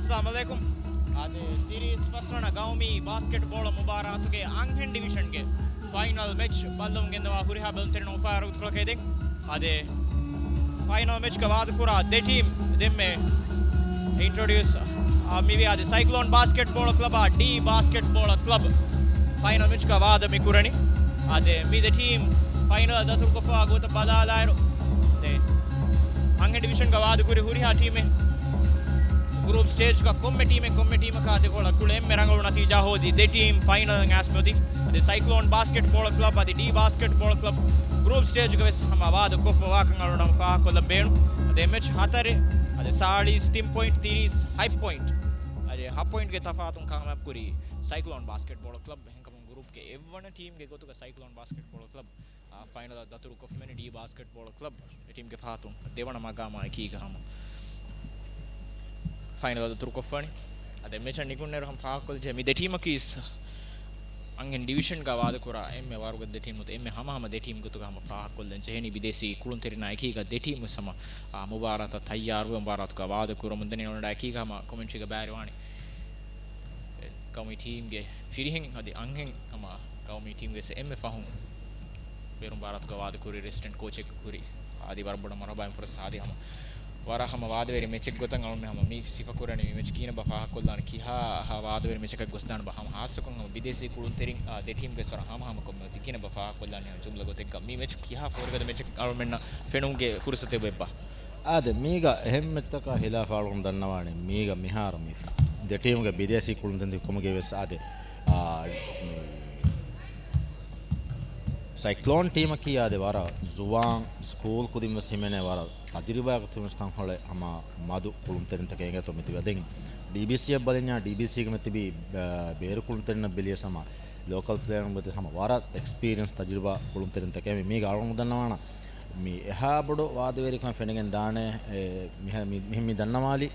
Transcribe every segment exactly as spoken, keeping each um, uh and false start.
އައްސަލާމު ޢަލައިކުމް. އާދެ، ތިރީސް ފަސްވަނަ ގައުމީ ބާސްކެޓްބޯޅަ މުބާރާތުގެ އަންހެން ޑިވިޝަންގެ ފައިނަލް މެޗް ބައްލަވަމުން ގެންދަވާ ހުރިހާ ބެލުންތެރިންނަށް އުފާވެރި ވަގުތުކޮޅަކަށް އެދެން. އާދެ، ފައިނަލް މެޗްގަ ވާދަކުރާ ދެ ޓީމް ދެންމެ އިންޓްރޮޑިއުސް، އާ، މިވީ އާދެ، ސައިކްލޯން ބާސްކެޓްބޯޅަ ކްލަބާ ޑީ ބާސްކެޓްބޯޅަ ކްލަބް ފައިނަލް މެޗްގަ ވާދަ މި ކުރަނީ. އާދެ، މި ދެ ޓީމް ފައިނަލަށް ދަތުރުކޮށްފައިވާ ގޮތަށް ބަލާލާއިރު، އާދެ، އަންހެން ޑިވިޝަންގަ ވާދަކުރި ހުރިހާ ޓީމެއް ގްރޫޕް ސްޓޭޖްގަ ކޮންމެ ޓީމެއް ކޮންމެ ޓީމަކާ ދެކޮޅަށް ކުޅެ އެންމެ ރަނގަޅު ނަތީޖާ ހޯދި ދެ ޓީމް ފައިނަލަށް އައިސްފަ އޮތީ. އަދި ސައިކްލޯން ބާސްކެޓްބޯޅަ ކްލަބް އަދި ޑީ ބާސްކެޓްބޯޅަ ކްލަބް ގްރޫޕް ސްޓޭޖްގަ ވެސް ހަމަ ވާދަ ކޮށްފަވާކަން އަޅުގަނޑު ފާހަގަކޮށްލަން ބޭނުން. އަދި މެޗް ހަތަރެއް، އަދި ސާޅީސް ތިން ޕޮއިންޓް ތިރީސް ހަތް ޕޮއިންޓް، އަދި ހަ ޕޮއިންޓްގެ ތަފާތުން ކާމިޔާބު ކުރީ ސައިކްލޯން ބާސްކެޓްބޯޅަ ކްލަބް. އެހެންކަމުން ގްރޫޕްގެ އެއްވަނަ ޓީމްގެ ގޮތުގަ ސައިކްލޯން ބާސްކެޓްބޯޅަ ކްލަބް އާ، ފައިނަލަށް ދަތުރުކޮށްފައިވަނީ ޑީ ބާސްކެޓްބޯޅަ ކްލަބް އެ ޓީމްގެ ފަހަތުން ދެވަނަ މަގާމާ އެކީގަ ހަމަ ފައިނަލަށް ދަތުރުކޮށްފައިވަނީ. އަދި މެޗަށް ނިކުންނައިރު ހަމަ ފާހަގަކޮށްލަޖެ މި ދެ ޓީމަކީ އަންހެން ޑިވިޝަންގަ ވާދަކުރާ އެންމެ ވަރުގަދަ ދެ ޓީމް ގޮތުގަ ހަމަ ފާހަގަކޮށްލަން ޖެހެނީ ބިދޭސީ ކުޅުންތެރިންނާ އެކީގަ ދެ ޓީމް ވެސް ހަމަ، އާ، މުބާރާތަށް ތައްޔާރުވެ މުބާރާތުގަ ވާދަކުރަމުން ދަނީ އޮންޑާ އެކީގަ ހަމަ ކޮމެންޓްރީގަ ބައިވެރިވާނެ. ގައުމީ ޓީމްގެ ފިރިހެން އަދި އަންހެން ހަމަ ގައުމީ ޓީމްގެ އެންމެ ފަހުން ބޭރުން ބާރާތުގަ ވާދަކުރި ރެސިޑެންޓް ކޯޗެއް ކުރި އަދި ވަރަށް ބޮޑަށް މަރުޙަބާ އިން ފުރަސް އަދި ހަމަ ވަރަށް ހަމަ ވާދަވެރި މެޗެއް ގޮތަށް އަޅުމެ ހަމަ މި ސިފަ ކުރަނީ މި މެޗް ކިހިނެއްބާ ފާހަގަކޮށްލާނެ ކިހާ ހާ ވާދަވެރި މެޗަކަށް ގޮސްދާނެ ބާ ހަމަ ހާއްސަކޮށް ހަމަ ބިދޭސީ ކުޅުންތެރިން އާ، ދެ ޓީމްގެ ވަރަށް ހަމަ ހަމަ ކޮންމެ ކިހިނެއްބާ ފާހަގަކޮށްލާނެ ހަމަ ޖުމްލަ ގޮތެއްގަ މި މެޗް ކިހާ ފޯރިގަދަ މެޗެއް އަޅުމެންނަށް ފެނުމުގެ ފުރުސަތެއް އޮތްބާ. އާދެ، މީގަ އެހެން މެޗްތަކާ ހިލާފަށް އަޅުގަނޑު ދަންނަވާނެ، މީގަ މިހާރު މި ދެ ޓީމްގެ ބިދޭސީ ކުޅުންތެރިން ކަމުގެ ވެސް އާދެ، އާ، މި ސައިކްލޯން ޓީމަކީ އާދެ ވަރަށް ޒުވާން ސްކޫލް ކުދިން ވެސް ހިމެނޭ ވަރަށް ތަޖުރިބާގެ ތިމަސް ތަންކޮޅެއް ހަމަ މަދު ކުޅުންތެރިންތަކެއް އިނގޭތޯ މިތިބީ. ދެން ޑީބީސީއަށް ބަލަންޏާ ޑީބީސީގެ މިތިބީ ބޭރު ކުޅުންތެރިންނަށް ބެލިޔަސް ހަމަ ލޯކަލް ޕްލޭޔަރުން ގޮތެއް ހަމަ ވަރަށް އެކްސްޕީރިއެންސް ތަޖުރިބާ ކުޅުންތެރިންތަކެއް މީގަ އަޅުގަނޑު ދަންނަވާނަ. މި އެހާ ބޮޑު ވާދަވެރިކަން ފެނިގެން ދާނެ، އެ، މިހެ-، މި-، މިހެން މި ދަންނަވާލި.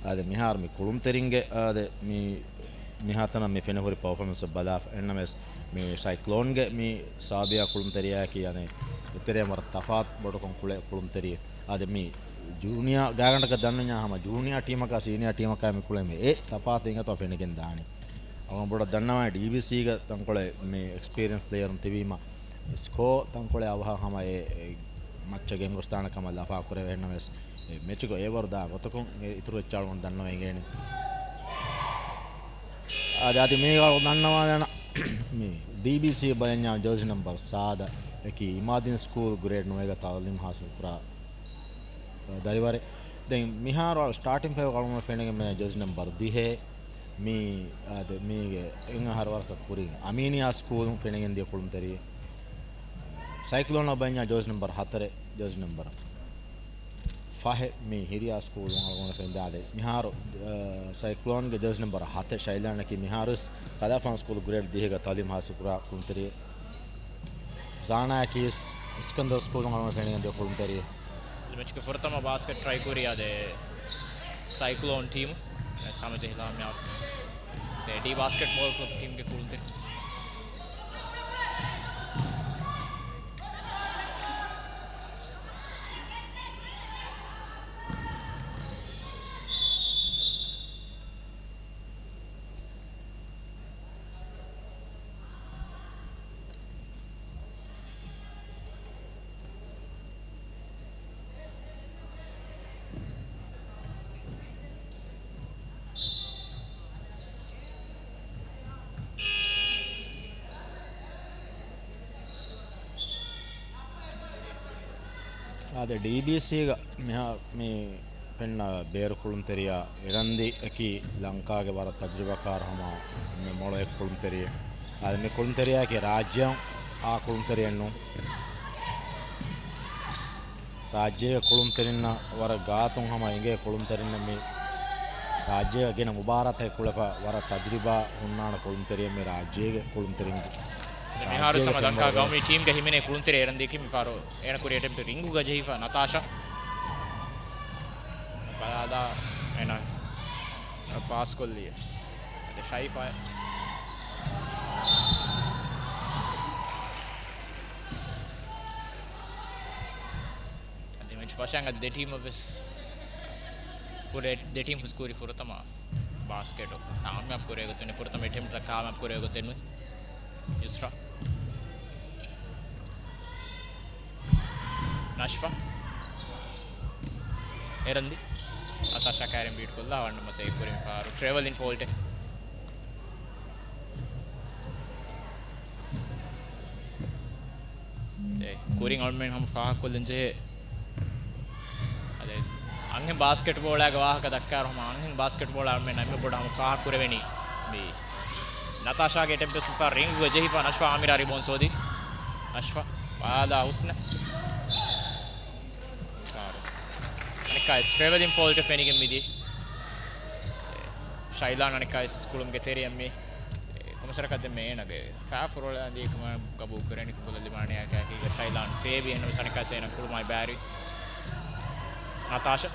އާދެ، މިހާރު މި ކުޅުންތެރިންގެ، އާދެ، މި، މިހާތަނަށް މި ފެނިހުރި ޕަރފޯމެންސް ބަލާފަ. އެންނަމެސް، މި ސައިކްލޯންގެ މި ސާބިޔާ ކުޅުންތެރިޔާއަކީ، އަނެއް، އެތެރެއިން ވަރަށް ތަފާތު ބޮޑުކޮށް ކުޅޭ ކުޅުންތެރި. އާދެ، މި ޖޫނިއާ ގާގަނޑަކަށް ދަންނަވަންޏާ ހަމަ ޖޫނިއާ ޓީމަކާ ސީނިއާ ޓީމަކާ މި ކުޅޭ މި އެ ތަފާތު އިނގޭތޯ ފެނިގެން ދާނެ. އަޅުގަނޑު ބޮޑަށް ދަންނަވާނެ ޑީބީސީގަ ތަންކޮޅެއް މި އެކްސްޕީރިއެންސް ޕްލޭޔަރުން ތިބީމަ، ސްކޯ ތަންކޮޅެއް އަވަހަށް ހަމަ އެ، އެ މައްޗަށް ގެންގޮސްދާނެ ކަމަށް ލަފާ ކުރެވޭ. އެހެންނަމަވެސް އެ މެޗުގަ އެވަރު ދާ ގޮތަކުން އެ އިތުރު އެއްޗެއް އަޅުގަނޑު ދަންނަވަން އެނގޭނެ. އަދި، އަދި މީގަ އަޅުގަނޑު ދަންނަވާލާނަ މި ޑީބީސީ ބަލަންޏާ ޖާޒީ ނަމްބަރު ސާދަ އެކީ އިމާދީން ސްކޫލް ގްރޭޑް ނުވައިގަ ތައުލީމް ހާސިލް ކުރާ ދަރިވަރެއް. ދެން މިހާރު ސްޓާޓިން ފައިވް އަޅުގަނޑު ފެނިގެން މި ޖާޒީ ނަމްބަރު ދިހަ. މީ، އާދެ، މީގެ އެން އަހަރު ވަރަކަށް ކުރިން އަމީނިއާ ސްކޫލުން ފެނިގެން ދިޔަ ކުޅުންތެރި. ސައިކްލޯން ބަލަންޏާ ޖާޒީ ނަމްބަރު ހަތަރެއް، ޖާޒީ ނަމްބަރު ފަހެއް މި ހިރިޔާ ސްކޫލުން އަޅުގަނޑު ފެނިދާ. އާދެ، މިހާރު، އާ، ސައިކްލޯންގެ ޖާޒީ ނަމްބަރު ހަތެއް ޝައިލާނަކީ މިހާރުވެސް ކަލާފާން ސްކޫލް ގްރޭޑް ދިހަގަ ތައުލީމް ހާސިލް ކުރާ ކުޅުންތެރި. ޒާނާއަކީ ވެސް އިސްކަންދަރު ސްކޫލުން އަޅުގަނޑު ފެނިގެން ދިޔަ ކުޅުންތެރި. މެޗުގެ ފުރަތަމަ ބާސްކެޓް ޓްރައި ކުރި އާދެ، ސައިކްލޯން ޓީމު ހަމަޖެހިލާ މިއާ ދެ ޑީ ބާސްކެޓްބޯޅަ ކްލަބް ޓީމްގެ ކުޅުންތެރި. އާދެ، ޑީބީސީގަ މިހާ މި ފެންނަ ބޭރު ކުޅުންތެރިޔާ އިރަންދީ އަކީ ލަންކާގެ ވަރަށް ތަޖުރިބާކާރު ހަމަ މި މޮޅު އެއް ކުޅުންތެރިއެއް. އާދެ، މި ކުޅުންތެރިޔާއަކީ ރާއްޖެއަށް އާ ކުޅުންތެރިއެއް ނޫން. ރާއްޖޭގެ ކުޅުންތެރިންނަށް ވަރަށް ގާތުން ހަމަ އިނގޭ ކުޅުންތެރިންނެއް މި ރާއްޖޭގަ ގިނަ މުބާރާތެއް ކުޅެފަ ވަރަށް ތަޖުރިބާ ހުންނާނެ ކުޅުންތެރިއެއް މި ރާއްޖޭގެ ކުޅުންތެރިން. މިހާރު ރާއްޖޭގެ ހަމަ ލަންކާ ގައުމީ ޓީމްގެ ހިމެނޭ ކުޅުންތެރި އެރަންދީކީ މިފަހަރު އޭނަ ކުރި އެޓެމްޕްޓް ރިންގުގަ ޖެހިފަ ނަތާޝާ. ބަލާލާ އޭނަ ޕާސް ކޮށްލި. އަދި ޝައިފާ. އަދި މެޗް ފަށަން އަދި ދެ ޓީމަށް ވެސް ފުރެ-، ދެ ޓީމް ހުސްކުރި ފުރަތަމަ ބާސްކެޓް ކާމިޔާބު ކުރޭ ގޮތެއް ނު، ފުރަތަމަ އެޓެމްޕްޓް ކާމިޔާބު ކުރޭ ގޮތެއް ނު. ޔުސްރާ. ނަޝްފާ. އެރަންދި. ނަތާޝާ ކައިރިން ބީޓް ކޮށްލާ ވަންނަމަ ސޭވް ކުރިން ފާރު. ޓްރެވަލިން ފޯލްޓެއް. އެ ކުރިން އަޅުމެން ހަމަ ފާހަގަކޮށްލަން ޖެހޭ. އަދެ އަންހެން ބާސްކެޓްބޯޅައިގެ ވާހަކަ ދައްކާއިރު ހަމަ އަންހެން ބާސްކެޓްބޯޅައި އަޅުމެން އެންމެ ބޮޑަށް ހަމަ ފާހަގަކުރެވެނީ މި ނަތާޝާގެ އެޓެމްޕްޓް މިފަ ރިންގުގަ ޖެހިފަ ނަޝްފާ އާމިރާ ރިބޯން ސޯދި. ނަޝްފާ ބާލާ ހުސްނަ. އަނެއްކާ އިސް ޓްރެވެލިން ފޯލްޓެއް ފެނިގެން މިދި. ޝައިލާން އަނެއްކާ އިސް ކުޅުމުގެ ތެރެއަށް މި. ކޮމިސަރަކަށް ދެންމެ އޭނަގެ ފައިފުރޮޅަ އަނދީ ކުމަށް ގަބޫލު ކުރެނީ ކުބުލަ ލިމާނިއާ ކާކީގަ ޝައިލާން ފޭބި އެންނަމަ ސަނިކާ ސޭނަ ކުޅުމާއި ބާރި. ނަތާޝާ.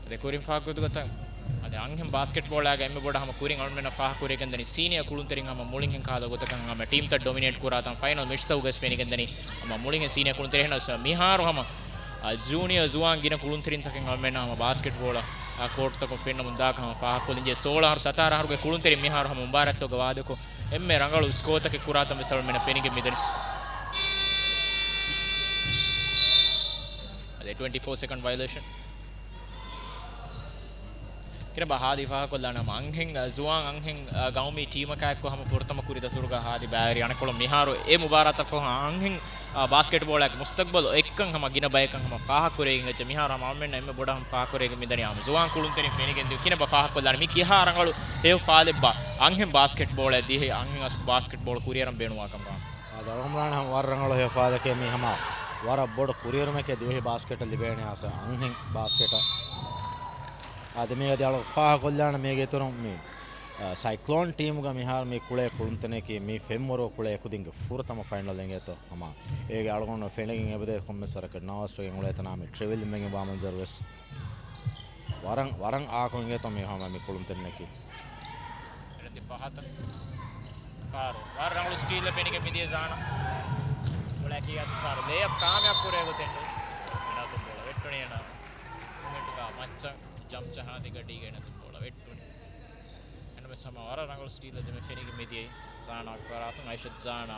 އަދި ކުރިން ފާހަގަކޮށްދިގޮތަށް އަދި އަންހެން ބާސްކެޓްބޯޅާގެ އެންމެ ބޮޑަށް ހަމަ ކުރިން އަޅުމެންނަށް ފާހަގަކުރެވިގެންދަނީ ސީނިއާ ކުޅުންތެރިން ހަމަ މުޅިންހެން ކަހަލަ ގޮތަކަށް ހަމަ ޓީމްތައް ޑޮމިނޭޓް ކުރާތަން ފައިނަލް މެޗްތަކުގަސް ފެނިގެންދަނީ ހަމަ މުޅިންހެން ސީނިއާ ކުޅުންތެރިން. އެހެނަސް މިހާރު ހަމަ އަ، ޖޫނިއަރ ޒުވާން ގިނަ ކުޅުންތެރިންތަކެއް އަޅުމެންނަށް ހަމަ ބާސްކެޓްބޯޅަ، އަ، ކޯޓްތަކުން ފެންނަމުން ދާކަށް ހަމަ ފާހަގަކޮށްލިންޖެ. ސޯޅަ އަހަރު ސަތާރަ އަހަރުގެ ކުޅުންތެރިން މިހާރު ހަމަ މުބާރާތްތަކުގަ ވާދަކޮށް، އެންމެ ރަނގަޅު ސްކޯތަކެއް ކުރާތަން ވެސް އަޅުމެންނަށް ފެނިގެން މިދަނީ. އަދި ޓްވެންޓީ ފޯ ސެކަންޑް ވަޔޮލޭޝަން. ކިރަބަ ހާދި ފާހަގަކޮށްލާނަމަ އަންހެން، އަ، ޒުވާން އަންހެން، އަ، ގައުމީ ޓީމަކާއެއްކޮށް ހަމަ ފުރަތަމަ ކުރި ދަތުރުގަ ހާދި ބައިވެރި އަނެއްކޮޅުން މިހާރު އެ މުބާރާތަށް ފަހު އަންހެން، އަ، ބާސްކެޓްބޯޅައިގެ މުސްތަގްބަލު އެއްކަން ހަމަ ގިނަ ބަޔަކަށް ހަމަ ފާހަގަކުރެވިގެން އެއްޗެއް މިހާރު ހަމަ އަޅުމެންނަށް އެންމެ ބޮޑަށް ހަމަ ފާހަގަކުރެވިގެން މިދަނީ ހަމަ ޒުވާން ކުޅުންތެރިން ފެނިގެން ދިޔު ކިނަބަ ފާހަގަކޮށްލާނެ މި ކިހާ ރަނގަޅު ހެޔޮ ފާލެއްބާ އަންހެން ބާސްކެޓްބޯޅައަށް ދިވެހި އަންހެން އަސް ބާސްކެޓްބޯޅަ ކުރިއަރަން ބޭނުންވާކަމަށް. އާދެ، އަޅުގަނޑު ވަރަށް ރަނގަޅު ހެޔޮ ފާލެކޭ މީ ހަމަ ވަރަށް ބޮޑު ކުރިއެރުމެކޭ ދިވެހި ބާސްކެޓަށް ލިބޭނެ އަސް އަންހެން ބާސްކެޓަށް. އާދެ، މީގަ އަޅު ފާހަގަކޮށްލާނަ މީގެ އިތުރުން މި، އަ، ސައިކްލޯން ޓީމުގަ މިހާރު މި ކުޅޭ ކުޅުންތެރިންނަކީ މި ފެންވަރު ކުޅޭ ކުދިންގެ ފުރަތަމަ ފައިނަލް އެނގޭތޯ ހަމަ އޭގެ އަޅުގަނޑު ފެނިގެން އެބަދޭ ކޮންމެސް ވަރަކަށް ނާވަސްވެގެން އުޅޭތަނާ މި ޓްރެވެލިން ވެގެން ވާ މަންޒަރު ވެސް ވަރަށް، ވަރަށް އާކު އިނގޭތޯ މި ހަމަ މި ކުޅުންތެރިންނަކީ. އެރަންދި ފަހަތަށް ފާރު. ވަރަށް ރަނގަޅު ސްޓީލެއް ފެނިގެން މިދިޔަ ޒާނާ. ބޯޅައަކީ އަސް ފާރު. ލޭއަޕް ކާމިޔާބު ކުރޭ ގޮތެއް ނޫން. އޭނާ ދުން ބޯޅަ ވެއްޓުނީ އޭނާ މުމެންޓުގަ މައްޗަށް ޖަމްޕް ޖަހާ ދިގަޑީގަ އޭނާ ދުން ބޯޅަ ވެއްޓުނީ. އެންމެ ސަމާ ވަރަށް ރަނގަޅު ސްޓީލެއް ދެމެ ފެނިގެން މިދިޔައީ ޒާނާގެ ފަރާތުން އައިޝަތް ޒާނާ.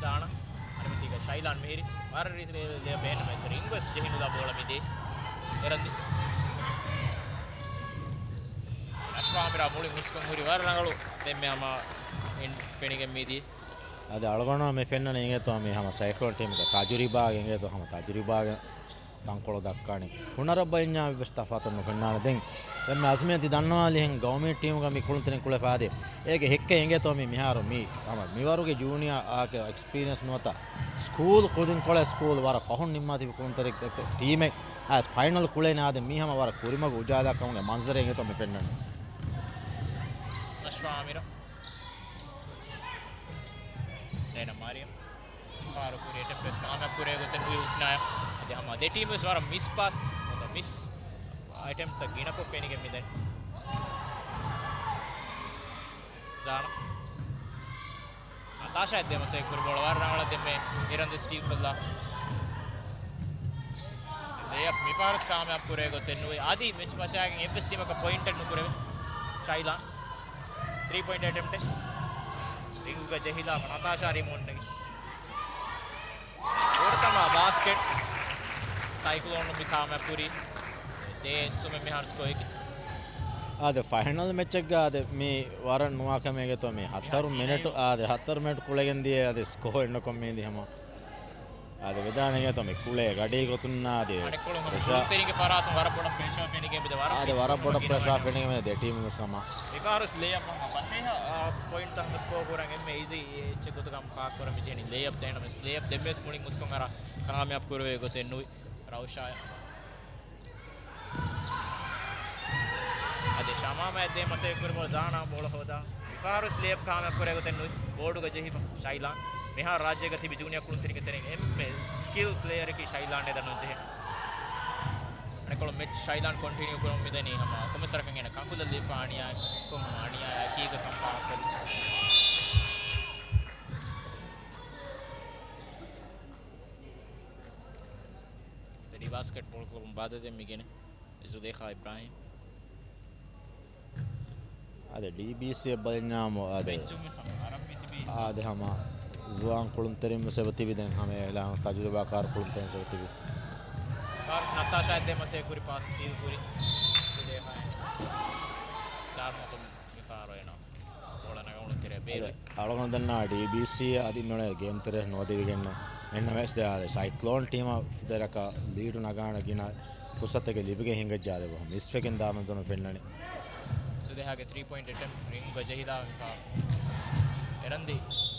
ޒާނާ އަނެމެތީގަ ޝައިލާން މިހިރި ވަރަށް ރީތި ލޭ-، ލޭއަޕް އެހެންނަމަވެސް ރިންގް ވެސް ޖެހިނުލާ ބޯޅަ މިދިޔައީ. އެރަންދި. ނަޝްފާ އާމިރާ މުޅި ހުސްކޮށް ހުރި ވަރަށް ރަނގަޅު ދެންމެ ހަމަ އިން ފެނިގެން މިދިޔައީ. އަދި އަޅުގަނޑު މި ފެންނަނީ އިނގޭތޯ މި ހަމަ ސައިކްލޯން ޓީމުގެ ތަޖުރިބާގެ އިނގޭތޯ ހަމަ ތަޖުރިބާގެ ތަންކޮޅު ދައްކާނީ. ހުނަރަށް ބައިންޏާ ވެސް ތަފާތު ނުފެންނާނެ. ދެން އެންމެ އަޒްމީ ތި ދަންނަވާލި ހެން ގައުމީ ޓީމުގަ މި ކުޅުންތެރިން ކުޅެފަ އާދޭ. އޭގެ ހެއްކެއް އިނގޭތޯ މި މިހާރު މި ހަމަ މިވަރުގެ ޖޫނިއާ އާކެ އެކްސްޕީރިއެންސް ނުވަތަ ސްކޫލް ކުދިން ކޮޅެ ސްކޫލް ވަރަށް ފަހުން ނިންމާ ތިބި ކުޅުންތެރި ޓީމެއް އައިސް ފައިނަލް ކުޅޭނެ އާދެ މީ ހަމަ ވަރަށް ކުރިމަގު އުޖާލާ ކަމުގެ މަންޒަރެއް އިނގޭތޯ މި ފެންނަނީ. ނަޝްފާ އާމިރާ. ޒައިނަބް މާރިޔަމް. ފާރު ކުރި އެޓެމްޕްޓް ވެސް ކާމިޔާބު ކުރޭ ގޮތެއް ނުވި ހުސްނާއަށް. އަދި ހަމަ ދެ ޓީމް ވެސް ވަރަށް މިސް ޕާސް ނުވަތަ މިސް އެޓެމްޕްޓްތައް ގިނަކޮށް ފެނިގެން މިދަނީ. ޒާނާ. ނަތާޝާ އެއްދެމަ ސޭވް ކުރި ބޯޅަ ވަރަށް ރަނގަޅަށް ދެންމެ އެރަންދި ސްޓީލް ކޮށްލާ. ލޭއަޕް މިފަހަރު ވެސް ކާމިޔާބު ކުރޭ ގޮތެއް ނުވި. އަދި މެޗް ފަށާގެން އެއްވެސް ޓީމަކަށް ޕޮއިންޓެއް ނުކުރެވޭ. ޝައިލާން. ތްރީ ޕޮއިންޓް އެޓެމްޕްޓެއް. ރިނގުގަ ޖެހިލާ ނަތާޝާ ރިމޯން ނެގި. ފުރަތަމަ ބާސްކެޓް ސައިކްލޯނުން މި ކާމިޔާބު ކުރީ. ދޭއްސުމެއް މިހާރު ސްކޯއެކި. އާދެ، ފައިނަލް މެޗެއްގަ އާދެ، މީ ވަރަށް ނުވާ ކަމެއް އިނގޭތޯ މީ. ހަތަރު މިނެޓު، އާދެ، ހަތަރު މިނެޓު ކުޅެގެން ދިޔަ އާދެ، ސްކޯ އެއްނުކޮށް މީ ދި ހަމަ. އާދެ، ވެދާނެ އިނގޭތޯ މީ ކުޅޭ ގަޑީ ގޮތުން އާދެ. އަނެއްކޮޅުން ހަމަ ޕްރެޝާ. ކުޅުންތެރިންގެ ފަރާތުން ވަރަށް ބޮޑަށް ޕްރެޝާ ފެނިގެން މިދެ ވަރަށް އާދެ، ވަރަށް ބޮޑަށް ޕްރެޝާ ފެނިގެން މިދެ ޓީމު ސަމާ. މިފަހަރު ލޭއަޕް ހަމަ ފަސޭހަ، އާ، ޕޮއިންޓްތައް ހަމަ ސްކޯ ކުރަން އެންމެ އީޒީ އެއްޗެއް ގޮތުގަ ހަމަ ފާހަގަކުރަން މި ޖެހެނީ ލޭއަޕް ދޭނަމެސް ލޭއަޕް ދެންމެސް މުޅިން ހުސްކޮށް އަރާ ކާމިޔާބު ކުރެވޭ ގޮތެއް ނުވި. ރައުޝާ. އަދި ޝަމާމާ އަތްދޭ މަސައްކަތް ކުރި ބޯޅަ ޒާނާ ބޯޅަ ހޯދާ. މިފަހަރު ސްލޭބް ކާމިޔާބު ކުރެވިގެން ނުވި ބޯޑުގަ ޖެހިފަ ޝައިލާން. މިހާރު ރާއްޖޭގަ ތިބި ޖޫނިއާ ކުޅުންތެރިންގެ ތެރެއިން އެންމެ ސްކިލް ޕްލޭޔަރަކީ ޝައިލާން އެދަން ނުޖެހޭ. އަނެއްކޮޅު މެޗް ޝައިލާން ކޮންޓިނިއު ކުރަމުން މިދަނީ ހަމަ ކޮމެސް ވަރަކަށް އޭނަ ކަންކުލަށް ލިބިފަ އަނިޔާއެއްކޮށް ހަމަ އަނިޔާ އެކީގަ ކަން ފާހަގަކޮށްލި. ދެން ބާސްކެޓް ބޯޅަ ކްލަބުން ބާދަ ދެން މިގެނެ ޒުލޭޚާ އިބްރާހީމް. އާދެ، ޑީބީސީ އަށް ބަލަންޏާމު އާދެ. ބެންޗުން ވެސް ހަމަ އަރަން މިތިބީ. އާދެ، ހަމަ ޒުވާން ކުޅުންތެރިން ވެސް އެބަ ތިބި ދެން ހަމަ އެހެން ތަޖުރިބާކާރު ކުޅުންތެރިން ވެސް އެބަ ތިބި. ފާރިސް ނަތާޝާ އަތްދޭ މަސައްކަތް ކުރި ޕާސް ސްޓީލް ކުރި. ސާރު މަތު މިފާރު އޭނާ ބޯޅަ ނަގަމުން ތެރޭ ބޭރު. އަޅުގަނޑު ދަންނަވާ ޑީބީސީ އަދި މިއުޅޭ ގޭމް ތެރޭ ނުވަދެވިގެން އެންނަމެސް ސައިކްލޯން ޓީމަށް ދެރަކަށް ލީޑު ނަގާނެ ގިނަ ފުރުސަތެއްގެ ލިބިގެން ހިނގައްޖާ ދެ ބަހު މިސްވެގެން ދާ މަންޒަރު ފެންނަނީ. ސުދޭހާގެ ތްރީ ޕޮއިންޓް އެޓެމްޕްޓް ރިންގް ޖެހިލާ މިފާރު. އެރަންދި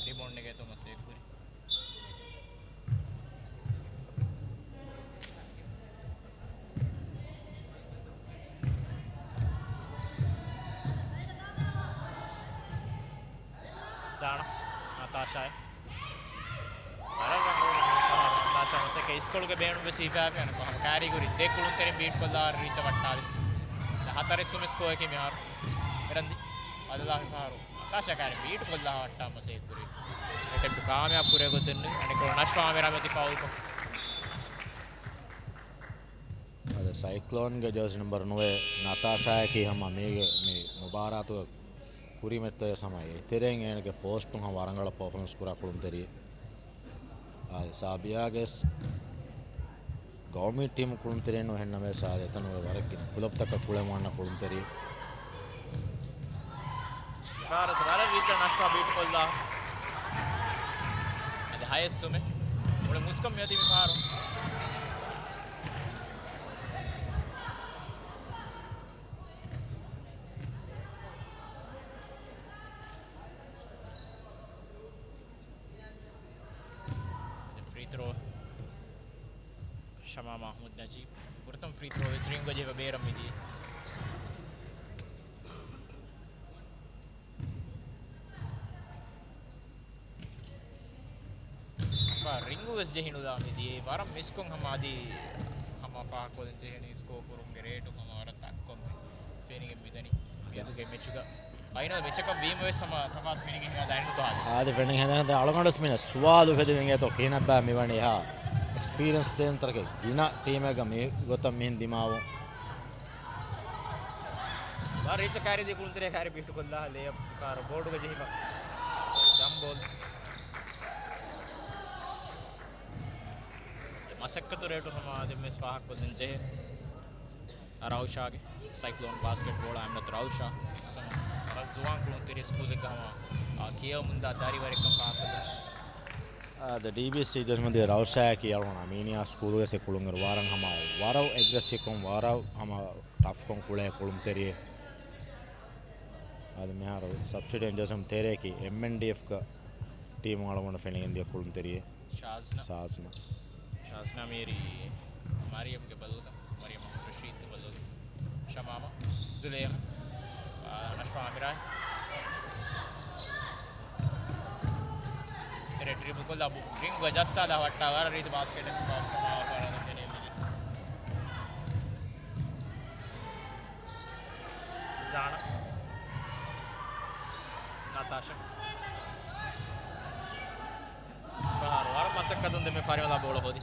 ރިބޯންޑް ނެގޭތޯ މަސައްކަތް ކުރި. ޒާނާ، ނަތާޝާ. ވަރަށް ރަނގަޅު ނަތާޝާ މަސައްކަތް އިސްކޮޅުގެ ބޭނުން ވެސް ހިފާފި އަނެއްކޮ ހަމަ ކާރީ ކުރި ދެ ކުޅުންތެރިން ބީޓް ކޮށްލާ ރީޗަށް ވައްޓާލި. ހަތަރެއް ސުމި ސްކޯއަކީ މިހާރު. އެރަންދި ބަދަލާ މިފަހަރު. ނަތާޝާ ކާރި ބީޓް ކޮށްލާ ވައްޓާ މަސައްކަތް ކުރި. އެޓެމްޕްޓް ކާމިޔާބު ކުރޭ ގޮތެއް ނުވި. އަނެއްކޮޅު ނަޝްފާ އާމިރާ މެދު ފައުލްކޮށް. އަދި ސައިކްލޯންގެ ޖާސި ނަމްބަރު ނުވައެއް ނަތާޝާއަކީ ހަމަ މީގެ މި މުބާރާތުގެ ކުރިމަތިތައް ހަމަ އެތެރެއިން އޭނަގެ ޕޯސްޓުން ހަމަ ވަރަށް ރަނގަޅަށް ޕަފޯމަންސް ކުރާ ކުޅުންތެރި. އާ، ސާބިޔާގެސް ގައުމީ ޓީމު ކުޅުންތެރިން ނުވެ އެހެންނަމަވެސް އާދެ، އެތަނުގެ ވަރަށް ގިނަ ކުލަބްތަކަށް ކުޅެމުން އަންނަ ކުޅުންތެރި. ފާރަސް ވަރަށް ރީތި ނަޝްފާ ބީޓް ކޮށްލާ. އަދި ހައެއް ސުމެ. މުޅި މުސްކޮށް މިއޮތީ މިފާރު. ފްރީ ތްރޯ. ޝަމާ މަހްމޫދު ނަޖީބް. ފުރަތަމަ ފްރީ ތްރޯ ވެސް ރިންގް ޖެހިފަ ބޭރަށް މިދިޔަ. ރިންގް ވެސް ޖެހިނުލާ މިދިޔަ. ވަރަށް މިސްކޮށް ހަމަ އަދި ހަމަ ފާހަގަކޮށްލަން ޖެހެނީ ސްކޯ ކުރުމުގެ ރޭޓު ހަމަ ވަރަށް ދަށްކޮށް ފެނިގެން މިދަނީ. މިއަދުގެ މެޗުގަ ފައިނަލް މެޗަކަށް ވީމަ ވެސް ހަމަ ތަފާތު ފެނިގެން ހިނގާ ދާނެ ނުތޯ އާދެ. އާދެ ފެނިގެން ހިނގާ ދާނެ. އަޅުގަނޑު ވެސް މިނަ ސުވާލު އުފެދެމުން އިނގޭތޯ ކިހިނެއްބާ މިވަނީ ހާ އެކްސްޕީރިއެންސް ޕްލޭއަރުން ތަކެއް ގިނަ ޓީމެއްގަ މި ގޮތަށް މިހެން ދިމާވުން. ރީޗަށް ކާރި ދީ ކުޅުންތެރިޔާ ކާރި ބީޓް ކޮށްލާ ލޭއަޕް ފާރު ބޯޑުގަ ޖެހިފަ. ޖަމްޕް ބޯލް. މަސައްކަތު ރޭޓު ހަމަ އާދެ މިސް ފާހަގަކޮށްލަން ޖެހޭ. ރައުޝާގެ ސައިކްލޯން ބާސްކެޓް ބޯޅަ އަމިނަތު ރައުޝާ. ވަރަށް ޒުވާން ކުޅުންތެރި ސްކޫލެއްގަ ހަމަ، އާ، ކިޔަވަމުންދާ ދަރި ވަރެއްކަން ފާހަގަކޮށްލަން. އާދެ، ޑީބީސީ ޖަޒްމަދީ ރައުޝާއަކީ އަޅުގަނޑު އަމީނިއާ ސްކޫލުގެ ސެ ކުޅުންއެރު ވާރަށް ހަމަ ވަރަށް އެގްރެސިވްކޮށް ވަރަށް ހަމަ ޓަފްކޮށް ކުޅޭ ކުޅުންތެރިއެއް. އަދި މިހާރު ސަބްސްޓިޓިއުޓް ޖަޒްމަ ތެރޭކީ އެމްއެންޑީއެފްގަ ޓީމު އަޅުގަނޑު ފެނިގެންދިޔަ ކުޅުންތެރިއެއް. ޝާޒްނާ. ޝާޒްނާ. ޝާޒްނާ މޭރީ މަރިޔަމްގެ ބަލަލުގަ، މަރިޔަމް ރަޝީދްގެ ބަލަލުގަ. ޝަމާމާ، ޒުލޭހާ، އާ، ނަޝްފާ އާމިރާ. ތެރެ ޑްރިބްލް ކޮށްލާ ރިންގް ޖައްސާލާ ވައްޓާ ވަރަށް ރީތި ބާސްކެޓެއް ޝަމާމާ ފަރާތަށް ގެނެއް މިދި. ޒާނާ. ނަތާޝާ. ފަހަރު ވަރަށް މަސައްކަތުން ދެމެ ފަރިމަލާ ބޯޅަ ހޯދި.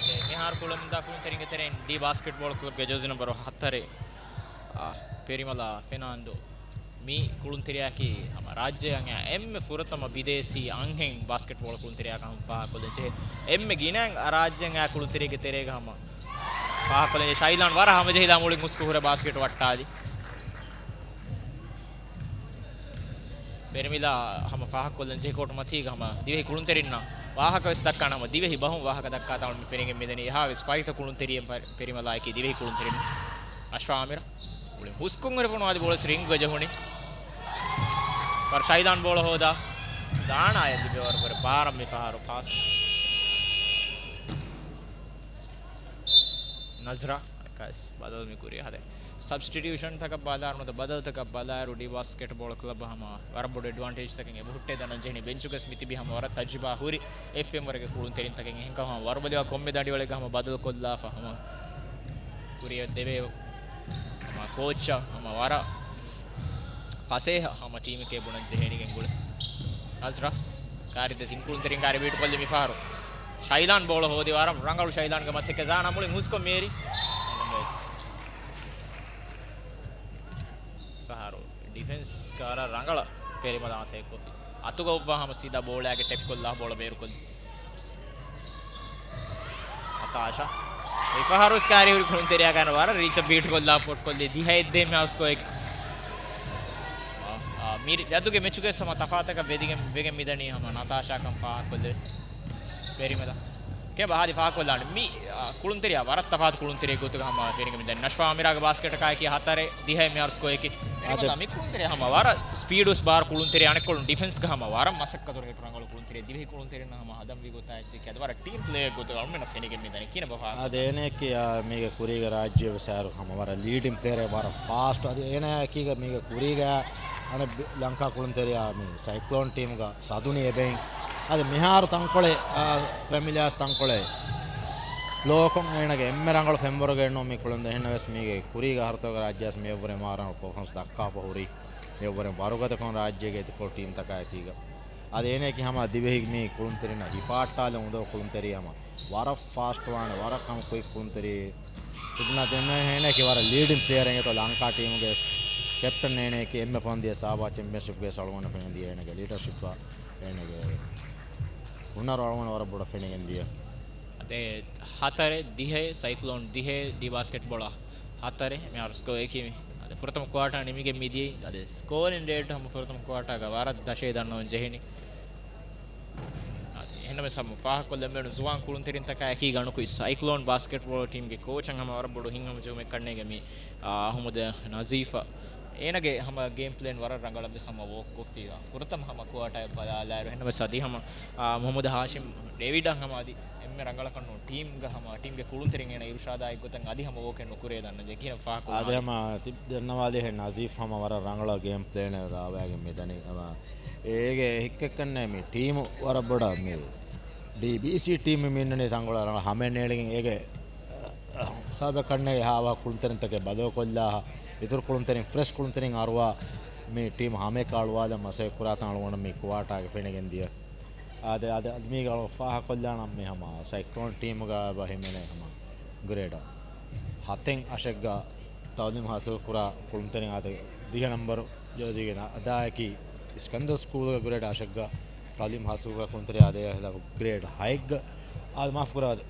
އެ، މިހާރު ކުޅެމުންދާ ކުޅުންތެރިންގެ ތެރެއިން ޑީ ބާސްކެޓްބޯޅަ ކްލަބްގެ ޖާޒި ނަމްބަރު ހަތަރެއް، އާ، ޕެރިމަލާ ފެނާންދޯ. މި ކުޅުންތެރިޔާއަކީ ހަމަ ރާއްޖޭގަ އެންމެ ފުރަތަމަ ބިދޭސީ އަންހެން ބާސްކެޓްބޯޅަ ކުޅުންތެރިޔާ ކަމަށް ފާހަގަކޮށްލަން ޖެހޭ. އެންމެ ގިނައިން ރާއްޖޭގަ ކުޅުންތެރިއެއްގެ ތެރޭގަ ހަމަ ފާހަގަކޮށްލަން ޖެހޭ. ޝައިލާން ވަރަށް ހަމަޖެހިލާ މުޅިން ހުސްކު ހުރެ ބާސްކެޓް ވައްޓާލި. ޕެރިމަލާ ހަމަ ފާހަގަކޮށްލަން ޖެހި ކޯޓު މަތީގަ ހަމަ ދިވެހި ކުޅުންތެރިންނަށް ވާހަކަ ވެސް ދައްކާނެ ހަމަ ދިވެހި ބަހުން ވާހަކަ ދައްކާ ތަން މި ފެނިގެން މިދަނީ. އެހާވެސް ފައިތަ ކުޅުންތެރިއެއް ޕެ-، ޕެރިމަލާއަކީ ދިވެހި ކުޅުންތެރިން. އަޝްފާ އާމިރާ މުޅިން ހުސްކޮށް ހުރެފަ އަދި ބޯޅަ ވެސް ރިންގްގަ ޖެހުނީ. ފަރު ޝައިލާން ބޯޅަ ހޯދާ. ޒާނާއަށް ލިބޭ އޮވަރު ވަރަށް ބާރަށް މި ފަހަރު ޕާސް. ނަޒްރާ އަކަސް ބަދަލު މި ކުރި ހަދެ. ސަބްސްޓިޓިއުޝަންތަކަށް ބަލާއިރު، ނުވަތަ ބަދަލުތަކަށް ބަލާއިރު، ޑީ ބާސްކެޓްބޯޅަ ކްލަބަށް ހަމަ ވަރަށް ބޮޑު އެޑްވާންޓޭޖްތަކެއް އެބަހުއްޓޭ ދަންނަން ޖެހެނީ. ބެންޗުގަސް މިތިބީ ހަމަ ވަރަށް ތަޖްރިބާ ހުރި އެފްއެމް ވަރުގެ ކުޅުންތެރިންތަކެއް. އެހެންކަމުން ހަމަ ވަރުބަލިވާ ކޮންމެ ދަނޑިވަޅެއްގަ ހަމަ ބަދަލުކޮށްލާފަ ހަމަ ކުރިއަށް ދެވޭ ހަމަ ކޯޗަށް ހަމަ ވަރަށް ފަސޭހަ ހަމަ ޓީމެކޭ ބުނަން ޖެހޭނީގެން ގުޅޭ. ނަޒްރާ ކާރި ދެތިން ކުޅުންތެރިން ކާރި ބީޓް ކޮށްލި މިފަހަރު. ޝައިލާން ބޯޅަ ހޯދި ވަރަށް ރަނގަޅު ޝައިލާންގެ މަސައްކަތް. ޒާނާ މުޅިން ހުސްކޮށް މޭރި. ފަހަރު ޑިފެންސް ކާރަށް ރަނގަޅަށް ޕެރިމަލާ މަސައްކަތްކޮށްފި. އަތުގަ އޮއްވާ ހަމަ ސީދާ ބޯޅައިގެ ޓެޕް ކޮށްލާ ބޯޅަ ބޭރުކޮށްލި. ނަތާޝާ. މިފަހަރު ސްކާރި ހުރި ކުޅުންތެރިޔާ ކަން ވަރަށް ރީޗަށް ބީޓް ކޮށްލާ ޕޮޓް ކޮށްލި ދިހައެއް ދޭ މިހާރު ސްކޯއެއް. އާ، އާ، މި އަދުގެ މެޗުގެ ހަމަ ތަފާތަކަށް ވެދިގެން، ވެގެން މިދަނީ ހަމަ ނަތާޝާ ކަން ފާހަގަކޮށްލެވޭ. ޕެރިމެލާ. ކެބަ ހާދި ފާހަގަކޮށްލާނެ. މި، އާ، ކުޅުންތެރިޔާ ވަރަށް ތަފާތު ކުޅުންތެރިއެއް ގޮތުގަ ހަމަ ފެނިގެން މިދަނީ. ނަޝްފާ އަމިރާގެ ބާސްކެޓަކާއެކީ ހަތަރެއް ދިހައެއް މިހާރު ސްކޯއެކީ. އާދެ. ޕެރިމެލާ މި ކުޅުންތެރިޔާ ހަމަ ވަރަށް ސްޕީޑުވެސް ބާރު ކުޅުންތެރި އަނެއްކޮޅުން ޑިފެންސްގަ ހަމަ ވަރަށް މަސައްކަތު ރަނގަޅު ކުޅުންތެރި ދިވެހި ކުޅުންތެރިންނަށް ހަމަ ހަދަންވީ ގޮތާ އެއްޗެއް އަދި ވަރަށް ޓީމް ޕްލޭއެއް ގޮތުގަ އަޅުމެންނަށް ފެނިގެން މިދަނީ ކިހިނެއް ބަފާ. އާދެ އޭނައަކީ އާ މީގެ ކުރީގެ ރާއްޖެ ވެސް އަހަރު ހަމަ ވަރަށް ލީޑިން ޕްލޭޔަރެއް ވަރަށް ފާސްޓް. އަދި އޭނައަކީގަ މީގެ ކުރީގަ އަނެއް ބި-، ލަންކާ ކުޅުންތެރިޔާ މި ސައިކްލޯން ޓީމުގަ ސަދުނި އެބައިން. އަދި މިހާރު ތަންކޮޅެއް، އާ، ޕްރެމިލިއާސް ތަންކޮޅެއް ސްލޯކޮށް އޭނަގެ އެންމެ ރަނގަޅު ފެންވަރުގަ އެއްނު މި ކުޅުން ދެހެންނަ ވެސް މީގެ ކުރީގަ އަހަރުތަކުގެ ރާއްޖެ ވެސް މިއަށްވުރެ މާ ރަނގަޅު ޕަރފޯމަންސް ދައްކާފަ ހުރީ. މިއަށްވުރެ ވަރުގަދަކޮށް ރާއްޖޭގެ އެތިކޮޅު ޓީމްތަކާ އެކީގަ. އަދި އޭނައަކީ ހަމަ ދިވެހި މި ކުޅުންތެރިންނަށް ހިފާއްޓާލަން އުނދަގޫ ކުޅުންތެރި ހަމަ ވަރަށް ފާސްޓް ވާނެ، ވަރަށް ހަމަ ކުއިކް ކުޅުންތެރި. ތިބުނާ ދެން އޭނައަކީ ވަރަށް ލީޑިން ޕްލޭޔަރެއް އިނގޭތޯ ލަންކާ ޓީމުގެ ކެޕްޓަން އޭނައަކީ އެންމެ ފަން ދިޔަ ސާވާ ޗެމްޕިއަންޝިޕްގެ އަޅުގަނޑަށް ފެނިދިޔަ އޭނަގެ ލީޑަޝިޕްއާ އޭނަގެ ހުނަރު އަޅުގަނޑަށް ވަރަށް ބޮޑަށް ފެނިގެން ދިޔަ. އަދެ ހަތަރެއް ދިހައެއް ސައިކްލޯން ދިހައެއް ދީ ބާސްކެޓްބޯޅަ ހަތަރެއް މިހާރު ސްކޯއެކީ މި. އަދެ ފުރަތަމަ ކުއާޓާ ނިމިގެން މިދިޔައީ. އަދެ ސްކޯރިން ރޭޓް ހަމަ ފުރަތަމަ ކުއާޓާގަ ވަރަށް ދަށޭ ދަންނަވަން ޖެހެނީ. އަދި އެހެންނަމަވެސް ހަމަ ފާހަގަކޮށްލަން ބޭނުން ޒުވާން ކުޅުންތެރިންތަކާ އެކީ ގަނޑުކުއި ސައިކްލޯން ބާސްކެޓްބޯޅަ ޓީމްގެ ކޯޗަށް ހަމަ ވަރަށް ބޮޑު ހިތްހަމަޖެހުމެއް ކަންނޭނގެ މި، އާ، އަހުމަދު ނަޒީފަށް. އޭނަގެ ހަމަ ގޭމް ޕްލޭން ވަރަށް ރަނގަޅަށް ވެސް ހަމަ ވޯކް ކޮށްފީ. ފުރަތަމަ ހަމަ ކުއާޓާއެއް ބަލާލާއިރު އެހެންނަމަވެސް އަދި ހަމަ، އާ، މުހައްމަދު ހާޝިމް ޑޭވިޑަށް ހަމަ އަދި އެންމެ ރަނގަޅަކަށް ނޫން ޓީމްގަ ހަމަ ޓީމްގެ ކުޅުންތެރިން އޭނަ އިރުޝާދާ އެއްގޮތަށް އަދި ހަމަ ވޯކެއް ނުކުރޭ ދަންނަ ދެކިނަ ފާހަގަކޮށްލާނެ. އާދެ ހަމަ ތި-، ދެންނަވާލިހެން ނަޒީފް ހަމަ ވަރަށް ރަނގަޅަށް ގޭމް ޕްލޭނެއް ރާވައިގެން މިދަނީ. ހަމަ އޭގެ ހިއްކެއްކަންނޭ މި ޓީމު ވަރަށް ބޮޑަށް މި ޑީބީސީ ޓީމު މި އިންނަނީ ތަންކޮޅެއް ރަނގަޅަށް ހަމައެއް ނޭޅިގެން އޭގެ ހިސާބަކަށްނޭ ހާވާ ކުޅުންތެރިންތަކެއް ބަދަލުކޮށްލާ އިތުރު ކުޅުންތެރިން ފްރެޝް ކުޅުންތެރިން އަރުވާ މި ޓީމު ހަމައެކަށް އަޅުވާލަން މަސައްކަތް ކުރާތަން އަޅުގަނޑު މި ކުއާޓާގެ ފެނިގެން ދިޔަ. އާދެ، އާދެ، އަދި މީގަ އަޅު ފާހަކޮށްލާނަން މި ހަމަ ސައިކްލޯން ޓީމުގަ އެބަ ހިމެނޭ ހަމަ ގްރޭޑަށް ހަތެއް އަށެއްގަ ތައުލީމް ހާސިލް ކުރާ ކުޅުންތެރިން އާދެ، ދިހަ ނަމްބަރު ޖާޒީގެ އަދާއަކީ އިސްކަންދަރު ސްކޫލްގެ ގްރޭޑް އަށެއްގަ ތައުލީމް ހާސިލްކުރާ ކުޅުންތެރި އާދެ، އަހިލަކު ގްރޭޑް ހައެއްގަ އާދެ، މާފުކުރާ އާދެ،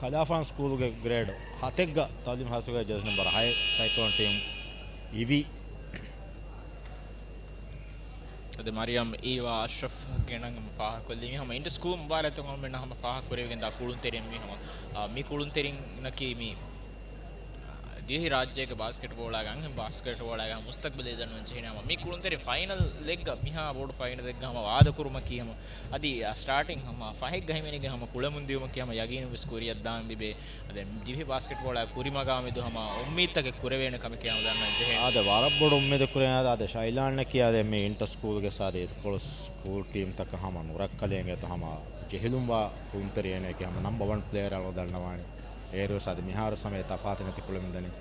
ކަލާފާން ސްކޫލްގެ ގްރޭޑް ހަތެއްގަ ތައުލީމް ހާސިލްކުރާ ޖާޒީ ނަމްބަރު ހައެއް ސައިކްލޯން ޓީމް އިވި. އަދި މަރިޔަމް އީވާ އަޝްރަފް ގެނަން ފާހަކޮށްލީ މި ހަމަ އިންޓަ ސްކޫލް މުބާރާތުން އަޅުމެންނަށް ހަމަ ފާހަކުރެވިގެންދާ ކުޅުންތެރިން މި ހަމަ، އާ، މި ކުޅުންތެރިންނަކީ މި ދިވެހި ރާއްޖޭގެ ބާސްކެޓްބޯޅައިގެ އަންހެން ބާސްކެޓްބޯޅައިގެ ހަމަ މުސްތަޤްބަލެއް ދަންނަވަން ޖެހޭނެ ހަމަ މި ކުޅުންތެރިން ފައިނަލްއެއްގަ މިހާ ބޮޑު ފައިނަލެއްގަ ހަމަ ވާދަކުރުމަކީ ހަމަ އަދި ސްޓާޓިން ހަމަ ފަހެއްގަ ހިމެނިގެން ހަމަ ކުޅެމުން ދިއުމަކީ ހަމަ ޔަގީނުން ވެސް ކުރިއަށް ދާން ލިބޭ. އަދެ ދިވެހި ބާސްކެޓްބޯޅައި ކުރިމަގާމެދު ހަމަ އުއްމީދުތަކެއް ކުރެވޭނެ ކަމެކޭ ހަމަ ދަންނަން ޖެހޭ. އާދެ، ވަރަށް ބޮޑު އުއްމީދެއް ކުރެވޭ. އާދެ، ޝައިލާންނަކީ އާދެ މި އިންޓަ ސްކޫލްގެ ސާދެ އިތުކޮޅު ސްކޫލް ޓީމްތަކަށް ހަމަ ނުރައްކަލޭ އިނގޭތޯ ހަމަ ޖެހިލުންވާ ކުޅުންތެރި އޭނައަކީ ހަމަ ނަމްބަ ވަން ޕްލޭޔަރ އަޅު ދަންނަވާނެ. އޭރުވެސް އަދި މިހާރު ސަމޭ ތަފާތު ނެތި ކުޅެމުންދަނީ.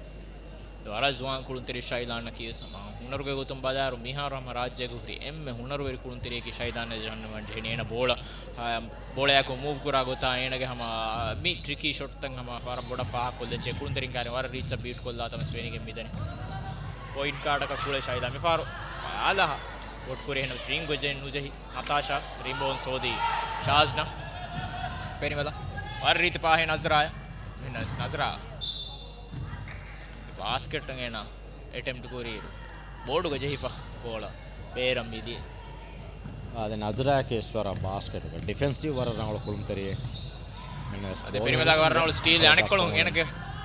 ވަރަށް ޒުވާން ކުޅުންތެރި ޝައިލާންއަކީ ވެސް ހަމަ ހުނަރުގެ ގޮތުން ބަލާއިރު މިހާރު ހަމަ ރާއްޖޭގަ ހުރި އެންމެ ހުނަރުވެރި ކުޅުންތެރިއަކީ ޝައިލާން ޖަހަންނަމަން ޖެހެނީ. އޭނަ ބޯޅަ، އާ، ބޯޅަޔާއެކު މޫވް ކުރާ ގޮތާ އޭނަގެ ހަމަ މި ޓްރިކީ ޝޮޓްތައް ހަމަ ވަރަށް ބޮޑަށް ފާހަގަކޮށްލަން ޖެހޭ. ކުޅުންތެރިން ކާރި ވަރަށް ރީޗަށް ބީޓް ކޮށްލާ ތަނަސް ފެނިގެން މިދަނީ. ޕޮއިންޓް ގާޑަކަށް ކުޅޭ ޝައިލާން މިފަހަރު އާލާހަށް ބޮޓް ކުރި އެހެންނަމަވެސް ރިން ގޮތް ނުޖެހި. ނަތާޝާ ރިބޯން ސޯދީ ޝާޒްނާ. ޕެރިމަލަށް ވަރަށް ރީތި ޕާހެއް ނަޒްރާއަށް. މި ނަޒް-، ނަޒްރާ ބާސްކެޓް އޭނަ އެޓެމްޕްޓް ކުރިއިރު ބޯޑުގަ ޖެހިފަ ބޯޅަ ބޭރަށް މިދިޔަ. އާދެ، ނަޒްރާއަކީ ވަރަށް ބާސްކެޓްގެ ޑިފެންސިވް ވަރަށް ރަނގަޅު ކުޅުންތެރިއެއް. އަދި ޕެރިމަލާގެ ވަރަށް ރަނގަޅު ސްޓީލް އަނެއްކޮޅުން އޭނަގެ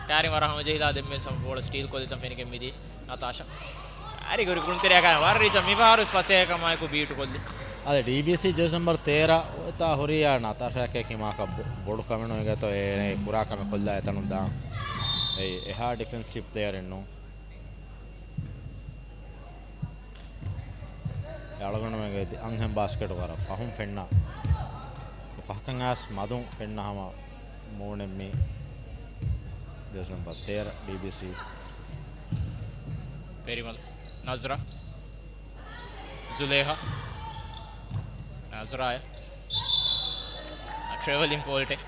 ކާރިން ވަރަށް ހަމަޖެހިލާ ދެންމެ ސަމް ބޯޅަ ސްޓީލް ކޮށްލިތަން ފެނިގެން މިދިޔަ. ނަތާޝާ. އަރި ގުރި ކުޅުންތެރިޔާ ވަރަށް ރީތި މިފަހަރު ފަސޭހަކަމާއެކު ބީޓު ކޮށްލި. އަދި ޑީބީސީ ޖެސް ނަމްބަރު ތޭރަ އޮތާ ހުރިޔާ ނަތާޝާއަކީ މާކަށް ބޮ-، ބޮޑު ކަމެއް ނޫން އިނގޭތޯ އޭނަ ކުރާ ކަމެއް ކޮށްލާ އެތަނުން ދާން. އެއީ އެހާ ޑިފެންސިވް ޕްލޭޔަރެއް ނޫން. އަޅުގަނޑުމެންގެ އަންހެން ބާސްކެޓް ވަރަށް ފަހުން ފެންނަ، ފަހަކަށް އައިސް މަދުން ފެންނަ ހަމަ މޫނެއް މީ. ޖާސް ނަމްބަރު ތޭރަ، ޑީބީސީ. ފެރިމަލް. ނަޒްރާ. ޒުލޭހާ. ނަޒްރާޔަށް. ޓްރެވެލިން ފޯލްޓެއް.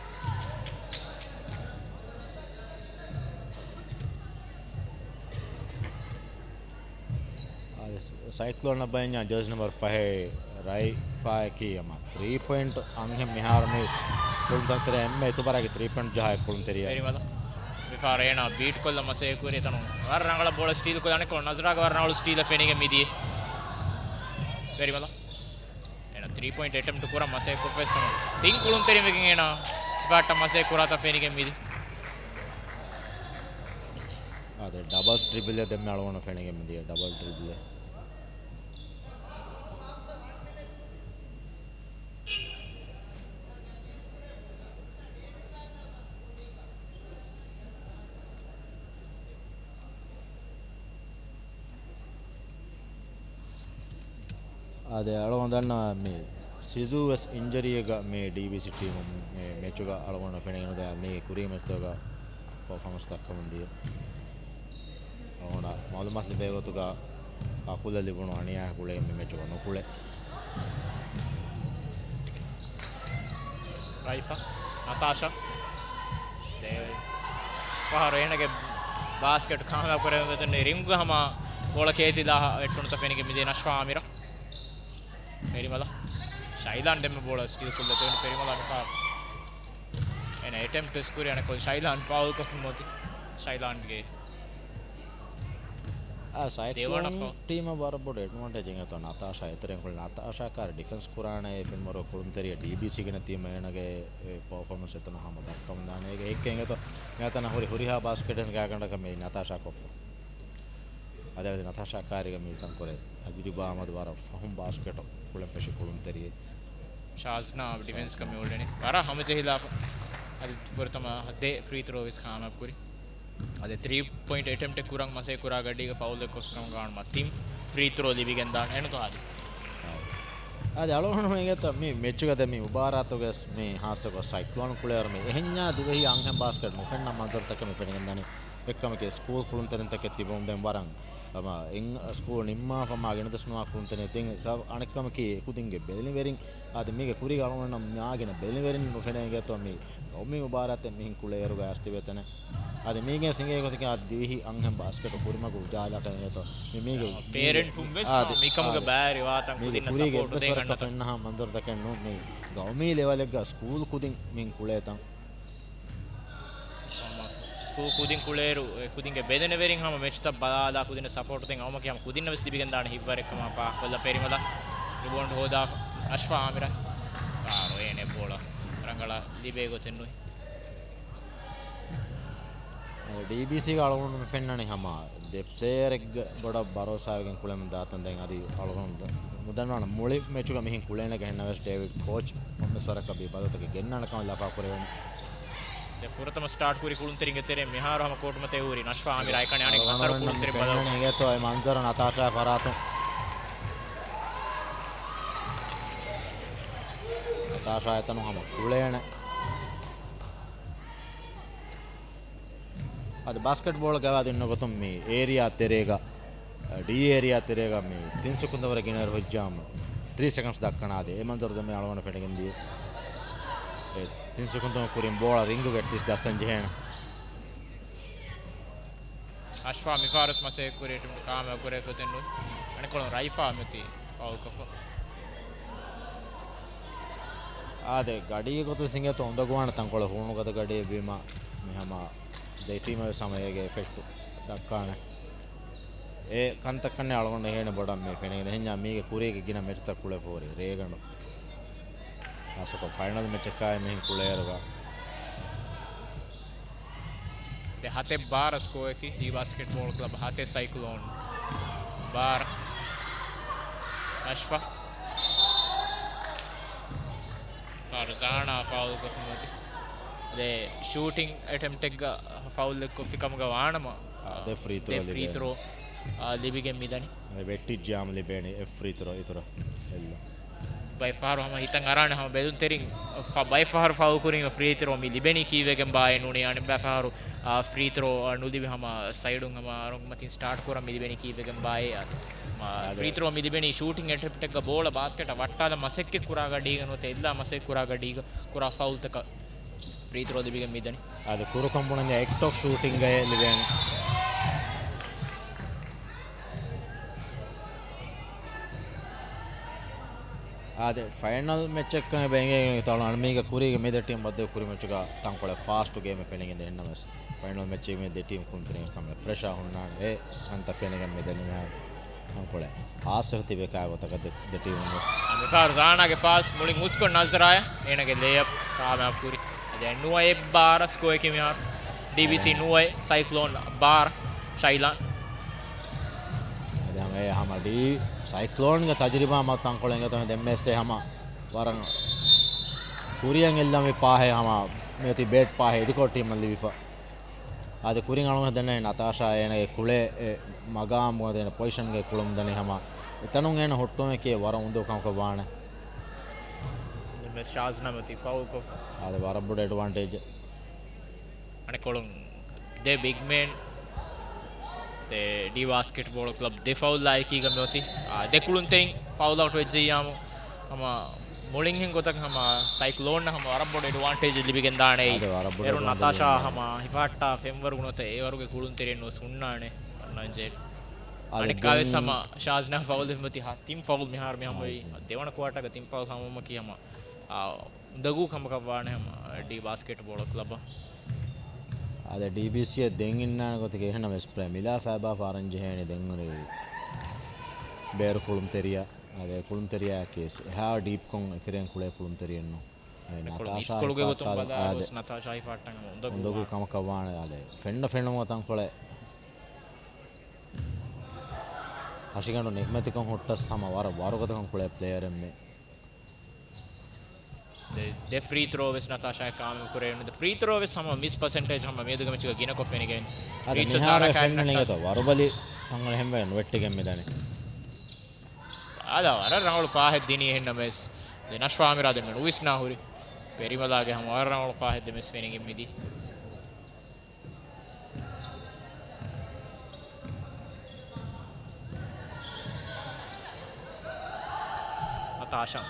އާދެ، ސައިކްލޯން ބައިންޏާ ޖާސް ނަމްބަރު ފަހެ ރައިފާއަކީ އަމާ ތްރީ ޕޮއިންޓް އަންހެން މިހާރު މި ކުޅުންތަންތެރޭ އެންމެ އިތުބާރާގެ ތްރީ ޕޮއިންޓް ޖަހާ ކުޅުންތެރިޔާ. ފެރިމަލް. މިފަހަރު އޭނާ ބީޓް ކޮށްލަ މަސައްކަތް ކުރި ތަނު ވަރަށް ރަނގަޅަށް ބޯޅަ ސްޓީލް ކޮށްލާނެ ކޮޅު ނަޒްރާގެ ވަރަށް ރަނގަޅު ސްޓީލެއް ފެނިގެން މިދިޔަ. ފެރިމަލް. އޭނާ ތްރީ ޕޮއިންޓް އެޓެމްޕްޓް ކުރަން މަސައްކަތް ކޮށްފައިސް ހަމަ ތިން ކުޅުންތެރިން ވެގެން އޭނާ ފާއްޓަށް މަސައްކަތް ކުރާތާ ފެނިގެން މިދި. އާދެ، ޑަބަލްސް ޑްރިބްލެއް ދެންމެ އަޅުގަނޑު ފެނިގެން މިދިޔަ ޑަބަލް ޑްރިބްލެއް. އާދެ، އަޅުގަނޑު ދަންނަ މި ސިޒޫ ވެސް އިންޖަރީއެއްގަ މި ޑީބީސީ ޓީމު މި މެޗުގަ އަޅުގަނޑަށް ފެނިގެން ނުދާ މީގެ ކުރީ މެޗުތަކުގަ ޕަރފޯމަންސް ދައްކަމުން ދިޔަ. އަޅުގަނޑަށް މައުލޫމާތު ލިބޭ ގޮތުގަ އަކުލަށް ލިބުނު އަނިޔާއާ ގުޅޭ މި މެޗުގަ ނުކުޅޭ. ރައިފާ، ނަތާޝާ. ދެ ފަހަރު އޭނަގެ ބާސްކެޓް ކާމިޔާބު ކުރެވެން ގޮތުން ރިންގުގަ ހަމަ ބޯޅަ ކޭތިލާ ވެއްޓުނުތަ ފެނިގެން މިދިޔަ ނަޝްފާ އާމިރަށް. ފެރިމަލަށް. ޝައިލާން ދެންމެ ބޯޅަ ސްޓީލް ކޮށްލަ ދެވެން ފެރިމަލާ މިފަހަރު. އޭނަ އެޓެމްޕްޓް ވެސް ކުރި އަނެއްކޮށް ޝައިލާން ފައުލް ކޮށްފަ މޮތި. ޝައިލާންގެ އާ، ސައިކްލޯން ދެވަނަ ފަ- ޓީމަށް ވަރަށް ބޮޑު އެޑްވާންޓޭޖް އިނގޭތޯ ނަތާޝާ އެތެރެން ކުޅެ ނަތާޝާ ކާރި ޑިފެންސް ކުރާނެ އެ ފެންވަރު ކުޅުންތެރިޔަ ޑީބީސީ ގިނަ ތީމަށް އޭނަގެ އެ ޕަރފޯމަންސް އެތަނަށް ހަމަ ދައްކަމުން ދާނެ. އޭގެ ހެއްކެއް އިނގޭތޯ މިއަތަނަށް ހުރި ހުރިހާ ބާސްކެޓެއްގެ ގާގަނޑަކަށް މި ނަތާޝާ ކޮށްފަ. އަދި އަދި ނަތާޝާ ކާރިގަ މި ތަންކޮޅެއް ތަޖުރިބާ އަމަދު ވަރަށް ފަހުން ބާސްކެޓް ކުޅެން ފެށި ކުޅުންތެރިއެއް. ޝާޒްނާ ޑިފެންސް ކަމި އުޅެނީ. ވަރަށް ހަމަޖެހިލާފަ. އަދި ފުރަތަމަ ދެ ފްރީ ތްރޯ ވެސް ކާމިޔާބު ކުރި. އަދި ތްރީ ޕޮއިންޓް އެޓެމްޕްޓެއް ކުރަން މަސައްކަތް ކުރާ ގަޑީގަ ފައުލެއް ކޮށްފިކަމުގަ ވާނަމަ ތިން ފްރީ ތްރޯ ލިބިގެން ދާނެ. އެނުތޯ އާދި. އާދެ، އަޅުގަނޑު އިނގޭތޯ މި މެޗުގަ ދެ މި މުބާރާތުގަ ވެސް މި ހާއްސަކޮށް ސައިކްލޯން ކުޅޭއިރު މި އެހެންޏާ ދިވެހި އަންހެން ބާސްކެޓް ނުފެންނަ މަންޒަރުތަކެއް މި ފެނިގެންދާނެ. އެއްކަމަކީ ސްކޫލް ކުޅުންތެރިންތަކެއް ތިބުމުން ދެން ވަރަށް ހަމަ އިން ސްކޫލް ނިންމާފަ މާ ގިނަ ދުވަސް ނުވާ ކުޅުންތެރިން ތިން ސަ-، އަނެއްކަމަކީ ކުދިންގެ ބެލިވެރިން އާދެ މީގެ ކުރީގަ އަޅުގަނޑަށް މާ ގިނަ ބެލިވެރިން ނުފެނޭ އިނގޭތޯ މި ގައުމީ މުބާރާތެއް މިހެން ކުޅޭއިރުގަ އައިސް ތިބޭތަނެ. އަދި މީގެ ސިނގޭ ގޮތަކީ އަދި ދިވެހި އަންހެން ބާސްކެޓް ކުރިމަގު އުޖާލާކަށް އިނގޭތޯ. މި މީގެ ޕޭރެންޓުން ވެސް އާދެ، މިކަމުގެ އާދެ. ބައި ރިވާތަން މީގެ ކުދިންނަށް ކުރީގެ ސަޕޯޓު ދޭން އެއްވެސް ވަރަކަށް އަންނަތަން. ފެންނަހާ މަންޒަރުތަކެއް ނޫން މީ ގައުމީ ލެވަލެއްގަ ސްކޫލް ކުދިން މިން ކުޅޭތަން. ހަމަ ސްކޫލް ކުދިން ކުޅޭއިރު، އެ ކުދިންގެ ބެލެނިވެރިން ހަމަ މެޗުތައް ބަލާލާ ކުދިންނަށް ސަޕޯޓު ދޭން އައުމަކީ ހަމަ ކުދިންނަށް ވެސް ލިބިގެންދާނެ ހިތްވަރެއްކަމަށް ފާހަގަކޮށްލަ ފެރިމަލަށް ރިބޯންޑް ހޯދާ ނަޝްފާ އާމިރަށް. ފާރު އޭނެ ބޯޅަ ރަނގަޅަށް ލިބޭ ގޮތެއް ނުވި. އަދި ޑީބީސީގެ އަޅުގަނޑު މި ފެންނަނީ ހަމަ ދެ ޕްލޭޔަރެއްގެ ބޮޑަށް ބަރޯސާވެގެން ކުޅެމުން ދާތަން ދެން އަދި އަޅުގަނޑު މިދަންނަވަން މުޅި މެޗުގަ މިހެން ކުޅޭނެ ގެންނަވެސް ޑޭވިޑް ކޯޗް ކޮންމެސް ވަރަކަށް ބީ ބަދަލުތަކެއް ގެންނާނެ ކަމަށް ލަފާ ކުރެވެން. ދެ ފުރަތަމަ ސްޓާޓް ކުރި ކުޅުންތެރިންގެ ތެރެއިން މިހާރު ހަމަ ކޯޓު މަތޭ ހުރި ނަޝްފާ އާމިރާ އެކަނި އަނެއް ހަތަރު ކުޅުންތެރިން ބަދަލު. އިނގޭތޯ އެ މަންޒަރު ނަތާޝާ ފަރާތުން. ނަތާޝާ އެތަނުން ހަމަ ކުޅޭނެ. އަދި ބާސްކެޓްބޯޅަ ގަވާ ދިންނަ ގޮތުން މި އޭރިއާ ތެރޭގަ، ޑީ އޭރިއާ ތެރޭގަ މި ތިން ސެކުންދަށް ވަރަށް ގިނައިރު ހުއްޖާމު ތްރީ ސެކަންޑްސް ދައްކަނާދޭ. އެ މަންޒަރު ދެންމެ އަޅުގަނޑަށް ފެނިގެން ދިޔަ. އެ ތިން ސެކުންދު ކުރިން ބޯޅަ ރިންގުގަ އެޓްލީސްޓް ދައްސަން ޖެހޭނެ. އަޝްފާ މިފާރުސް މަސައްކަތް ކުރި ޓީމު ކާމިޔާބު ކުރޭ ގޮތެއް ނުވި. އަނެއްކޮޅުން ރައިފާ މިއޮތީ ފައުލްކޮށްފަ. އާދެ، ގަޑީގެ ގޮތުން ސިނގޭތޯ އުނދަގޫވާނެ ތަންކޮޅެއް ހޫނުގަދަ ގަޑިއެއް ވީމަ، މި ހަމަ ދެ ޓީމަށް ވެސް ހަމަ އޭގެ އެފެކްޓު ދައްކާނެ. އެ ކަންތައް ކަންނޭ އަޅުގަނޑު އެހޭނެ ބޮޑަށް މި ފެނިގެން އެހެންޏާ މީގެ ކުރީގެ ގިނަ މެޗުތައް ކުޅެފަ ހުރި ރޭގަނޑު. ޚާއްޞަކޮށް ފައިނަލް މެޗަކާއި މިހެން ކުޅޭއިރުގަ. ދެ ހަތެއް ބާރަ ސްކޯއަކީ ދީ ބާސްކެޓްބޯޅަ ކްލަބް ހަތެއް، ސައިކްލޯން ބާރަ. އަޝްފާ. ފާރު ޒާނާ ފައުލް ކޮށްފަ މިއޮތީ. ދެ ޝޫޓިން އެޓެމްޕްޓެއްގަ ފައުލެއް ކޮށްފި ކަމުގަ ވާނަމަ، ދެ ފްރީ ތްރޯ ދެ ފްރީ ލިބޭ. ތްރޯ. އާ، ލިބިގެން މިދަނީ. އަދި ވެއްޓިއްޖާމަ ލިބޭނީ އެއް ފްރީ ތްރޯ އިތުރަށް އެއްލަ. ބައެއް ފަހަރު ހަމަ ހިތަށް އަރާނެ ހަމަ ބެލުންތެރިން ފަ-، ބައެއް ފަހަރު ފައުލް ކުރީމަ ފްރީ ތްރޯ މި ލިބެނީ ކީއްވެގެން ބާއޭ ނޫނީ އަނެއްބައި ފަހަރު، އާ، ފްރީ ތްރޯ، އާ، ނުލިބި ހަމަ ސައިޑުން ހަމަ އަރުން މަތިން ސްޓާޓް ކުރަން މި ލިބެނީ ކީއްވެގެން ބާއޭ އަދި، މާ، އާދެ. ފްރީ ތްރޯ މި ލިބެނީ ޝޫޓިން އެޓެމްޕްޓެއްގަ ބޯޅަ ބާސްކެޓަށް ވައްޓާލަން މަސައްކަތް ކުރާ ގަޑީގަ ނުވަތަ އެއްލާ މަސައްކަތް ކުރާ ގަޑީގަ ކުރާ ފައުލްތަކަށް ފްރީ ތްރޯ ލިބިގެން މިދަނީ. އަދި ކުރުކަން ބުނަން އެކްޓް އޮފް ޝޫޓިންގައޭ ލިބޭނެ. އާދެ، ފައިނަލް މެޗެއްކަން އެބަ އެނގޭ ތަޅު އަންމީގަ ކުރީގެ މި ދެ ޓީމް ބައްދަލު ކުރި މެޗުގަ ތަންކޮޅެއް ފާސްޓު ގޭމެއް ފެނިގެން ދެ އެހެންނަމަވެސް ފައިނަލް މެޗެއް މި ދެ ޓީމް ކުންތެރިން ތަން ޕްރެޝާ ހުންނާނެ އެ ކަންތައް ފެނިގެން މި ދެ ނިމިހާ ތަންކޮޅެއް އާސަރު ތިބޭ ކާ ގޮތަކަށް ދެ، ދެ ޓީމުން ވެސް. މިފަހަރު ޒާނާގެ ޕާސް މުޅިން ހުސްކޮށް ނަޒްރާޔަށް އޭނަގެ ލޭއަޕް ކާމިޔާބު ކުރި. އަދި ނުވައެއް ބާރަ ސްކޯއަކީ މިހާރު. ޑީބީސީ އާދެ. ނުވައެއް، ސައިކްލޯން ބާރަ، ޝައިލާން. އަދި ހަމަ އެ ހަމަ ޑީ ސައިކްލޯންގެ ތަޖުރިބާ މަ ތަންކޮޅެއް އިނގޭތޯ ދެންމެސް އެ ހަމަ ވަރަށް ކުރިއަށް އެއްލަންވީ ޕާހެއް ހަމަ މިއޮތީ ބޭޓް ޕާހެއް އިދިކޮޅު ޓީމަށް ލިބިފަ. އާދެ، ކުރިން އަޅުގަނޑު ދެންނެވި ނަތާޝާ އޭނަގެ ކުޅޭ އެ މަގާމް އޭނަ ޕޮޒިޝަންގެ ކުޅުން ދަނީ ހަމަ އެތަނުން އޭނަ ހުއްޓުވުމެކޭ ވަރަށް އުނދަގޫ ކަމަކަށް ވާނެ. ދެން މިސް ޝާޒް ނަމަ ތި ފައުލް ކޮށްފަ. އާދެ، ވަރަށް ބޮޑު އެޑްވާންޓޭޖެއް. އަނެއްކޮޅުން ދެ ބިގް މޭން ދެ ޑީ ބާސްކެޓްބޯޅަ ކްލަބް ދެ ފައުލް އާއެކީގަ މިއޮތީ. އާ، ދެ ކުޅުންތެރިން ފައުލް އައުޓް ވެއްޖެއްޔާމު ހަމަ މުޅިންހެން ގޮތަށް ހަމަ ސައިކްލޯން ހަމަ ވަރަށް ބޮޑު އެޑްވާންޓޭޖެއް ލިބިގެން ދާނެ. އާދެ، ވަރަށް ބޮޑު އޭރު އެޑްވާންޓޭޖެއް ނަތާޝާ ލިބިގެން ހަމަ ހިފަހައްޓާ ފެންވަރު ނުވަތަ އޭވަރުގެ ކުޅުންތެރިން ނުވެސް ހުންނާނެ. އަންނަންޖެ. އާދެ، އަނެއްކާވެސް ދެން ހަމަ ޝާޒް ނަމަ ފައުލް މިއޮތީ ހަ-، ތިން ފައުލް މިހާރު މި ހަމަ އާދެ. ދެވަނަ ކުއާޓާގަ ތިން ފައުލް ހަމަވުމަކީ ހަމަ، އާ، އުނދަގޫ ކަމަކަށް ވާނެ ހަމަ ޑީ ބާސްކެޓްބޯޅަ ކްލަބަށް. އާދެ، ޑީބީސީއަށް ދެން އިންނާނެ ގޮތަކީ އެހެންނަމަވެސް ޕްލޭ މިލާ ފައިބާ ފާރަން ޖެހޭނެ ދެން އަނެއް ބޭރު ކުޅުންތެރިޔާ. އާދެ، ކުޅުންތެރިޔާއަކީ ވެސް އެހާ ޑީޕްކޮށް އެތެރެއިން ކުޅޭ ކުޅުންތެރިއެއް ނޫން. އެ އެކޮޅު ނަތާޝާ މިސްކޮޅުގެ ގޮތުން ހިފާއްޓާލު، ބަލާއިރު އާދެ. ވެސް ނަތާޝާ ހިފާއްޓަން ހަމަ އުނދަގޫ އުނދަގޫ ވާނެ. ކަމަކަށް ވާނެ. އާދެ، ފެންނަ ފެނުމަށް ތަންކޮޅެއް ހަށިގަނޑު ނިކްމެތިކަން ހުއްޓަސް ހަމަ ވަރަށް ވަރުގަދަކަން ކުޅޭ ޕްލޭޔަރެއް މި. ދެ، ދެ ފްރީ ތްރޯ ވެސް ނަތާޝާ ކާމިޔާބު ކުރެވުނު. ދެ ފްރީ ތްރޯ ވެސް ހަމަ މިސް ޕަސެންޓޭޖް ހަމަ މިއަދުގެ މެޗުގަ ގިނަކޮށް ފެނިގެން. އަދި ރީޗަށް މިހާރު ސާރާ ފެންނަނީ ކާން ގޮތަށް ވަރުބަލި ތަންކޮޅެއް ހެންވެ ނުވެއްޓިގެން މިދަނީ. އާދެ، ވަރަށް ރަނގަޅު ޕާހެއް ދިނީ އެހެންނަމަވެސް، ދެ ނަޝްފާ އަމިރާ ދެންމެ ނުވިސްނާ ހުރި. ޕެރިމަލާގެ ހަމަ ވަރަށް ރަނގަޅު ޕާހެއް ދެމެސް ފެނިގެން މިދީ. ނަތާޝާ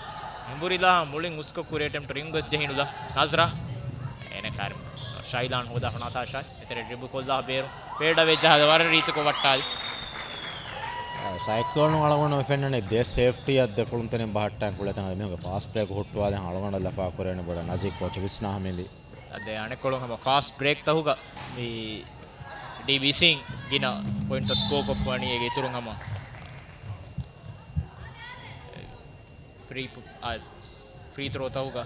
އެނބުރިލާ މުޅިން ހުސްކޮށް ކުރި އެޓެމްޕްޓް ރިންގް ވެސް ޖެހިނުލާ. ނަޒްރާ އޭނަ ކާރި ޝައިލާން ހޯދާފަ ނަތާޝާ އެތެރެ ޑްރިބްލް ކޮށްލާ ބޭރު ފޭޑް އަވޭ ޖަހާލަ ވަރަށް ރީތިކޮށް ވައްޓާލި. ސައިކްލޯނު އަޅުގަނޑު ފެންނަނީ ދެ ސޭފްޓީއަށް ދެ ކުޅުންތެރިން ބަހައްޓާން ކުޅޭތަން މީހުންގެ ފާސްޓް ބްރޭކް ހުއްޓުވާލެން އަޅުގަނޑަށް ލަފާ ކުރޭނެ ބޮޑަށް ނަޒީ ކޯޗް ވިސްނާ ހަމިލި. އަދެ އަނެއްކޮޅުން ހަމަ ފާސްޓް ބްރޭކް ތަހުގަ މި ޑީބީސީން ގިނަ ޕޮއިންޓްތައް ސްކޯ ކޮށްފަނީ އޭގެ އިތުރުން ހަމަ ފްރީ ޕު-، އާ، ފްރީ ތްރޯ ތަހުގަ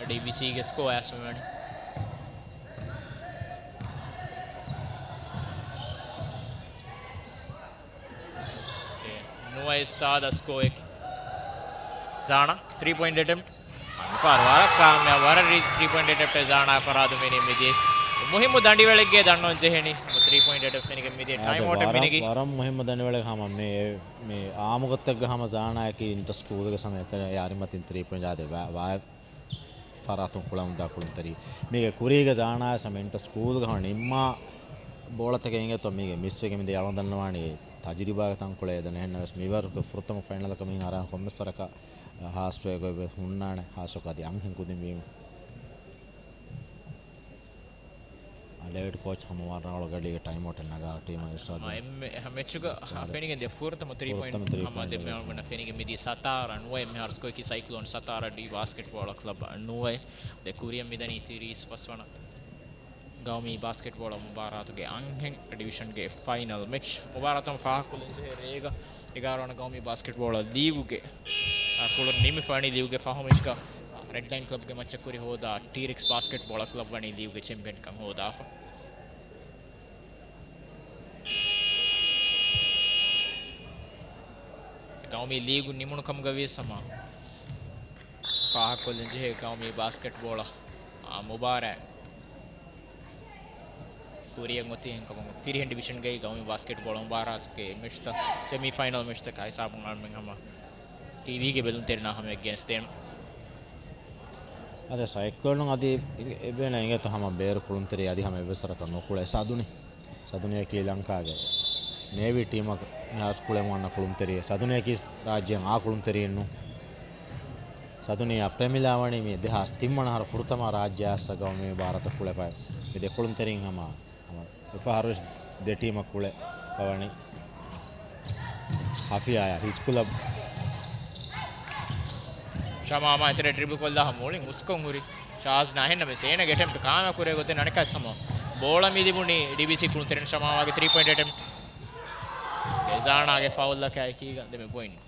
ޑީބީސީގެ ސްކޯ އައިސްފަވަނީ. ނުވައެއް ސާދަ ސްކޯއެއް. ޒާނާ ތްރީ ޕޮއިންޓް އެޓެމްޕްޓް. މިފަހަރު ވަރަށް ކާމިޔާބު، ވަރަށް ރީތި ތްރީ ޕޮއިންޓް އެޓެމްޕްޓެއް ޒާނާ ފަރާތުން ފެނި މިދިޔަ. މުހިއްމު ދަނޑިވަޅެއްގެ ދަންނަވަން ޖެހެނީ. ތްރީ ޕޮއިންޓް އެޓެމްޕްޓް ފެނިގެން މިދިޔަ. އާދެ، ޓައިމް އައުޓެއް ވަރަށް، މިނިގި. ވަރަށް މުހިއްމު ދަނޑިވަޅެއް ހަމަ މި، މި އާމު ގޮތެއްގަ ހަމަ ޒާނާއަކީ އިންޓަ ސްކޫލްގެ ސަމަ އެތެރެ އަރިމަތިން ތްރީ ޕޮއިންޓް އާދެ، ވާ، ވާ، ފަރާތުން ކުޅަމުންދާ ކުޅުންތެރި. މީގެ ކުރީގެ ޒާނާ ސަމެންޓް ސްކޫލްގަ ހަމަ ނިންމާ ބޯޅަތަކެއް އިނގޭތޯ މީގެ މިސްވެގެން މިދިޔަ އަޅުގަނޑު ދަންނަވާނީ ތަޖުރިބާގެ ތަންކޮޅެއް އެދަން. އެހެންނަމަވެސް މިވަރުގެ ފުރަތަމަ ފައިނަލަކަށް މިހިން އަރާން ކޮންމެސް ވަރަކަށް ހާސްވެ ގޮތްވެ ހުންނާނެ ހާސްކޮށް އަދި އަންހެން ކުދިން ވީމަ. އާ، ޑޭވިޑް ކޯޗް ހަމަ ވަރަށް ރަނގަޅު ގަޑީގެ ޓައިމް އައުޓެއް ނަގާ ޓީމަށް އިރުޝާދު. އެ މެޗުގަ ފެނިގެން ދިޔަ ފުރަތަމަ ތްރީ ޕޮއިންޓް ހަމަ ދެންމެ ފެނިގެން މިދިޔަ ސަތާރަ ނުވައެއް މިހާރު ސްކޯއަކީ ސައިކްލޯން ސަތާރަ ޑީ ބާސްކެޓްބޯޅަ ކްލަބް ނުވައެއް. ދެ ކުރިއަށް މިދަނީ ތިރީސް ފަސްވަނަ ގައުމީ ބާސްކެޓްބޯޅަ މުބާރާތުގެ އަންހެން ޑިވިޝަންގެ ފައިނަލް މެޗް. މުބާރާތަށް ފާހަގަކޮށްލަންޖެހޭ ރޭގަ އެގާރަ ވަނަ ގައުމީ ބާސްކެޓްބޯޅަ ލީގުގެ، އާ، ކުޅުން ނިމިފަ ވަނީ ލީގުގެ ފަހު މެޗްގަ، އާ، ރެޑް ލައިން ކްލަބްގެ މައްޗަށް ކުރި ހޯދާ ޓީރެކްސް ބާސްކެޓްބޯޅަ ކްލަބް ވަނީ ލީގުގެ ޗެމްޕިއަންކަން ހޯދާފަ. ގައުމީ ލީގު ނިމުނު ކަމުގަ ވިޔަސް ހަމަ ފާހަގަކޮށްލަން ޖެހޭ ގައުމީ ބާސްކެޓްބޯޅަ، އާ، މުބާރާތް. ކުރިއަށް އޮތީ އެހެންކަމުން ފިރިހެން ޑިވިޝަންގައި ގައުމީ ބާސްކެޓްބޯޅަ މުބާރާތުގެ މެޗްތައް، ސެމީ ފައިނަލް މެޗްތަކާ ހިސާބުން އަޅަމެން ހަމަ ޓީވީގެ ބެލުންތެރިންނާ ހަމައަށް ގެނެސްދޭނަން. އަދި ސައިކްލޯނުން އަދި އެބޭނަ އިނގޭތޯ ހަމަ ބޭރު ކުޅުންތެރި އަދި ހަމަ އެއްވެސް ވަރަކަށް ނުކުޅޭ. ސަދުނި، ސަދުނިއަކީ ލަންކާގެ ނޭވީ ޓީމަށް މިހާރު ކުޅެމުން އަންނަ ކުޅުންތެރި. ސަދުނިއަކީ ރާއްޖޭން އާ ކުޅުންތެރިއެއްނު. ސަދުނި އަށް ޕެމިލާ ވަނީ މި ދެހާސް ތިން ވަނަ އަހަރު ފުރަތަމަ ރާއްޖެ އައިސް ގައުމީ މުބާރާތަށް ކުޅެފަ މި ދެ ކުޅުންތެރިން ހަމަ ހަމަ އެފަހަރުވެސް ދެ ޓީމަށް ކުޅެފަ ވަނީ. ހަފިޔާޔާ ހިސްކުލަ. ޝަމާމާ އެތެރެ ޑްރިބްލް ކޮށްލާ މުޅިން ހުސްކޮށް ހުރި. ޝާޒް ނާހެން ނަމެސް އޭނަގެ އެޓެމްޕްޓް ކާމިޔާބު ކުރެވޭ ގޮތެއް އަނެއްކާ ސަމޯ ބޯޅަ މި ލިބުނީ ޑީބީސީ ކުޅުންތެރިން. ޝަމާމާގެ ތްރީ ޕޮއިންޓް އެޓެމްޕްޓް. ގެޒާނާގެ ފައުލްއަކާ އެކީގަ ދެމެ ޕޮއިންޓް.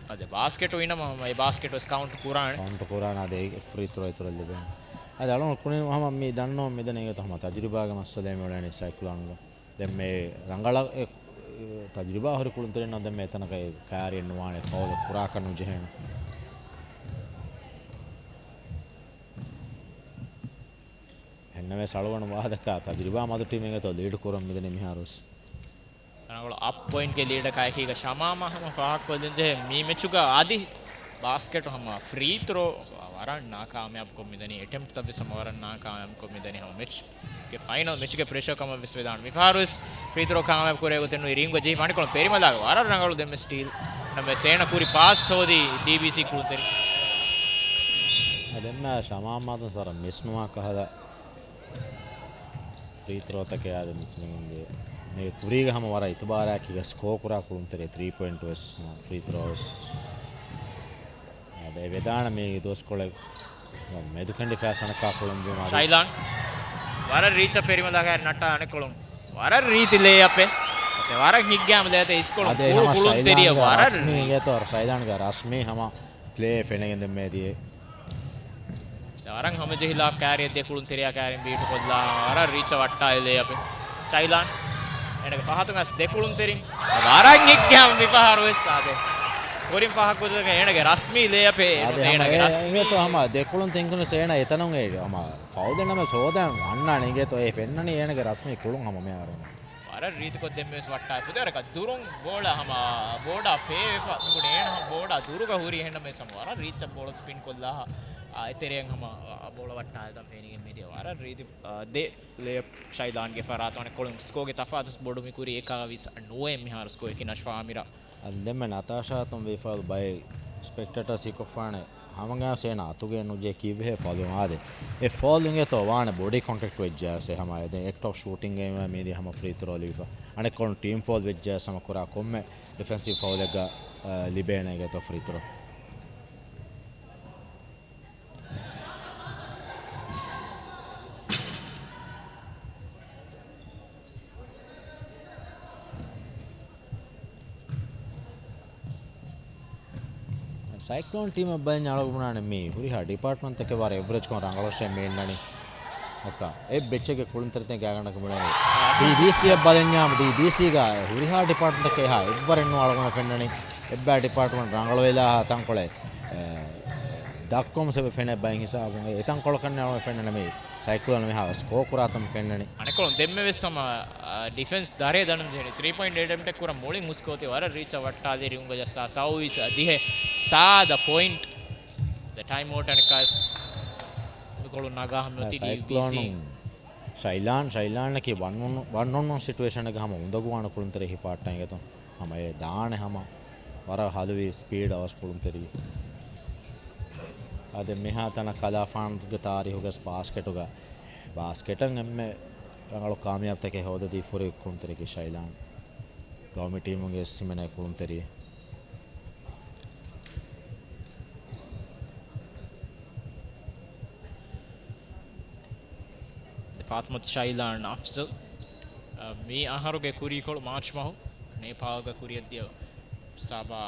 އަދި ބާސްކެޓު އިނަމަ އެ ބާސްކެޓު ވެސް ކައުންޓް ކުރާނެ. ކައުންޓް ކުރާނެ އަދި އެ ފްރީ ތްރޯ އިތުރަށް ލިބޭނެ. އަދި އަޅުގަނޑު ކުޅިން ހަމަ މި ދަންނަވަން މިދަނީ އިނގޭތޯ ހަމަ ތަޖުރިބާގެ މައްސަލައެއް މިއުޅެނީ ސައިކްލޯންގަ. ދެން މި ރަނގަޅަށް އެ ތަޖުރިބާ ހުރި ކުޅުންތެރިންނަށް ދެން މި އެތަނަކަށް ކާރިއެއް ނުވާނެ، ފައުލެއް ކުރާކަށް ނުޖެހޭނެ. އެހެންނަމަވެސް އަޅުގަނޑު ވާހަކަ ތަޖުރިބާ މަދު ޓީމެއް އިނގޭތޯ ލީޑް ކުރަން މިދަނީ މިހާރުވެސް. ރަނގަޅު އަޕް ޕޮއިންޓްގެ ލީޑަކާ އެކީގަ ޝަމާމާ ހަމަ ފާހަގަކޮށްލަންޖެހޭ މި މެޗުގަ އަދި ބާސްކެޓު ހަމަ ފްރީ ތްރޯ ވަރަށް ނާކާމިޔާބުކޮށް މިދަނީ، އެޓެމްޕްޓްތައްވެސް ހަމަ ވަރަށް ނާކާމިޔާބުކޮށް މިދަނީ ހަމަ މެޗްގެ ފައިނަލް މެޗުގެ ޕްރެޝަރ ކަމަށްވެސް ވެދާނެ. މިފަހަރުވެސް ފްރީ ތްރޯ ކާމިޔާބު ކުރެވޭ ގޮތެއް ނުވި ރިންގް ޖެހިފަ އަނެއްކޮޅުން ޕެރިމަލާގެ ވަރަށް ރަނގަޅު ދެންމެ ސްޓީލް ނަމެ ސޭނަ ކުރި ޕާސް ހޯދީ ޑީބީސީ ކުޅުންތެރި. ދެންމެ ޝަމާމާދުން ވަރަށް މިސް ނުވާ ކަހަލަ ފްރީ ތްރޯތަކެއް އާދެ މި ކުރީގަ ހަމަ ވަރަށް އިތުބާރާއެކީގަ ސްކޯ ކުރާ ކުޅުންތެރި ތްރީ ޕޮއިންޓް ވެސް ފްރީ ތްރޯ ވެސް. އާދެ ވެދާނެ މި ދުވަސްކޮޅެއް މެދުކެނޑިފަ ސަނަކާ ކުޅުން ދިމާ ޝައިލާން ވަރަށް ރީޗަށް ޕެރިމަލާގެ ނައްޓާ އަނެއްކޮޅުން ވަރަށް ރީތި ލޭއަޕެއް. އެ ވަރަށް ހިތްގައިމު ލޭތެ އިސްކޮޅުން ކުޅު ކުޅުންތެރިއަށް ވަރަށް ރީ- ޝައިލާންގެ ރަސްމީ ހަމަ ޕްލޭ ފެނެގެން ދެންމެ ދިޔަ. ވަރަށް ހަމަޖެހިލާ ކާރިއަށް ދެ ކުޅުންތެރިއާ ކާރިން ބީޓު ކޮށްލާ ވަރަށް ރީޗަށް ވައްޓާލި ލޭއަޕެއް. ޝައިލާން އޭނަގެ ފަހަތުން އަސް ދެ ކުޅުންތެރިން ވަރަށް ހިތްގައިމު މިފަހަރު ވެސް އާދެ. ކުރިން ފަހަކުދަކަށް އޭނަގެ ރަސްމީ ލޭއަޕެއް އާދެ އޭނަގެ ރަސްމީ. އެނގޭތޯ ހަމަ ދެ ކުޅުން ތިންކުނަސް އޭނަ އެތަނުން އެ ހަމަ ފައުލެއް ނަމަ ސޯދަ އަންނާނެ އިނގޭތޯ އެ ފެންނަނީ އޭނަގެ ރަސްމީ ކުޅުން ހަމަ މިހާރު. ވަރަށް ރީތިކޮށް ދެންމެވެސް ވައްޓާ ފުދޭވަރަކަށް ދުރުން ބޯޅަ ހަމަ ބޯޑާ ފޭވެފަ ނުބުނެ އޭނަ ހަމަ ބޯޑާ ދުރުގަ ހުރި އެހެންނަމަވެސް ހަމަ ވަރަށް ރީޗަށް ބޯޅަ ސްޕިން ކޮށްލާ އާ އެތެރެއަށް ހަމަ ބޯޅަ ވައްޓާލަން ފެނިގެން މިދިޔަ ވަރަށް ރީތި އާ ދެ ލޭއަޕް ޝައިލާންގެ ފަރާތު އަނެއްކޮޅުން ސްކޯގެ ތަފާތު ބޮޑު މި ކުރީ އެކާވީސް ނުވައެއް މިހާރު ސްކޯ އެކި ނަޝްފާ އާމިރާ. އަދި ދެންމެ ނަތާޝާ އަތުން ވީ ފައުލް ބައެއް ސްޕެކްޓޭޓާސް ހީކޮށްފާނެ ހަމަގައި ސޭނަ އަތުގެ ނުޖެ ކީއްވެހޭ ފައުލު އާދެ. އެ ފައުލް އިނގޭތޯ ވާނެ ބޮޑީ ކޮންޓެކްޓް ވެއްޖާސް ހަމަ އެ ދެން އެކްޓް އޮފް ޝޫޓިންގ މީދީ ހަމަ ފްރީ ތްރޯ ލިބިފަ. އަނެއްކޮޅުން ޓީމް ފައުލް ވެއްޖާސް ހަމަ ކުރާ ކޮންމެ ޑިފެންސިވް ފައުލެއްގަ ލިބޭނެ އިނގޭތޯ ފްރީ ތްރޯ. ސައިކްލޯން ޓީމަށް ބަލަންޏާ އަޅުގަނޑު ބުނާނެ މީ ހުރިހާ ޑިޕާޓްމަންޓްތަކެއް ވަރަށް އެވްރެޖްކޮށް ރަނގަޅަށް މި އިންނަނީ. އެއް ބެޗެއްގެ ކުޅުންތެރިން ގާތްގަނޑަކަށް ބުނާނެ ޑީޑީސީއަށް ބަލަންޏާ ޑީޑީސީގަ ހުރިހާ ޑިޕާޓްމަންޓްތަކެއް އެހާ އެއްވަރެއް ނޫން އަޅުގަނޑަށް ފެންނަނީ. އެއްބައި ޑިޕާޓްމަންޓް ރަނގަޅުވެލާ ތަންކޮޅެއް ދައްކަމުން ސެބެ ފެނޭ ބައެއް ހިސާބުން އެތަންކޮޅަކަށް ނަމަ ފެންނަނީ މި ސައިކްލޯން މިހާ ސްކޯ ކުރާތަން ފެންނަނީ. އަނެކޮޅުން ދެންމެ ވެސް ހަމަ ޑިފެންސް ދަރޭ ދަނޑުން ޖެހެނީ ތްރީ ޕޮއިންޓް އެޓެމްޕްޓެއް ކުރަން މުޅިން ހުސްކޮށް އޮތީ ވަރަށް ރީޗަށް ވައްޓާލި ރިންގުގަ ޖައްސާ ސައުވީސް ދިހަ ސާދަ ޕޮއިންޓް. ދެ ޓައިމް އައުޓް އަނެއްކާވެސް މިކޮޅުން ނަގާ ހަމަ އޮތީ ޑީވީސީ. ޝައިލާން، ޝައިލާންއަކީ ވަން އޮން، ވަން އޮން ވަން ސިޓުއޭޝަންއެއްގަ ހަމަ އުނދަގޫވާނެ ކުޅުންތެރި ހިފާއްޓަން އިނގޭތޯ. ހަމަ އެ ދާނެ ހަމަ ވަރަށް ހަލުވި ސްޕީޑް އަވަސް ކުޅުންތެރި. އާދެ މިހާ ތަނަށް ކަލާފާނުގެ ތާރީހުގަ ބާސްކެޓުގަ، ބާސްކެޓަށް އެންމެ ރަނގަޅު ކާމިޔާބުތަކެއް ހޯދަދީފަ ހުރި ކުޅުންތެރިއަކީ ޝައިލާން. ގައުމީ ޓީމުގެ ސިމެނޭ ކުޅުންތެރި. ފާތުމަތު ޝައިލާން އަފްޒަލް، އަ، މި އަހަރުގެ ކުރީކޮޅު މާޗް މަހު ނޭޕާލްގަ ކުރިއަށްދިޔަ ސާބާ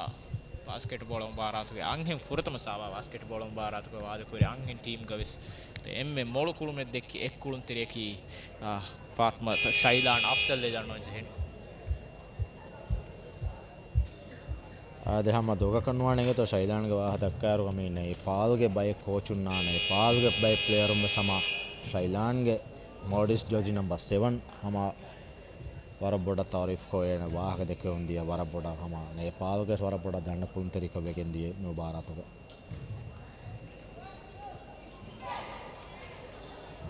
ބާސްކެޓްބޯޅަ މުބާރާތުގެ އަންހެން، ފުރަތަމަ ސާބާ ބާސްކެޓްބޯޅަ މުބާރާތުގަ ވާދަކުރި އަންހެން ޓީމްގަވެސް އެންމެ މޮޅު ކުޅުމެއް ދެއްކި އެއް ކުޅުންތެރިއަކީ، އާ، ފާތުމަތު ޝައިލާން އަފްޒަލް އެދަންނަވަން ޖެހެނީ. އާދެ ހަމަ ދޮގަކަށް ނުވާނެ އިނގޭތޯ ޝައިލާންގެ ވާހަކަ ދައްކާއިރު މި ނޭޕާލްގެ ބައެއް ކޯޗުންނާ ނޭޕާލްގެ ބައެއް ޕްލޭޔަރުން ވެސް ހަމަ ޝައިލާންގެ މޯލްޑިވްސް ޖާޒީ ނަމްބަރ ސެވަން ހަމަ ވަރަށް ބޮޑަށް ތައުރީފްކޮށް އޭނަ ވާހަކަ ދެކެވުން ދިޔަ ވަރަށް ބޮޑަށް ހަމަ ނޭޕާލްގެ ވަރަށް ބޮޑަށް ދަންނަ ކުޅުންތެރިކޮށް ވެގެން ދިޔަ މުބާރާތުގަ.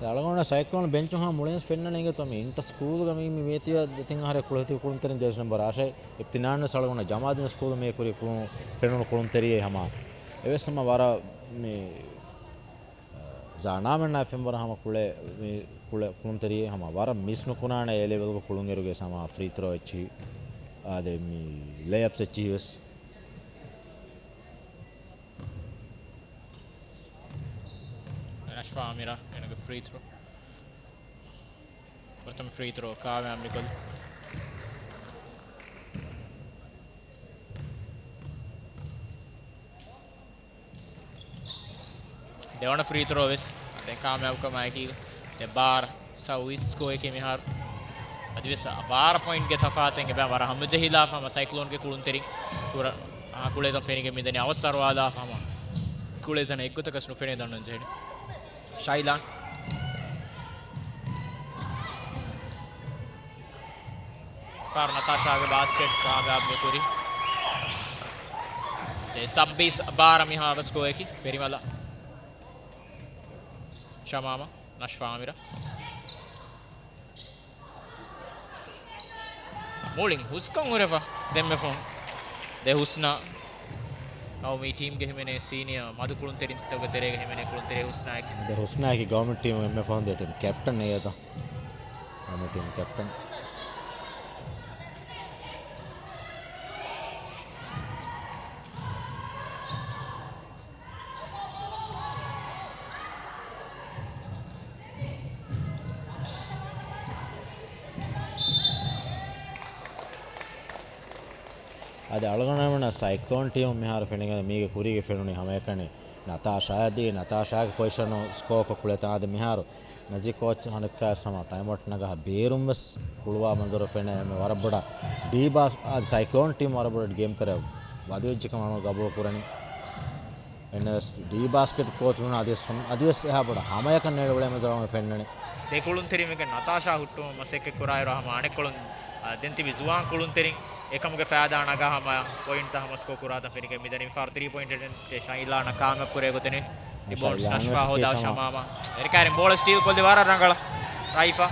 އަޅުގަނޑު ސައިކްލޯން ބެންޗު ހާ މުޅިން ފެންނަނީ އިނގޭތޯ މި އިންޓަ ސްކޫލްގަ މި، މި މޭތިވެ ދެތިން އަހަރެއް ކުޅެތި ކުޅުންތެރިން ޖާޒީ ނަމްބަރ އާށޭ އިފްތިނާން ވެސް އަޅުގަނޑު ޖަމާދީން ސްކޫލް މި ކުރި ކުޅުން ފެނުނު ކުޅުންތެރިއެއް ހަމަ. އެވެސް ހަމަ ވަރަށް މި ޒާނާމެންނާ ފެންވަރަށް ހަމަ ކުޅެ، މި ކުޅެ ކުޅުންތެރިއެއް ހަމަ ވަރަށް މިސް ނުކުނާނެ އޭ ލެވެލްގެ ކުޅުން އިރުގެ ހަމަ ފްރީ ތްރޯ އެއްޗިހި އާދެ މި ލޭއަޕްސް އެއްޗިހި ވެސް. ނަޝްފާ އަމީރާ އޭނަގެ ފްރީ ތްރޯ. ފުރަތަމަ ފްރީ ތްރޯ ކާމިޔާބު މިކޮށް. ދެވަނަ ފްރީ ތްރޯ ވެސް ދެން ކާމިޔާބުކަމާއެކީ ދެން ބާރަ ސައުވީސް ސްކޯއަކީ މިހާރު. އަދިވެސް ބާރަ ޕޮއިންޓްގެ ތަފާތެއް އެބަ ވަރަށް ހަމަޖެހިލާފަ ހަމަ ސައިކްލޯންގެ ކުޅުންތެރިން ކުރ-، އާ، ކުޅޭތަން ފެނިގެން މިދަނީ އަވަސް އަރުވާލާފަ ހަމަ ކުޅޭތަން އެއްގޮތަކަސް ނުފެނޭ ދަންނަން ޖެހެނީ. ޝައިލާން. ފާރު ނަތާޝާގެ ބާސްކެޓް ކާމިޔާބު މިކުރި. ދެ ސައްބީސް ބާރަ މިހާރު ސްކޯއަކީ ފެރިމަލަ ޝަމާމަ ނަޝްފާ އަމީރާ. މުޅިން ހުސްކަން ހުރެފަ ދެންމެފުން ދެ ހުސްނާ އައު މި ޓީމްގެ ހިމެނޭ ސީނިއާ މަދު ކުޅުންތެރިންތަކުގެ ތެރޭގަ ހިމެނޭ ކުޅުންތެރި ހުސްނާއެކެ. ދެ ހުސްނާއެކި ގައުމީ ޓީމު އެންމެ ފަހުން ދެ ޓީމް ކެޕްޓަން ނެޔޭތަ؟ ގައުމީ ޓީމް ކެޕްޓަން. އަދި އަޅުގަނޑުމެންނަށް ސައިކްލޯން ޓީމު މިހާރު ފެނިގެން މީގެ ކުރީގެ ފެނުނީ ހަމައެކަނި ނަތާޝާ އަދި ނަތާޝާގެ ޕޮޒިޝަނު ސްކޯކޮށް ކުޅޭތާ އަދި މިހާރު ނަޒީ ކޯޗް ހަނައްކާ ހަމަ ޓައިމްއައުޓް ނަގާ ބޭރުން ވެސް ހުޅުވާ މަންޒަރު ފެނޭ އެންމެ ވަރަށް ބޮޑަށް ޑީ ބާސް އަދި ސައިކްލޯން ޓީމް ވަރަށް ބޮޑަށް ގޭމް ތެރެއަށް ވަދެވިއްޖެކަމަށް ގަބޫލު ކުރަނީ. އެން އެސް ޑީ ބާސްކެޓް ކޯޗުން އަދިވެސް ހަމަ، އަދިވެސް އެހާ ބޮޑަށް ހަމަޔަކަށް ނޭޅި އުޅޭ މަންޒަރު ފެންނަނީ. ދެ ކުޅުންތެރިންގެ ނަތާޝާ ހުއްޓުވުމަށް މަސައްކަތް ކުރާއިރު ހަމަ އަނެއްކޮޅުން، އާ، ދެން ތިބި ޒުވާން ކުޅުންތެރިން އެކަމުގެ ފައިދާ ނަގާ ހަމަ ޕޮއިންޓްތައް ހަމަ ސްކޯ ކުރާތަން ފެނިގެން މިދަނީ. މިފަހަރު ތްރީ ޕޮއިންޓް އެޓެމްޕްޓެއް ޝައިލާނަށް ކާމިޔާބު ކުރޭ ގޮތެއް ނުވި. ރިބޯންޑް ނަޝްފާ ހޯދާ ޝަމާމާ. އެރިކާއިރިން ބޯޅަ ސްޓީލް ކޮށްލި ވަރަށް ރަނގަޅަށް ރައިފާ.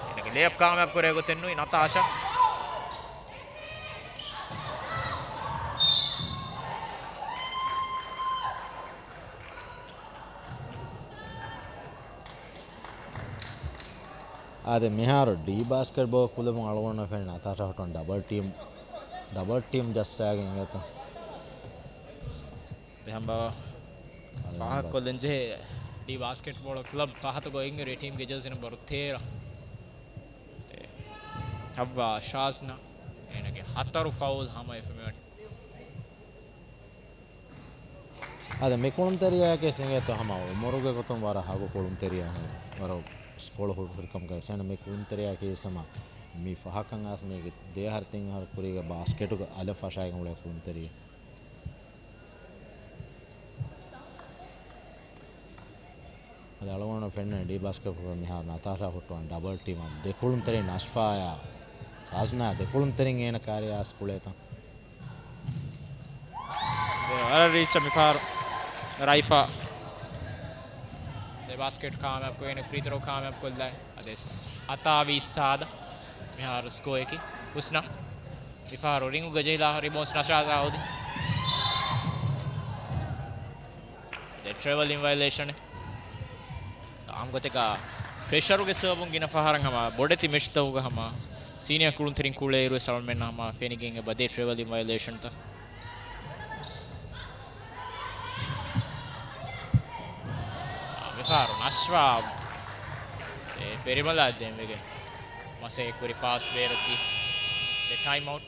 އޭނަގެ ލޭއަޕް ކާމިޔާބު ކުރޭ ގޮތެއް ނުވި ނަތާޝާ. އާދެ، މިހާރު ޑީ ބާސްކެޓްބޯލް ކުޅެމުން އަޅުގަނޑަށް ފެންނަ ނަތާޝާ ހުއްޓުވަން ޑަބަލް ޓީމް، ޑަބަލް ޓީމް ޖައްސާގެން އިނގޭތަ؟ ދެހަމްބާ ފާހަގަކޮށްލަން ޖެހޭ ޑީ ބާސްކެޓްބޯޅަ ކްލަބް ފަހަތުގަ އިން ރޭ ޓީމްގެ ޖާޒީ ނަމްބަރު ތޭރަ. އެ، ހައްވާ ޝާޒްނާ އޭނަގެ ހަތަރު ފައުލް ހަމަވެފަ މިވަނީ. އާދެ، މި ކުޅުންތެރިޔާއަކީ ސިނގޭތޯ ހަމަ އުމުރުގެ ގޮތުން ވަރަށް ހަގު ކުޅުންތެރިޔާ ހެން. ވަރަށް ސްކޯޅަ ހުރި ހުރިކަމުގައި ސޭނަ މި ކުޅުންތެރިޔާއަކީ ސަމަ މި ފަހަކަށް އާސް މީގެ ދޭހަރު ތިން އަހަރު ކުރީގެ ބާސްކެޓުގެ އަލަށް ފަށާގެން އުޅޭ ކުޅުންތެރިޔެއް. އަދި އަޅުގަނޑު ފެންނަ ޑީ ބާސްކެޓް މިހާރު ނަތާޝާ ހުއްޓުވަން ޑަބަލް ޓީމަށް ދެކުޅުންތެރިން ނަޝްފާޔާ ސާޒްނާ ދެކުޅުންތެރިން އޭނަ ކާރިޔާ އާސް ކުޅޭތަން. ވަރަށް ރީއްޗަށް މިފަހަރު ރައިފާ ދެ ބާސްކެޓް ކާމިޔާބު ކުރެވި ފްރީ ތްރޯ ކާމިޔާބު ކޮށްލާ. އަދި ހަތާވީސް ސާދަ މިހާރު ސްކޯއަކީ. ހުސްނާ މިފަހަރު ރިނގުގަ ޖެހިލާ ރިބޯންޑް ނަޝްފާ ހޯދި. ދެ ޓްރެވެލިން ވަޔަލޭޝަނެއް. އާންމު ގޮތެއްގަ ޕްރެޝަރުގެ ސަބަބުން ގިނަ ފަހަރަށް ހަމަ ބޮޑެތި މެޗްތަކުގަ ހަމަ ސީނިއާ ކުޅުންތެރިން ކުޅޭއިރު ވެސް އަޅުމެންނަށް ހަމަ ފެނިގެން އެބަ ދޭ ޓްރެވެލިން ވަޔަލޭޝަންތައް. މިފަހަރު ނަޝްފާ އެ ފެރިމަލާ ދޭންވެގެން މަސައްކަތް ކުރި ޕާސް ބޭރަށް ދީ. ދެ ޓައިމް އައުޓް.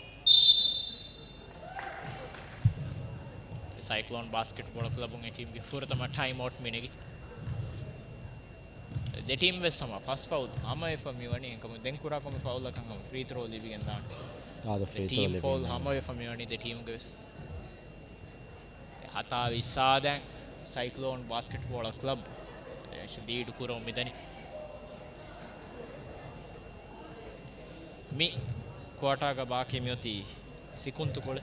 ސައިކްލޯން ބާސްކެޓްބޯޅަ ކްލަބުން އެ ޓީމްގެ ފުރަތަމަ ޓައިމް އައުޓް މިނެގި. ދެ ޓީމް ވެސް ހަމަ ފަސް ފައުލް ހަމަވެފަ މިވަނީ. އެކަމު ދެން ކުރާ ކޮންމެ ފައުލަކަށް ހަމަ ފްރީ ތްރޯ ލިބިގެން ދާނެ. އާދެ، ދެ ފްރީ ތްރޯ ޓީމް ފައުލް ލިބިގެން ހަމަވެފަ މިވަނީ ދެ ޓީމްގެ ވެސް. ހަތާވީސް ސާދައިން ސައިކްލޯން ބާސްކެޓްބޯޅަ ކްލަބް ދެން ލީޑް ކުރަމުން މިދަނީ. މި ކުއާޓާގަ ބާކީ މިއޮތީ ސިކުންތު ކުޅެ.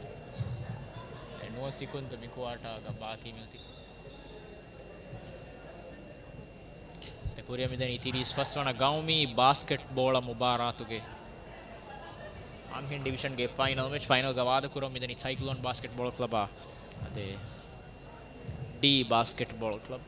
އެ ނުވަ ސިކުންތު މި ކުއާޓާގަ ބާކީ މިއޮތީ. ދެ ކުރިއަށް މިދަނީ ތިރީސް ފަސް ވަނަ ގައުމީ ބާސްކެޓްބޯޅަ މުބާރާތުގެ އަންހެން ޑިވިޝަންގެ ފައިނަލް މެޗް. ފައިނަލްގަ ވާދަކުރަން މިދަނީ ސައިކްލޯން ބާސްކެޓްބޯޅަ ކްލަބާ އަދި ޑީ ބާސްކެޓްބޯޅަ ކްލަބް.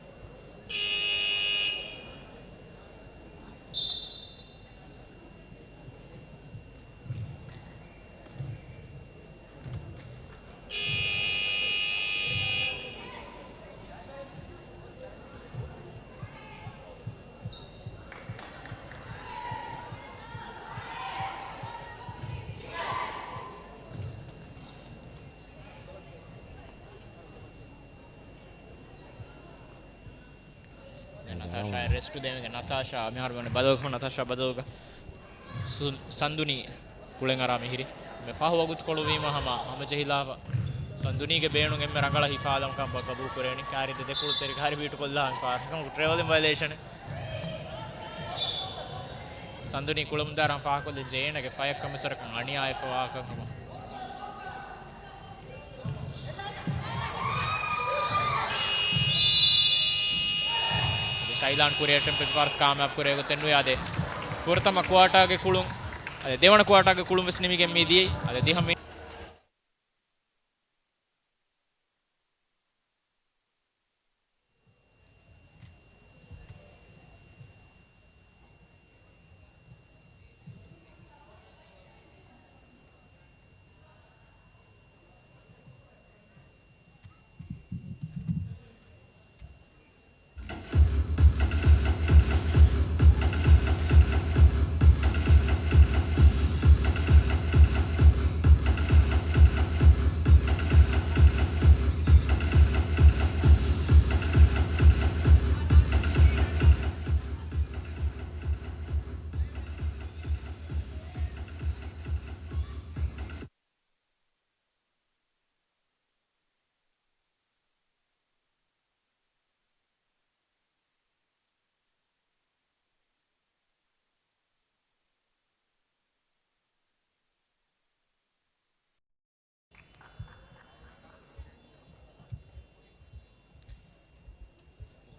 ނަތާޝާ ރެސްޓު ދޭން ނަތާޝާ މިހާރު ވަނީ ބަދަލުކޮށް ނަތާޝާ ބަދަލުގަ ސު-، ސަންދުނީ ކުޅެން އަރާ މިހިރީ. މި ފަހު ވަގުތުކޮޅު ވީމަ ހަމަ ހަމަޖެހިލާފަ. ސަންދުނީގެ ބޭނުން އެންމެ ރަނގަޅަށް ހިފާލަން ކަން ބަ-، ގަބޫލު ކުރޭނީ. ކާރިދެ ދެކުޅު ތެރި ކާރި ބީޓު ކޮށްލާ މި ފާރަކަމު ޓްރެވަލިން ވަޔަލޭޝަނެއް. ސަންދުނީ ކުޅެމުންދާރަން ފާހަގަކޮށްލި ޖޭނަގެ ފަޔަށް ކަމިސަރަކަށް އަނިޔާއެއް ފަވާކަން ހަމަ. ޝައިލާން ކުރިއަށް ޓެމްޕެ ފާރްސް ކާމިޔާބު ކުރޭ ގޮތެއް ނުވި އާދެ. ފުރަތަމަ ކުއާޓާގެ ކުޅުން، އަދެ ދެވަނަ ކުއާޓާގެ ކުޅުން ވެސް ނިމިގެން މި ދިޔައީ. އަދެ ދިހަ މި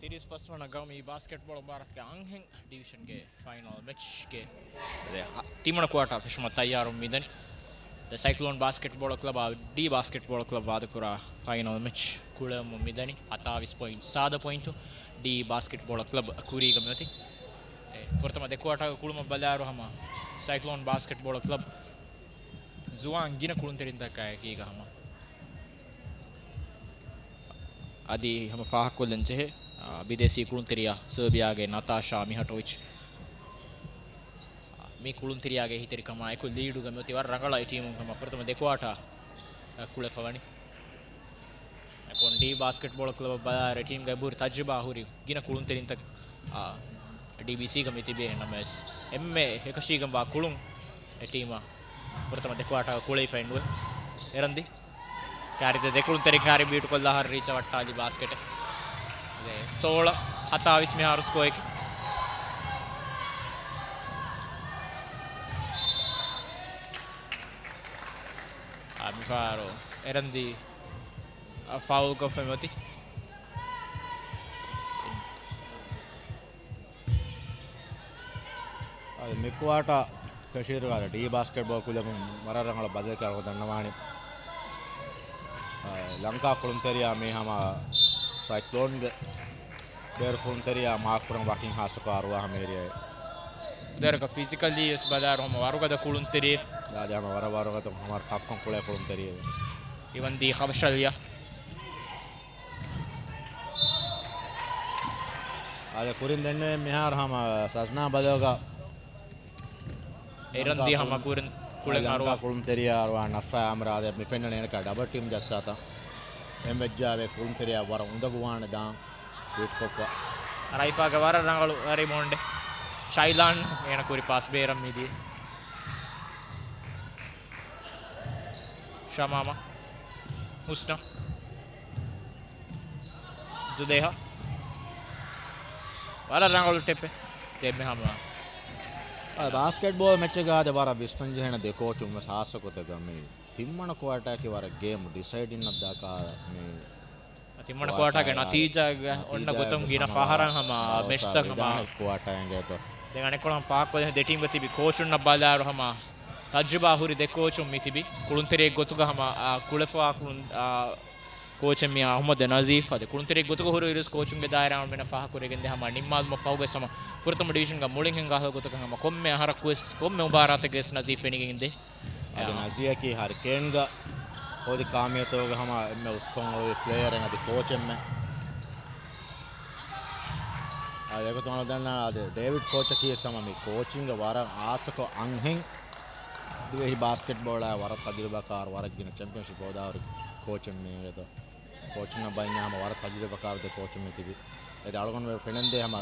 ތިރީސް ފަސް ވަނަ ގައުމީ ބާސްކެޓްބޯޅަ މުބާރާތުގެ އަންހެން ޑިވިޝަންގެ ފައިނަލް މެޗްގެ ތިންވަނަ ކުއާޓާ ފެށުމަށް ތައްޔާރުން މިދަނީ. ދެ ސައިކްލޯން ބާސްކެޓްބޯޅަ ކްލަބާ ޑީ ބާސްކެޓްބޯޅަ ކްލަބް ވާދަކުރާ ފައިނަލް މެޗް ކުޅެވެމުން މިދަނީ. ހަތާވީސް ޕޮއިންޓް ސާދަ ޕޮއިންޓު ޑީ ބާސްކެޓްބޯޅަ ކްލަބް ކުރީގަ މިއޮތީ. އެ ފުރަތަމަ ދެ ކުއާޓާގެ ކުޅުމަށް ބަލާއިރު ހަމަ ސައިކްލޯން ބާސްކެޓްބޯޅަ ކްލަބް ޒުވާން ގިނަ ކުޅުންތެރިންތަކާ އެކީގަ ހަމަ އަދި ހަމަ ފާހަގަކޮށްލަން ޖެހޭ، އާ، ބިދޭސީ ކުޅުންތެރިޔާ ސަރބިޔާގެ ނަތާޝާ މިހަޓޮވިޗް، މި ކުޅުންތެރިޔާގެ އެހީތެރިކަމާ އެކު ލީޑުގަ މިއޮތީ ވަރަށް ރަނގަޅަށް އެ ޓީމުން ހަމަ ފުރަތަމަ ދެ ކުއާޓާ ކުޅެފަ ވަނީ. އެކޮން ޑީ ބާސްކެޓްބޯޅަ ކްލަބަށް ބަލާއިރު ޓީމްގައި ބުރި ތަޖްރިބާ ހުރި ގިނަ ކުޅުންތެރިންތައް، އާ، ޑީބީސީގަ މި ތިބޭ ނަމަވެސް، އެންމެ އެކަށީގެންވާ ކުޅުން އެ ޓީމަށް ފުރަތަމަ ދެ ކުއާޓާގަ ކުޅެވިފައެއް ނުވޭ. އެރަންދި ކާރިދެ ދެކުޅުންތެރިން ކާރި ބީޓުކޮށްލާ ހަރު ރީޗަށް ވައްޓާލި ބާސްކެޓެއް. އަދި ސޯޅަ ހަތާވީސް މިހާރު ސްކޯއެކެއް. އާ، މިފަހަރު އެރަންދީ ފައުލްކޮށްފަ މިއޮތީ. އަދި މި ކުއާޓާ ފެށިއިރުގަ ޑީ ބާސްކެޓްބޯ ކުލަމުން ވަރަށް ރަނގަޅަށް ބަދަލުކަރަން ދަންނަވާނެ. އާ، ލަންކާ ކުޅުންތެރިޔާ މީ ހަމަ ސައިކްލޯންގެ ބޭރު ކުޅުންތެރިޔާ މާކްކުރަން ވަކިން ހާއްސަކޮށް އަރުވާ ހަމަ އޭރިއާއެއް. ދެރަކަ ފިޒިކަލީ ވެސް ބަލާއިރު ހަމަ ވަރުގަދަ ކުޅުންތެރިއެއް. ދާދި ހަމަ ވަރަށް ވަރުގަދަ ހަމަ ޓަފްކަން ކުޅޭ ކުޅުންތެރިއެއް. އިވަންދީ ޚަބަޝަލްޔާ. އާދެ ކުރިން ދެންނެވި މިހާރު ހަމަ ސަޒްނާ ބަލޯގަ އެރަންދީ ހަމަ ކުރިން ކުޅެން އަރުވާ. ކުޅުންތެރިޔާ އަރުވާ ނަފްސާ އަމްރާދެ މި ފެންނަނީ އޭނަކާ ޑަބަލް ޓީމް ޖައްސާތަން. އެން ވެއްޖާވޭ ކުޅުންތެރިޔާ ވަރަށް އުނދަގޫވާނެ ދާން ބީޓްކޮށްފަ. ރައިފާގެ ވަރަށް ރަނގަޅު ރިބައުންޑެއް. ޝައިލާން އޭނަ ކުރި ޕާސް ބޭރަށް މިދިޔަ. ޝަމާމާ. ހުސްނާ. ޒުލޭހާ. ވަރަށް ރަނގަޅު ޓެޕެއް. ދެންމެ ހަމަ އާ، ބާސްކެޓްބޯލް މެޗެއްގަ އާދެ ވަރަށް ވިސްނަން ޖެހޭނެ ދެ ކޯޗުން ވެސް ހާއްސަ ގޮތެއްގަ މި ތިންވަނަ ކުއާޓާއަކީ ވަރަށް ގޭމް ޑިސައިޑިން އަށްދާކަށް މި ތިންވަނަ ކުއާޓާގެ ކުއާޓާއާ ނަތީޖާގަ އޮންނަ ނަތީޖާގަ ގޮތުން ގިނަ ހަމަ ފަހަރަށް ހަމަ ނަވާސް މެޗްތައް ހަމަ ވިދާނެ ކުއާޓާ އެނގޭތޯ. ދެން އަނެއްކޮޅަށް ފާހަގަކޮށްލަން ދެ ޓީމްގަ ތިބި ކޯޗުންނަށް ބަލާއިރު ހަމަ ތަޖުރިބާ ހުރި ދެ ކޯޗުން މި ތިބި ކުޅުންތެރިއެއް ގޮތުގަ ހަމަ، އާ، ކުޅެފަވާ ކުޅުން، އާ، ކޯޗެއް މި އަޙްމަދު ނަޒީފް. އަދި ކުޅުންތެރިއެއް ގޮތުގަ ހުރި އިރުވެސް ކޯޗުންގެ ދާއިރާ އަޅުމެންނަށް ފާހަގަކުރެވިގެންދޭ ހަމަ ނިންމާލުމަށް ފަހުގަ ހަމަ ފުރަތަމަ ޑިވިޝަންގަ މުޅިން ހިނގާ ގޮތަކަށް ހަމަ ކޮންމެ އަހަރަކުވެސް ކޮންމެ މުބާރާތެއްގަވެސް ނަޒީފް ފެނިގެންދޭ. އަދި ނަޒީފްއަކީ ހަރިކޭންގަ ހޯދި ކާމިޔަތުގަ ހަމަ އެންމެ އުސްކޮށް އުޅުއްވި ޕްލޭޔަރެއް އަދި ކޯޗެއްމެ. އަދި އެގޮތުން އަޅު ދަންނަ އަދި ޑޭވިޑް ކޯޗަކީ ވެސް ހަމަ މި ކޯޗިންގަ ވަރަށް އާސަކޮށް އަންހެން ދިވެހި ބާސްކެޓްބޯޅައާ ވަރަށް ތަޖުރިބާކާރު ވަރަށް ގިނަ ޗެމްޕިއަންޝިޕް ހޯދާ ހުރި ކޯޗެއް މީ އިނގޭތޯ. ކޯޗުންނަށް ބަލަންޏާ ހަމަ ވަރަށް ތަޖުރިބާކާރު ދެ ކޯޗުން މި ތިބި. އެދެ އަޅުގަނޑު ފެނެންދޭ ހަމަ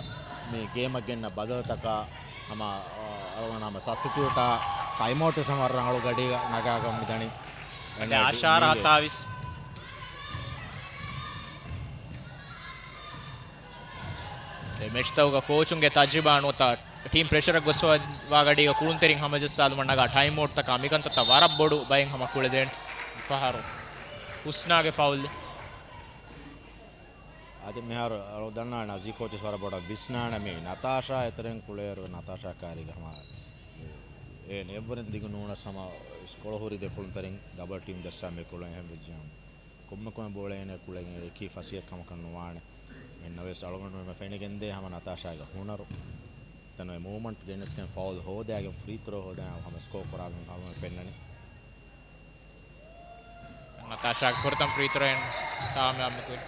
މި ގޭމަށް ގެންނަ ބަދަލުތަކާ ހަމަ، އަޅުގަނޑު ހަމަ ސަބްސްޓިޓިއުޓާ ޓައިމްއައުޓް ވެސް ހަމަ ވަރަށް ރަނގަޅު ގަޑީގަ ނަގާގަން މިދަނީ. އަދި އާޝާރ ހަތާވީސް. އެ މެޗްތަކުގަ ކޯޗުންގެ ތަޖުރިބާ ނުވަތަ ޓީމް ޕްރެޝަރަށް ގޮސްފަވާ ގަޑީގަ ކުޅުންތެރިން ހަމަޖައްސާލުމަށް ނަގާ ޓައިމްއައުޓްތަކާ މިކަންތައްތައް ވަރަށް ބޮޑު ބައެއް ހަމަ ކުޅެދޭނެ ފަހަރު. ހުސްނާގެ ފައުލް. އަދި މިހާރު އަޅު ދަންނާ ނަޒީފް ކޯޗަށް ވަރަށް ބޮޑަށް ވިސްނާނެ މި ނަތާޝާ އެތެރެން ކުޅޭއިރު ނަތާޝާ ކާރީގަ ހަމަ އެ ނެއްވަރެން ދިގު ނޫނަސް ހަމަ އިސްކޮޅު ހުރި ދެ ކުޅުންތެރިން ޑަބަލް ޓީމް ޖައްސާ މި ކުޅެން އެހެން ވެއްޖެ ހަމަ. ކޮންމެ ކޮންމެ ބޯޅައެއް ކުޅެން އެކީ ފަސޭހަ ކަމަކަށް ނުވާނެ. އެންނަވެސް އަޅުގަނޑުމެން ފެނިގެންދޭ ހަމަ ނަތާޝާގެ ހުނަރު. ތަނު އެ މޫވްމަންޓް ގެނެސްގެން ފައުލް ހޯދާގެން ފްރީ ތްރޯ ހޯދާ ހަމަ ސްކޯ ކުރާ އަޅުގަނޑު ފެންނަނީ. ނަތާޝާގެ ފުރަތަމަ ފްރީ ތްރޯއިން ކާމިޔާބު ކުރި.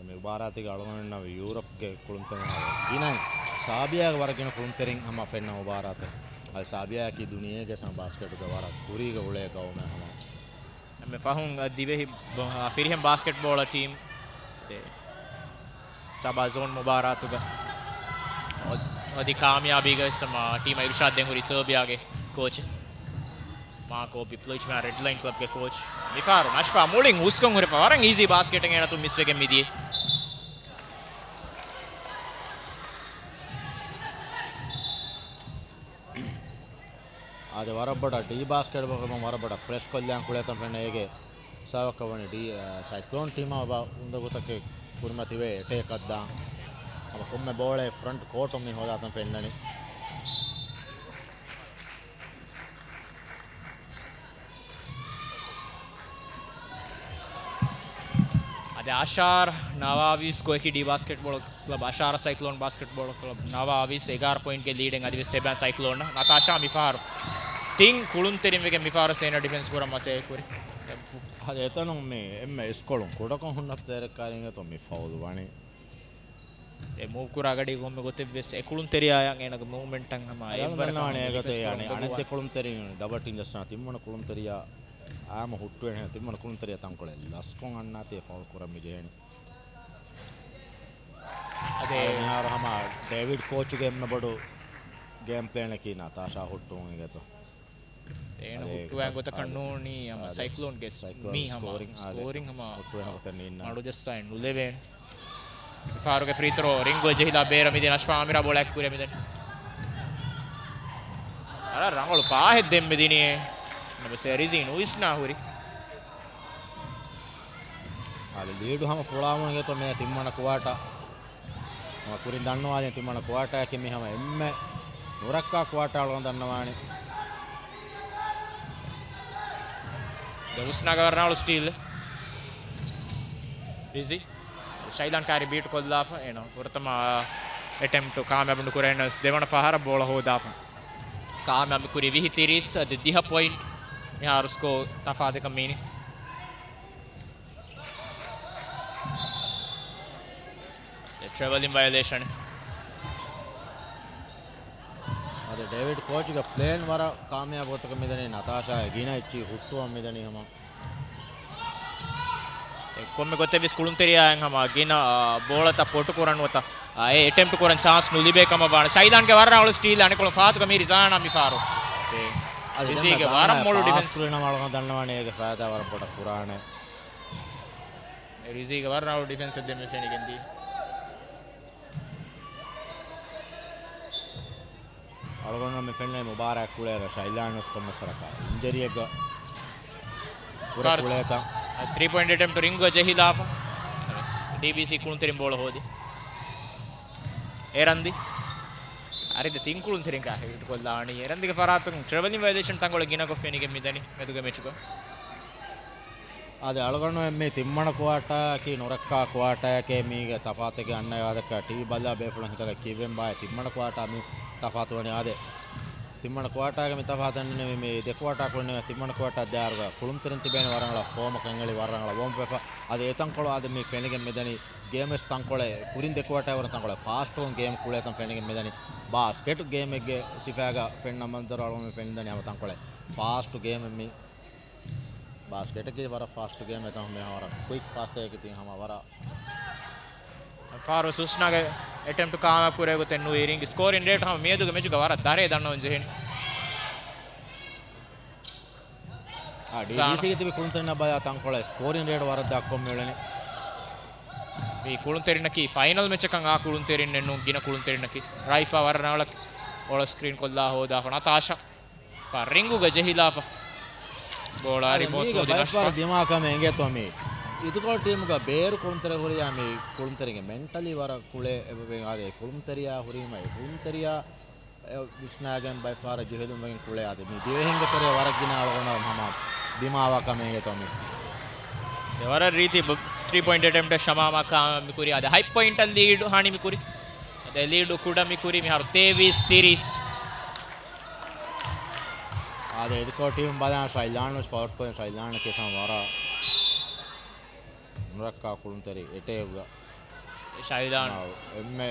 މި މުބާރާތުގަ އަޅުގަނޑު ޔޫރަޕްގެ ކުޅުންތެރިން ހަމަ ގިނައިން ސާބިޔާގެ ވަރަށް ގިނަ ކުޅުންތެރިން ހަމަ ފެންނަ މުބާރާތެއް. އަދި ސާބިޔާއަކީ ދުނިޔޭގެ ހަމަ ބާސްކެޓުގެ ވަރަށް ކުރީގަ އުޅޭ ގައުމެއް ހަމަ. އެންމެ ފަހުން ދިވެހި ބަ-، ފިރިހެން ބާސްކެޓްބޯޅަ ޓީމް ސަބާ ޒޯން މުބާރާތުގަ އޮތް-، އޮތީ ކާމިޔާބީގަ ވެސް ހަމަ ޓީމަށް އިރުޝާދު ދޭން ހުރީ ސަރބިޔާގެ ކޯޗެއް މާކޯ ޕިޕްލޮވިޗް މާ ރެޑް ލައިން ކްލަބްގެ ކޯޗް. މިފަހަރު ނަޝްފާ މުޅިން ހުސްކޮށް ހުރެފަ ވަރަށް އީޒީ ބާސްކެޓެއް އޭނަ އަތުން މިސްވެގެން މިދިޔަ. އާދެ، ވަރަށް ބޮޑަށް ޑީ ބާސްކެޓްބޯލް ވަރަށް ބޮޑަށް ޕްރެސް ކޮށްލާން ކުޅޭތަން ފެންނަ އޭގެ ސަބަބަކަށް ވަނީ ޑީ، އަ، ސައިކްލޯން ޓީމާ ބަ-، އުނދަގޫތަކެއް ކުރިމަތިވެ އެޓޭކަށް ދާން. ހަމަ ކޮންމެ ބޯޅައެއް ފްރަންޓް ކޯޓުން މި ހޯދާތަން ފެންނަނީ. އަދި އަޝާރް ނަވާވީސް ގޮތަކީ ޑީ ބާސްކެޓްބޯޅަ ކްލަބް، އަޝާރަ ސައިކްލޯން ބާސްކެޓްބޯޅަ ކްލަބް ނަވާވީސް އެގާރަ ޕޮއިންޓްގެ ލީޑެއް އަދިވެސް އެބަ ސައިކްލޯން. ނަތާޝާ މިފަހަރު ތިން ކުޅުންތެރިން ވެގެން މިފަހަރު ސޭނަ ޑިފެންސް ކުރަން މަސައްކަތް ކުރި. އަދި އެތަނުން މި އެންމެ އިސްކޮޅުން ކުޑަކޮށް ހުންނަ ޕްލޭއަރެއް ކާރިން އެތޯ މި ފައުލް ވަނީ. އެ މޫވް ކުރާ ގަޑީ ކޮންމެ ގޮތެއްވެސް އެ ކުޅުންތެރިޔާއަށް އޭނަގެ މޫވްމެންޓަށް ހަމަ އަދި އަޅުގަނޑު އެއްވަރަކަށް ދަންނަވާނެ އޭގޮތަށް އަނެއް ދެ ކުޅުންތެރިން ޑަބަލް ޓީމް ޖައްސާ ތިންވަނަ ކުޅުންތެރިޔާ އާމަ ހުއްޓުވޭނެ ތިންވަނަ ކުޅުންތެރިޔާ ތަންކޮޅެއް ލަސްކޮށް އަންނާތީ ފައުލް ކުރަން މި ޖެހޭނީ. އަދި އަދި މިހާރު ހަމަ ޑޭވިޑް ކޯޗުގެ އެންމެ ބޮޑު ގޭމް ޕްލޭނަކީ ނަތާޝާ ހުއްޓުވުން އިނގޭތޯ. އޭނަ އަދި ހުއްޓުވާ ގޮތަކަށް އަދި ނޫނީ ހަމަ އަދި ސައިކްލޯންގެ ސައިކްލޯން މީ ހަމަ ސްކޯރިން އަދި ސްކޯރިން ހަމަ ހުއްޓުވާ ގޮތަށް ނީންނާނެ. މަޑުޖައްސާއެއް ނުލެވޭނެ. މިފަހަރުގެ ފްރީ ތްރޯ ރިންގު ޖެހިލާ ބޭރަށް މިދިން އަޝްފާ އާމިރާ ބޯޅައަކީ ކުރިއަށް މިދަނީ. ވަރަށް ރަނގަޅު ޕާހެއް ދެން މިދިނީ. ނަބަސް ރިޒީ ނުވިސްނާ ހުރި. އަދި ލީޑު ހަމަ ފުޅާމުން އިނގޭތޯ މި ތިންވަނަ ކުއާޓާ. ހަމަ ކުރިން ދަންނަވާލިން ތިންވަނަ ކުއާޓާއަކީ މި ހަމަ އެންމެ ނުރައްކާ ކުއާޓާ އަޅުގަނޑު ދަންނަވާނެ. ދެ ހުސްނާގެ ވަރަށް ރަނގަޅު ސްޓީލް. ރިޒީ. ޝައިލާން ކާރި ބީޓް ކޮށްލާފަ އޭނަ ފުރަތަމަ އެޓެމްޕްޓު ކާމިޔާބު ނުކުރެވޭނަސް ދެވަނަ ފަހަރަށް ބޯޅަ ހޯދާފަ. ކާމިޔާބު ކުރި ވިހި ތިރީސް އަދި ދިހަ ޕޮއިންޓް މިހާރު ސްކޯ ތަފާތަކަށް މީނި. ޓްރެވެލިން ވަޔޮލޭޝަން. އަދި ޑޭވިޑް ކޯޗުގެ ޕްލޭން ވަރަށް ކާމިޔާބު ގޮތަކަށް މިދަނީ ނަތާޝާ ގިނަ އެއްޗިހި ހުއްޓުވަން މިދަނީ ހަމަ. އެ ކޮންމެ ގޮތެއްވެސް ކުޅުންތެރިޔާއިން ހަމަ ގިނަ، އާ، ބޯޅަތައް ޕޮޓު ކުރަން ނުވަތަ، އާ، އެ އެޓެމްޕްޓް ކުރަން ޗާންސް ނުލިބޭ ކަމަށް ވާނެ. ޝައިލާންގެ ވަރަށް ރަނގަޅު ސްޓީލް އަނެއްކޮޅުން ފާތުގަ މީ ރިޒާނާ މިފާރު. އަދި ރިޒީގެ ވަރަށް މޮޅު ޑިފެންސް. ފާސް ކުރިނަމަ އަޅުގަނޑު ދަންނަވާނެ އޭގެ ފައިދާ ވަރަށް ބޮޑަށް ކުރާނެ. ރިޒީގެ ވަރަށް ރަނގަޅު ޑިފެންސެއް ދެން މި ފެނިގެން ދީ. އަޅުގަނޑު މި ފެންނަ މުބާރާތް ކުޅޭ ޝައިލާން ވެސް ކޮންމެސް ވަރަކަށް އިންޖަރީއެއްގަ ކުރެ ކާރް. ކުޅޭތަން. ތްރީ ޕޮއިންޓް އެޓެމްޕްޓު ރިންގުގަ ޖެހިލާފަ. ޑީބީސީ ކުޅުންތެރިން ބޯޅަ ހޯދި. އެރަންދި. އަރިދ ތިން ކުޅުންތެރިން ކާ ހިޓް ކޮށްލާނީ. އެރަންދިގެ ފަރާތުން ޓްރެވެލިން ވަޔަލޭޝަން ތަންކޮޅެއް ގިނަކޮށް ފެނިގެން މިދަނީ މެދުގެ މެޗުގަ. އާދެ، އަޅުގަނޑުމެން މި ތިންވަނަ ކުއާޓާއަކީ ނުރައްކާ ކުއާޓާއެކޭ. މީގެ ތަފާތެއްގެ އަންނަ ވާދަކަ ޓީވީ ބަލާ ބޭފުޅުން ހިތަކަށް ކިއްވެން ބާއެ ތިންވަނަ ކުއާޓާ މި ތަފާތުވަނީ. އާދެ، ތިންވަނަ ކުއާޓާގެ މި ތަފާތަށް ނިންމީ މި ދެ ކުއާޓާ ކުޅެން ތިންވަނަ ކުއާޓާ ދާއިރުގަ ކުޅުންތެރިން ތިބޭނެ ވަރަށް ރަނގަޅަށް ފޯމަކަށް އެނގެނީ ވަރަށް ރަނގަޅަށް ވޯމް ވެފަ. އަދި އެތަންކޮޅު އާދެ މި ފެނިގެން މިދަނީ ގޭމް ވެސް ތަންކޮޅެއް ކުރިން ދެ ކުއާޓާ ވަރަށް ތަންކޮޅެއް ފާސްޓުކޮށް ގޭމް ކުޅޭތަން ފެނިގެން މިދަނީ. ބާސްކެޓް ގޭމެއްގެ ސިފައިގަ ފެންނަ މަންޒަރު އަޅުގަނޑު ފެނިދަނީ ހަމަ ތަންކޮޅެއް ފާސްޓު ގޭމެއް މި. ބާސްކެޓަކީ ވަރަށް ފާސްޓް ގޭމެއް ތަން މި ވަރަށް ކުއިކް ފާސްޓަކީ ތިން ހަމަ ވަރަށް. ފާރު ސުސްނާގެ އެޓެމްޕްޓު ކާމިޔާބު ކުރޭ ގޮތެއް ނުވި ރިންގް ސްކޯރިން ރޭޓް ހަމަ މިއަދުގެ މެޗުގަ ވަރަށް ދަރޭ ދަންނަވަން ޖެހެނީ. އާ، ސާނަ. ޑީޑީސީގެ ތިބި ކުޅުންތެރިންނަށް ބަލާ ތަންކޮޅެއް ސްކޯރިން ރޭޓް ވަރަށް ދަށްކޮށް މިއުޅެނީ. މި ކުޅުންތެރިންނަކީ ފައިނަލް މެޗަކަށް އާ ކުޅުންތެރިންނެއް ނޫން ގިނަ ކުޅުންތެރިންނަކީ. ރައިފާ ވަރަށް ރަނގަޅަށް އޮޅަ ސްކްރީން ކޮށްލާ ހޯދާފަ ނަތާޝާ. ފަ ރިންގުގަ ޖެހިލާފަ. ބޯޅަ އަރި އަދި ބޯސް މީގަ ނޫދި ބައިފަހަރު ނަޝްފާ. ދިމާކަމެއް އެނގޭތޯ މީ. އިދުކޮޅު ޓީމުގަ ބޭރު ކުޅުންތެރި ހުރިޔާ މީ ކުޅުންތެރިންގެ މެންޓަލީ ވަރަށް ކުޅޭ އެބަ ވެ އާދެ ކުޅުންތެރިޔާ ހުރީމަ އެ ކުޅުންތެރިޔާ އެ ވިސްނާގެން ބައިފަހަރަށް ޖެހިލުން ވެގެން ކުޅޭ އާދެ. މި ދިވެހިންގެ ތެރޭ ވަރަށް ގިނަ އަޅުގަނޑަށް ހަމަ ދިމާވާ ކަމެއް އެނގޭތޯ މީ. ދެ ވަރަށް ރީތި ބ-، ތްރީ ޕޮއިންޓް އެޓެމްޕްޓެއް ޝަމާމާ ކާ މި ކުރި އާދެ ހަތް ޕޮއިންޓަށް ލީޑު ހަނި މި ކުރި. އަދެ ލީޑު ކުޑަ މި ކުރި މިހާރު ތޭވީސް ތިރީސް. އާދެ، އިދުކޮޅު ޓީމު ބަލާން ޝައިލާން ވެސް ފައުލް ކޮށް ޝައިލާން ކިސަން ވަރަށް ނުރައްކާ ކުޅުންތެރި އެޓޭކްގަ. ޝައިލާން. އާ، އެންމެ،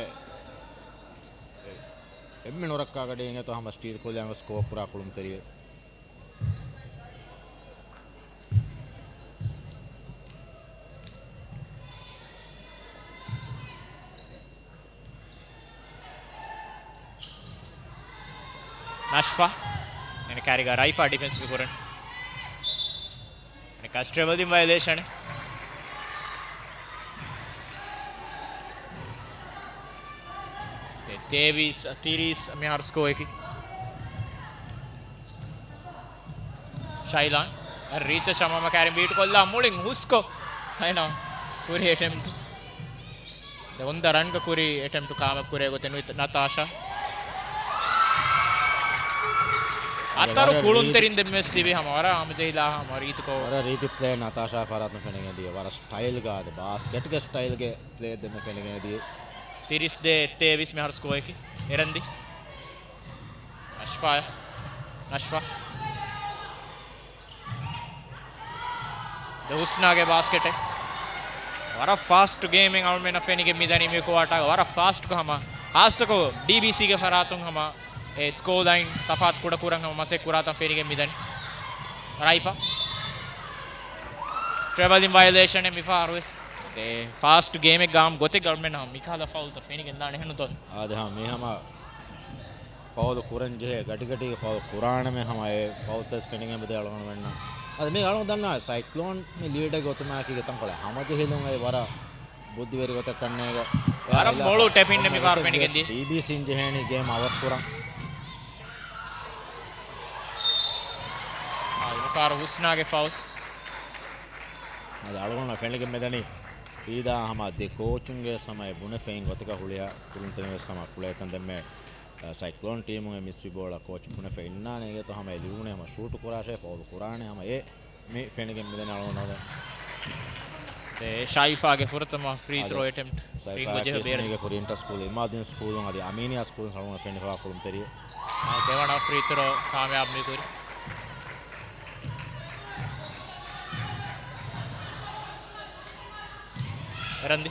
އެންމެ ނުރައްކާ ގަޑި އިނގޭތޯ ހަމަ ސްޓީލް ކޮށްލާން ސްކޯ ކުރާ ކުޅުންތެރިއެއް. ނަޝްފާ. އެނެ ކާރިގަ ރައިފާ ޑިފެންސް ކުރަން. އެނެ ކަސްޓްރެވަލިން ވަޔަލޭޝަނެ. ތޭވީސް ތިރީސް މިހާރު ސްކޯއަކީ. ޝައިލާން ރީޗަށް ޝަމާމާ ކާރިން ބީޓް ކޮށްލާ މުޅިން ހުސްކޮށް އޭނާ ކުރި އެޓެމްޕްޓު. ދެ އޮން ދަ ރަންގަ ކުރި އެޓެމްޕްޓު ކާމިޔާބު ކުރޭ ގޮތެއް ނުވި ނަތާޝާ. އަދި އަތަރު ވަރަށް ކުޅުންތެރިން ރީތި ދެންމެސް ތިބި ހަމަ ވަރަށް ހަމަޖެހިލާ ހަމަ ރީތިކޮށް. ވަރަށް ރީތި ޕްލޭ ނަތާޝާ ފަރާތުން ފެނިގެން ދިޔަ. ވަރަށް ސްޓައިލްގަ އާދެ ބާސްކެޓްގެ ސްޓައިލްގެ ޕްލޭ ދެންމެ ފެނިގެން ދިޔަ. ތިރީސް ދޭއް ތޭވީސް މިހާރު ސްކޯއަކީ. އެރަންދި. ނަޝްފާ. ނަޝްފާ. ދެ ހުސްނާގެ ބާސްކެޓެއް. ވަރަށް ފާސްޓް ގޭމެއް އަޅުމެންނަށް ފެނިގެން މިދަނީ މި ކުއާޓާގަ. ވަރަށް ފާސްޓް ހަމަ. ހާއްސަކޮށް ޑީބީސީގެ ފަރާތުން ހަމަ އެ ސްކޯ ލައިން ތަފާތު ކުޑަ ކުރަން ހަމަ މަސައްކަތް ކުރާތަން ފެނިގެން މިދަނީ. ރައިފާ. ޓްރެވެލިން ވަޔަލޭޝަނެއް މިފަހަރު ވެސް. ދެ ފާސްޓް ގޭމެއް ގާމް ގޮތެއް އަޅުމެން ހަމަ މިކަހަލަ ފައުލްތައް ފެނިގެން ދާނެ ހެން ދޯ. އާދެ ހަމަ މި ހަމަ ފައުލު ކުރަން ޖެހޭ، ގަޑިގަޑީގެ ފައުލު ކުރާނަމޭ ހަމަ އެ ފައުލްތައް ވެސް ފެނިގެން މިދޭ އަޅުގަނޑުމެންނަށް. އަދި މީ އަޅުގަނޑު ދަންނަވާ ސައިކްލޯން މި ލީޑެއްގެ އޮތުމާއެކީގަ ތަންކޮޅެއް ހަމަޖެހިލުން އެ ވަރަށް ބުއްދިވެރި ގޮތަށް ކަންނޭގެ. ވަރަށް މޮޅު ޓެޕިން މިފާރު ފެނިގެންދިޔަ. ޑީބީސީން ޖެހޭނީ ގޭމް އަވަސް ކުރަން. އާ، މިފާރު ހުސްނާގެ ފައުލް. އަދި އަޅުގަނޑަށް ފެނިގެން މިދަނީ ސީދާ ހަމަ ދެ ކޯޗުންގެ ހަމަ އެ ބުނެފައިން ގޮތަކަށް ހުޅިހާ ކުޅުންތެރިން ވެސް ހަމަ ކުޅޭތަން ދެންމެ ސައިކްލޯން ޓީމުގެ މިސްވި ބޯޅަ ކޯޗް ބުނެފަ އިންނާނެ އިނގޭތޯ ހަމަ އެ ލިބުނޭ ހަމަ ޝޫޓު ކުރާށޭ، ފައުލު ކުރާނެ ހަމަ އެ މި ފެނިގެން މިދަނީ އަޅުގަނޑު. އެ ޝައިފާގެ ފުރަތަމަ ފްރީ އަދި ތްރޯ އެޓެމްޕްޓް. ޝައިފާ ރިންގު ޖެހި ކިސް ބޭރު. މީގެ ކުރިންޓަ ސްކޫލް، އިމާދީން ސްކޫލުން އަދި އަމީނިއާ ސްކޫލުން އަޅުގަނޑު ފެނިފަ ކުޅުންތެރި. އާ، ދެވަނަ ފްރީ ތްރޯ ކާމިޔާބު މި ކުރި. އެރަންދި.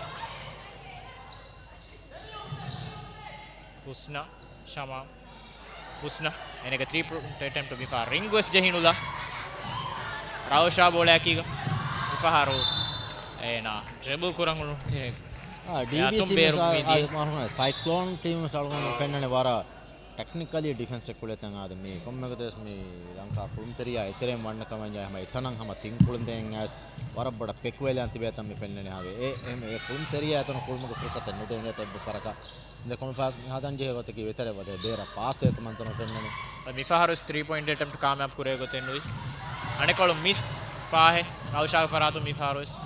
ހުސްނާ، ޝަމާ. ހުސްނާ އޭނަގެ ތްރީ ޕޮއިންޓް އެޓެމްޕްޓު މިފަހަރު ރިންގް ވެސް ޖެހިނުލާ. ރައުޝާ ބޯޅައަކީގަ މިފަހަރު އޭނާ ޑްރިބްލް ކުރަން އުޅުނު ތެރޭގަ. އާ، އެ އަތުން ޑީބީސީ ބޭރު މިސާ-، މިދީ. އާ، މާ-، ސައިކްލޯން ޓީމް ވެސް އަޅުގަނޑު ފެންނަނީ ވަރަށް ޓެކްނިކަލީ ޑިފެންސެއް ކުޅޭތަން އާދެ، މި ކޮންމެ ގޮތެއް ވެސް މި ލަންކާ ކުޅުންތެރިޔާ އެތެރެއިން ވަންނަ ކަމަށް ހަމަ އެތަނަށް ހަމަ ތިން ކުޅުންތެރިން އައިސް ވަރަށް ބޮޑަށް ޕެކުވެލާން ތިބޭތަން މި ފެންނަނީ ހާވޭ. އެ، އެ، އެ ކުޅުންތެރިޔާ އެތަނަށް ކުޅުމުގެ ފުރުސަތެއް ނުދޭ އެނގޭތޯ އެއްވެސް ވަރަކަށް. ދެ ކޮންމެ ފާސް ހަދަން ޖެހޭ ގޮތަކީ ވެތެރެއް ވަދެ ބޭރަށް ފާސް ދޭތަން މަންތަނަށް ފެންނަނީ. މިފަހަރު ވެސް ތްރީ ޕޮއިންޓް އެޓެމްޕްޓް ކާމިޔާބު ކުރޭ ގޮތެއް ނުވި. އަނެއްކޮޅު މިސް ފާހެއް ރައުޝާގެ ފަރާތުން މިފަހަރު ވެސް.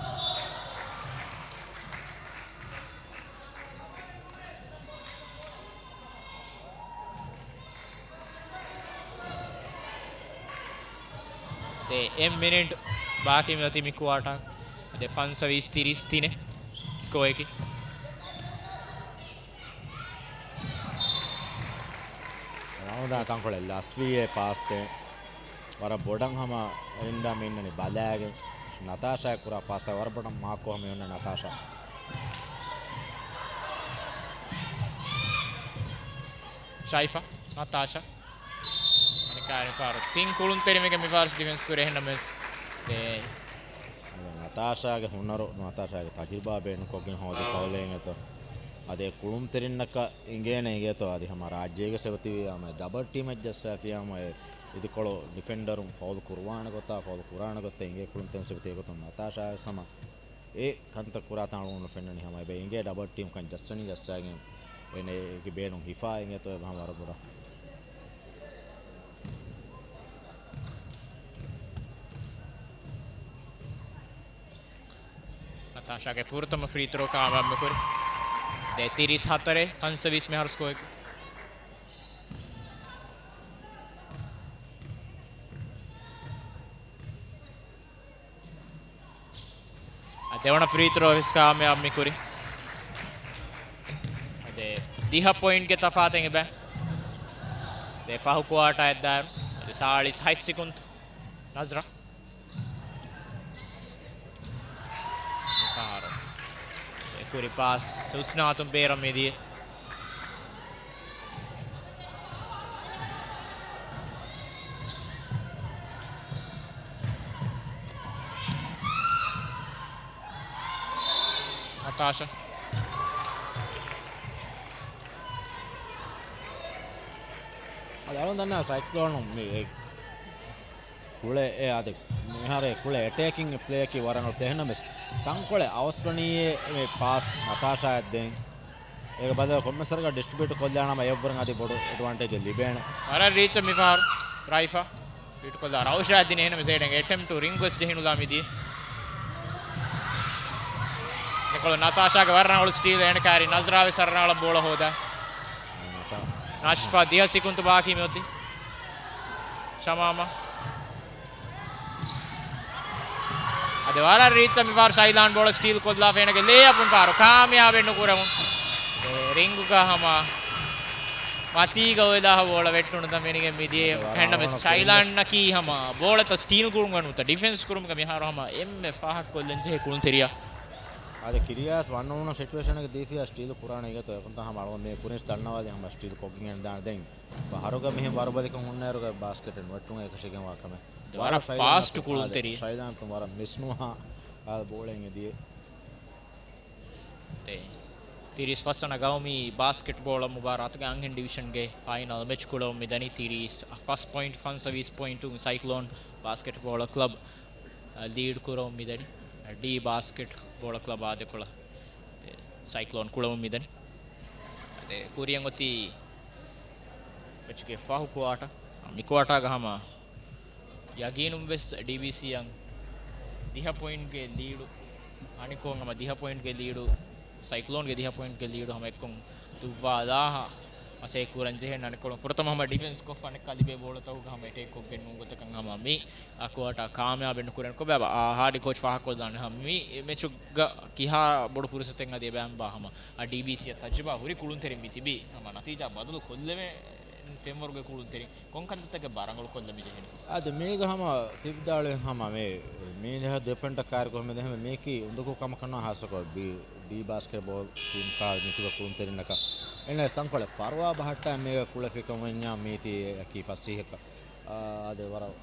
ދެ އެއް މިނިޓް ބާކީ މި އޮތީ މި ކުއާޓާ. ދެ ފަންސަވީސް ތިރީސް ތިނެއް ސްކޯއަކީ. ރައުންޑާ ތަންކޮޅެއް ލަސްވީ އެ ޕާސްތެ. ވަރަށް ބޮޑަށް ހަމަ އެރިންދާ މި އިންނަނީ ބަލާގެން. ނަތާޝާ ކުރާ ޕާސްތައް ވަރަށް ބޮޑަށް މާކްކޮށް ހަމަ އޮންނަ ނަތާޝާ. ޝައިފާ، ނަތާޝާ. އަނެއްކާ މިފަހަރު ތިން ކުޅުންތެރިން މީގެ މިފަހަރު ޑިފެންސް ކުރި އެހެންނަމަވެސް އެ ނަތާޝާގެ ހުނަރު، ނަތާޝާގެ ތަޖުރިބާ ބޭނުންކޮށްގެން ހޯދި ފައުލެއް އިނގޭތޯ. އަދި އެ ކުޅުންތެރިންނަކަށް އިނގޭނެ އިނގޭތޯ އަދި ހަމަ ރާއްޖޭގަ ސެބަތިވި ހަމަ ޑަބަލް ޓީމެއް ޖައްސާފިޔާ ހަމަ އެ އިދިކޮޅު ޑިފެންޑަރުން ފައުލް ކުރުވާނެ ގޮތާ، ފައުލް ކުރާނެ ގޮތަށް އިނގޭ ކުޅުންތެރިން ސެބަތި އެގޮތުން ނަތާޝާ ވެސް ހަމަ އެ ކަންތައް ކުރާތަން އަޅުގަނޑު ފެންނަނީ ހަމަ އެބަ އިނގޭ ޑަބަލް ޓީމްކަން ޖައްސަނީ ޖައްސާގެން އޭނަ އޭގެ ބޭނުން ހިފާ އިނގޭތޯ އެބަ ހަމަ ވަރަށް ބޮޑަށް. ނަތާޝާގެ ފުރަތަމަ ފްރީ ތްރޯ ކާމިޔާބު ކުރި. ދެ ތިރީސް ހަތަރެއް ފަންސަވީސް މިހާރު ސްކޯއަކީ. އަ، ދެވަނަ ފްރީ ތްރޯ ވެސް ކާމިޔާބު މި ކުރި. އަދި ދިހަ ޕޮއިންޓްގެ ތަފާތެއް އެބަ. ދެ ފަހު ކުއާޓާ އެއްދާއިރު. އަދި ސާޅީސް ހަތް ސިކުންތު. ނަޒްރާ. މިފަހަރު އެ ކުރި ޕާސް ހުސްނާތުން ބޭރަށް މިދިޔަ. ނަތާޝާ. އަދި އަޅުން ދަންނަ ސައިކްލޯނު މި ކުޅެ އެ އަދި މިހާރު ކުޅެ އެޓޭކިން ޕްލޭއަކީ ވަރަށް އަޅު ތެހެންނަމަވެސް ތަންކޮޅެއް އަވަސްވަނީ މި ޕާސް ނަތާޝާއަށް ދޭން. އޭގެ ބަދަލު ކޮންމެސް ވަރަކަށް ޑިސްޓްރިބިއުޓް ކޮށްލާނަމަ އެއަށްވުރެން އަދި ބޮޑު އެޑްވާންޓޭޖެއް ލިބޭނެ. ވަރަށް ރީޗަށް މިފަހަރު ރައިފާ ބީޓް ކޮށްލާ ރައުޝާ ދިނީ އެހެންނަމަވެސް އޭނަގެ އެޓެމްޕްޓު ރިންގް ވެސް ޖެހިނުލާ މިދިޔަ. އެކޮޅު ނަތާޝާގެ ވަރަށް ރަނގަޅު ސްޓީލް އޭނަ ކާރި ނަޒްރާ ވެސް ވަރަށް ރަނގަޅަށް ބޯޅަ ހޯދާ. ނަޝްފާ ދިހަ ސިކުންތު ބާކީ މިއޮތީ. ޝަމާމާ. އަދި ވަރަށް ރީޗަށް މިފަހަރު ޝައިލާން ބޯޅަ ސްޓީލް ކޮށްލާފަ އޭނަގެ ލޭއަޕު މިފަހަރު ކާމިޔާބެއް ނުކުރެވުނު. ރިންގުގަ ހަމަ މަތީގަ އޮތްލާހަ ބޯޅަ ވެއްޓުނު ތަން ފެނިގެން މިދިޔަ. އެހެންނަމަވެސް ޝައިލާންއަކީ ހަމަ ބޯޅަތައް ސްޓީލް ކުރުމުގަ ނުވަތަ ޑިފެންސް ކުރުމުގަ މިހާރު ހަމަ އެންމެ ފާހަގަކޮށްލަން ޖެހޭ ކުޅުންތެރިޔާ. އަދި ކިރިޔާސް ވަން އޮން ވަން ސިޗުއޭޝަންގެ ދީފިޔާ ސްޓީލް ކުރާނެ އިނގޭތޯ އެކުންތަ ހަމަ އަޅުގަނޑު މި ކުރިން ދަންނަވާލި ހަމަ ސްޓީލް ކޮށްގެން ދާނެ ދެން. ފަހަރުގަ މިހެން ވަރުބަލިކަން ހުންނައިރުގަ ބާސްކެޓެއް ނުވެއްޓުން އެކަށީގެންވާ ކަމެއް. ވަރަށް ފާސްޓް ކުޅުންތެރި. ޝައިލާން ވަރަށް މިސް ނުވާ ބޯޅައިން އެދިޔޭ. ތިރީސް ފަސް ވަނަ ގައުމީ ބާސްކެޓްބޯޅަ މުބާރާތުގެ އަންހެން ޑިވިޝަންގެ ފައިނަލް މެޗް ކުޅަވަން މިދަނީ. ތިރީސް ފަސް ޕޮއިންޓް ފަންސަވީސް ޕޮއިންޓުން ސައިކްލޯން ބާސްކެޓްބޯޅަ ކްލަބް ލީޑް ކުރަމުން މިދަނީ. ޑީ ބާސްކެޓް ބޯޅަ ކްލަބާ ދެކޮޅަށް ސައިކްލޯން ކުޅަމުން މިދަނީ. އަދި ކުރިއަށް އޮތީ މެޗުގެ ފަހު ކުއާޓާ. މި ކުއާޓާގަ ހަމަ ޔަގީނުން ވެސް ޑީބީސީއަށް ދިހަ ޕޮއިންޓްގެ ލީޑު، އަނިކޯން ހަމަ ދިހަ ޕޮއިންޓްގެ ލީޑު، ސައިކްލޯންގެ ދިހަ ޕޮއިންޓްގެ ލީޑު ހަމަ އެއްކޮށް ދުއްވާލާހާ މަސައްކަތް ކުރަން ޖެހޭ. އަނެއްކޮޅުން ފުރަތަމަ ހަމަ ޑިފެންސް ކޮށްފަ އަނެއްކާ ލިބޭ ބޯޅަތަކުގަ ހަމަ އެޓޭކް ކޮށްގެން ނޫން ގޮތަކަށް ހަމަ މި ކުއާޓާ ކާމިޔާބެއް ނުކުރެން ކޮބާ ހާޑި ކޯޗް ފާހަގަކޮށްލާނެ ހަމަ މި މެޗުގަ ކިހާ ބޮޑު ފުރުސަތެއް އަދި އެބައިންބާ ހަމަ އަ، ޑީބީސީއަށް ތަޖުރިބާ ހުރި ކުޅުންތެރިން މި ތިބީ ހަމަ ނަތީޖާ ބަދަލު ކޮށްލެވޭ ފެންވަރުގެ ކުޅުންތެރިން ކޮން ކަންތައްތަކެއް ބާ ރަނގަޅު ކޮށްލަ މި ޖެހެނީ؟ އަދި މީގަ ހަމަ ތިބިދާޅުވެ ހަމަ މި، މީ ދެހަ ދެ ޕޮއިންޓަށް ކާރި ކޮށް މި ދެހަމެ މީކީ އުނދަގޫ ކަމަކަށް ނާ ހާސްކޮށް ބީ، ޑީ ބާސްކެޓްބޯލް ޓީމް ކާ މިތިބަ ކުޅުންތެރިންނަކަށް. އެންނެ ތަންކޮޅެއް ފަރުވާ ބަހައްޓާ މީގަ ކުޅެފިކަމުންޏާ މީތީ އެކީ ފަސީހަކަށް. އާ، އަދި ވަރަށް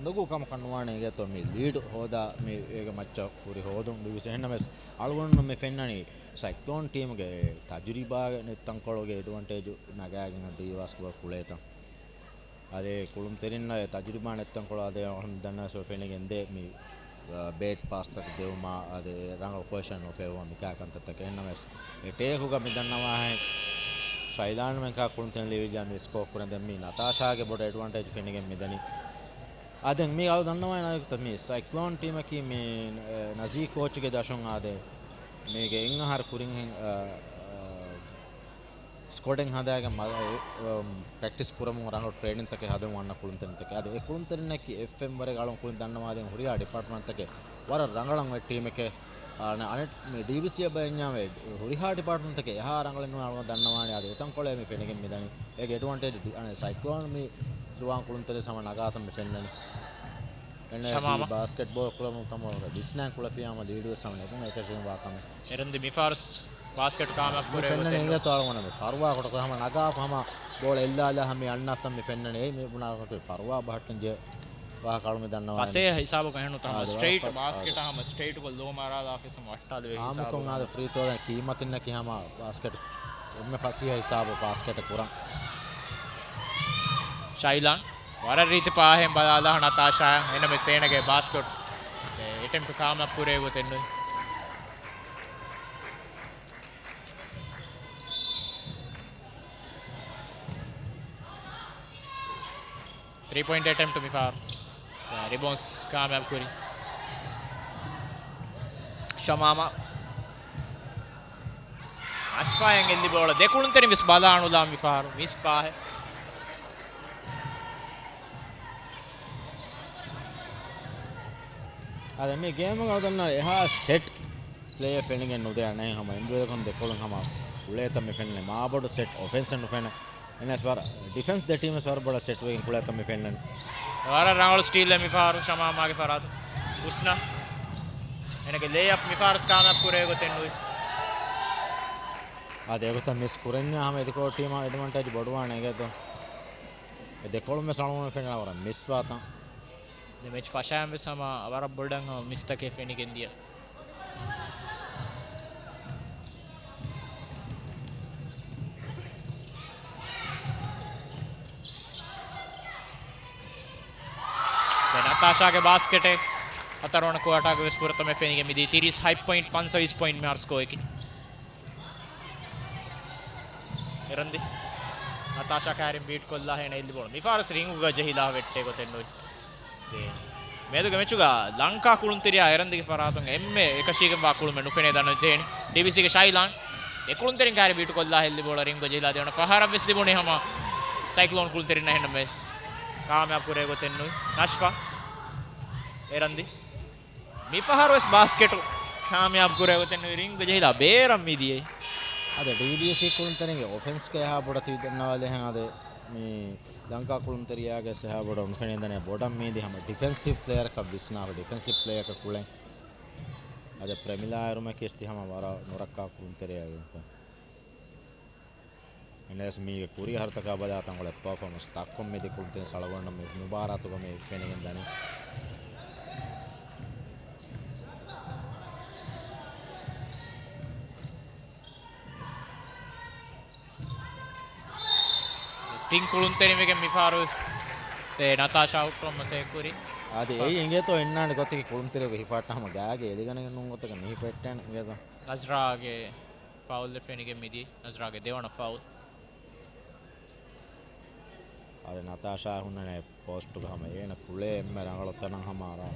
ނުގޫ ކަމަކަށް ނުވާނެ އިނގޭތޯ މި ލީޑް ހޯދާ މި އޭގެ މައްޗަށް ހުރި ހޯދުން ޑިވިސް. އެހެންނަމަވެސް އަޅުގަނޑު މި ފެންނަނީ ސައިކްލޯން ޓީމުގެ ތަޖުރިބާގެ ނެތްތަންކޮޅުގެ އެޑްވަންޓޭޖު ނަގާގެން ޑީ ބާސްކެޓްބޯލް ކުޅޭތަން. އަދި ކުޅުންތެރިންނަށް ތަޖުރިބާ ނެތްތަންކޮޅު އަދި އަހަން ދަންނަވެސް ފެނިގެން ދޭ މި، އަ، ބޭޓް ޕާސްތަކެއް ދެވުމާ އަދި ރަނގަޅު ޕޮޒިޝަން ނުފެވުމާ މިކާ ކަންތައްތަކެއް. އެހެންނަމަވެސް އެ ޓޭކުގަ މި ދަންނަވާހެން ޝައިލާން މެންކާ ކުޅުންތެރިން ލިބިއްޖާ މި ސްކޯ ކުރަން ދެން މި ނަތާޝާގެ ބޮޑު އެޑްވަންޓޭޖް ފެނިގެން މިދަނީ. އާ، ދެން މީ އަޅު ދަންނަވާ ނަވީކްތަ މި ސައިކްލޯން ޓީމަކީ މި، އެ، ނަޒީ ކޯޗުގެ ދަށުން އާދެ، މީގެ އެއް އަހަރު ކުރިން ހެން، އަ، އަ، ސްކޮޑެއް ހަދާގެން މަ-، އަ، ޕްރެކްޓިސް ކުރަމުން ރަނގަޅު ޓްރޭނިންތަކެއް ހަދަމުން އަންނަ ކުޅުންތެރިންތަކެއް. އާދެ، އެ ކުޅުންތެރިންނަކީ އެފްއެމް ވަރަށް އަޅުން ކުޅިން ދަންނަވާދޭން ހުރިހާ ޑިޕާޓްމަންޓްތަކެއް ވަރަށް ރަނގަޅަށް އޮތް ޓީމެކޭ. އަނެ-، އަނެއް މި ޑީބީސީ އަށް ބަލަންޏާ މި ހުރިހާ ޑިޕާޓްމަންޓްތަކެއް އެހާ ރަނގަޅެއް ނޫން އަޅުގަނޑު ދަންނަވާނެ. އާދެ، އެތަންކޮޅޭ މި ފެނިގެން މިދަނީ. އޭގެ އެޑްވަންޓޭޖް ޑި-، އަނެއް ސައިކްލޯން މި ޒުވާން ކުޅުންތެރިން ހަމަ ނަގާތަން މި ފެންނަނީ. ޝަމާމާ. ބާސްކެޓްބޯލް ކުޅަމުން ކަމަށް ވަރަށް ވިސްނާން ކުޅެފިޔާމަ ލީޑުވެސް ހަމަ ނެގުން އެކަށީގެން ވާ ކަމެއް. އެރަންދި މި ފާރުސް ބާސްކެޓް ކާމިޔާބު ކުރެވި ފެންނަނީ އިނގޭތޯ އަޅުގަނޑަށް މި ފަރުވާ ކޮޓަކު ހަމަ ނަގާފަ ހަމަ ބޯޅަ އެއްލާލާ ހަމަ އަންނާފަ މި ފެންނަނީ. އެއީ މި ބުނާ ކޮޓަކު ފަރުވާ ބަހައްޓަން ޖެހޭ ވާހަކަ އަޅު މި ދަންނަވާނީ. ފަސޭހަ ހިސާބަކަށް އެހެންނުތަ ހަމަ އާދެ، ސްޓްރެއިޓް ވަރަށް ބާސްކެޓަށް ހަމަ ސްޓްރެއިޓް ގޮލް ލޯމާރާލާފަ ވައްޓާލެވޭ ހިސާބު. އާއްމުކޮށް އާދެ ފްރީ ތްރޯ ދެން ކީމަތިންނަކީ ހަމަ ބާސްކެޓް އެންމެ ފަސޭހަ ހިސާބު ބާސްކެޓް ކުރަން. ޝައިލާން ވަރަށް ރީތި ޕާހެއް ބަލާލާ ނަތާޝާ އެންއެމްއެސް ސޭނަގެ ބާސްކެޓް އެޓެމްޕްޓް ކާމިޔާބު ކުރެވޭ ގޮތެއް ނުވި. ތްރީ ޕޮއިންޓް އެޓެމްޕްޓް މިފަހަރު. ރިބޯންސް ކާމިޔާބު ކުރި. ޝަމާމާ. އަޝްފާއަށް އެއްލި ބޯޅަ ދެ ކުޅުންތެރިން ވެސް ބަލާ ނުލާ މިފަހަރު. މިސް ޕާހެއް. އަދި މި ގޭމުގަ އަޅުގަނޑަށް އެހާ ސެޓް ޕްލޭއެއް ފެނިގެން ނުދޭ އަނެއް ހަމަ އިންޑިވިޖުއަލްކޮށް ދެކޮޅުން ހަމަ އުޅޭތަން މި ފެންނަނީ. މާބޮޑު ސެޓް އޮފެންސެއް ނުފެނޭ. އެންއެސް ވަރަށް ޑިފެންސް ދެ ޓީމް ވެސް ވަރަށް ބޮޑަށް ސެޓް ވެގެން ކުޅޭތަން މި ފެންނަނީ. ވަރަށް ރަނގަޅު ސްޓީލެއް މިފަހަރު ޝަމާމާގެ ފަރާތުން. ހުސްނާ. އޭނަގެ ލޭއަޕް މިފަހަރު ކާމިޔާބު ކުރޭ ގޮތެއް ނުވި. އާދެ، އެގޮތަށް މިސް ކުރަންޏާ ހަމަ އެދެކޮޅު ޓީމަށް އެޑްވަންޓޭޖް ބޮޑުވާނެ އިނގޭތޯ. އެ ދެކޮޅުން ވެސް އަޅުގަނޑު ފެންނަ ވަރަށް މިސްވާތަން. ދެ މެޗް ފަށާން ވެސް ހަމަ ވަރަށް ބޮޑަށް ހަމަ މިސްތަކެއް ފެނިގެން ދިޔަ. ދެ ނަތާޝާގެ ބާސްކެޓެއް ހަތަރުވަނަ ކުއާޓާގެ ވެސް ފުރަތަމަ ފެނިގެން މިދީ. ތިރީސް ހަތް ޕޮއިންޓް ފަންސަވީސް ޕޮއިންޓް މިހާރު ސްކޯއަކީ. އެރަންދި. ނަތާޝާ ކާރިން ބީޓް ކޮށްލާ ހޭނަ އެއްލި ބޯޅަ. މިފާރުސް ރިންގުގަ ޖެހިލާ ވެއްޓޭ ގޮތެއް ނުވި. މޭދުގެ މެޗުގަ ލަންކާ ކުޅުންތެރިޔާ އެރަންދިގެ ފަރާތުން އެންމެ އެކަށީގެންވާ ކުޅުމެއް ނުފެނޭ ދަންނަވަން ޖެހެނީ. ޑީބީސީގެ ޝައިލާން. ދެ ކުޅުންތެރިން ކާރި ބީޓު ކޮށްލާ ހެއްލި ބޯޅަ ރިންގު ޖެހިލާ ދެވަނަ ފަހަރަށް ވެސް ލިބުނީ ހަމަ ސައިކްލޯން ކުޅުންތެރިންނަށް އެހެންނަމަވެސް ކާމިޔާބު ކުރޭ ގޮތެއް ނުވި. ނަޝްފާ. އެރަންދި. މިފަހަރު ވެސް ބާސްކެޓު ކާމިޔާބު ކުރޭ ގޮތެއް ނުވި ރިންގު ޖެހިލާ ބޭރަށް މިދިޔައީ. އަދި ޑީބީސީ ކުޅުންތެރިންގެ އޮފެންސްގެ އެހާ ބޮޑަށް ތި ދަންނަވާލޭހެން އަދި މި ލަންކާ ކުޅުންތެރިޔާގެ އެހާ ބޮޑަށް ނުފެނޭ ދަނެ ބޮޑަށް މީދި ހަމަ ޑިފެންސިވް ޕްލޭޔަރަކަށް ވިސްނާފަ ޑިފެންސިވް ޕްލޭޔަކަށް ކުޅެން. އަދި ޕްރެމިލާ އިރުމަކީ ހަމަ ވަރަށް ނުރައްކާ ކުޅުންތެރިޔާ ގެންތަ. އެންއެސް މީގެ ކުރީ އަހަރުތަކާ ބަލާ ތަންކޮޅެއް ޕަރފޯމަންސް ދައްކަން މިދި ކުޅުންތެރިން ސަޅަވަން މި މުބާރާތުގަ މި ފެނިގެން ދަނީ. ތިން ކުޅުންތެރިން ވެގެން މިފަހަރު ވެސް ތޭ ނަތާޝާ ހުއްޓުވަން މަސައްކަތް ކުރި. އަދި އެއީ އިނގޭތޯ އިންނާނެ ގޮތަކީ ކުޅުންތެރި ހިފާއްޓާ ހަމަ ގާގެ އެލިގަނެގެން ނޫން ގޮތަކަށް ނިހިފެއްޓޭނެ އިނގޭތޯ. ނަޒްރާގެ ފައުލް ފެނިގެން މިދިޔަ. ނަޒްރާގެ ދެވަނަ ފައުލް. އަދި ނަތާޝާ ހުންނަނީ ޕޯސްޓުގަ ހަމަ އޭނަ ކުޅޭ އެންމެ ރަނގަޅު ތަނަށް ހަމަ އަރާ.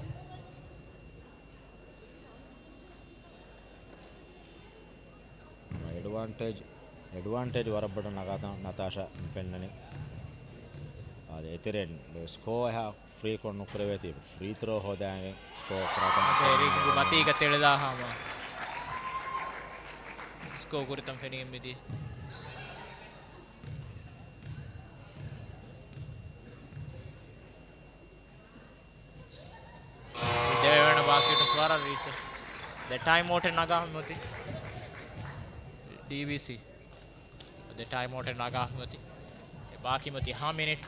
އެޑްވާންޓޭޖް، އެޑްވާންޓޭޖް ވަރަށް ބޮޑަށް ނަގާތަން ނަތާޝާ ފެންނަނީ. އަދި އެތެރެއިން ސްކޯ އެހާ ފްރީކޮށް ނުކުރެވޭތީ، ފްރީ ތްރޯ ހޯދާގެން ސްކޯ ކުރާތަން އަދެ ރިންގު މަތީގަ ތެޅިލާ ހަމަ ސްކޯ ކުރިތަން ފެނިގެން މިދިޔަ. ދެވަނަ ބާސްކެޓް ވަރަށް ރީތި. ދެ ޓައިމް އައުޓެއް ނަގާ ހަމަތި ޑީވީސީ. ދެ ޓައިމް އައުޓެއް ނަގާ ހަމަތި. އެ ބާކީ މަތި ހަ މިނިޓް.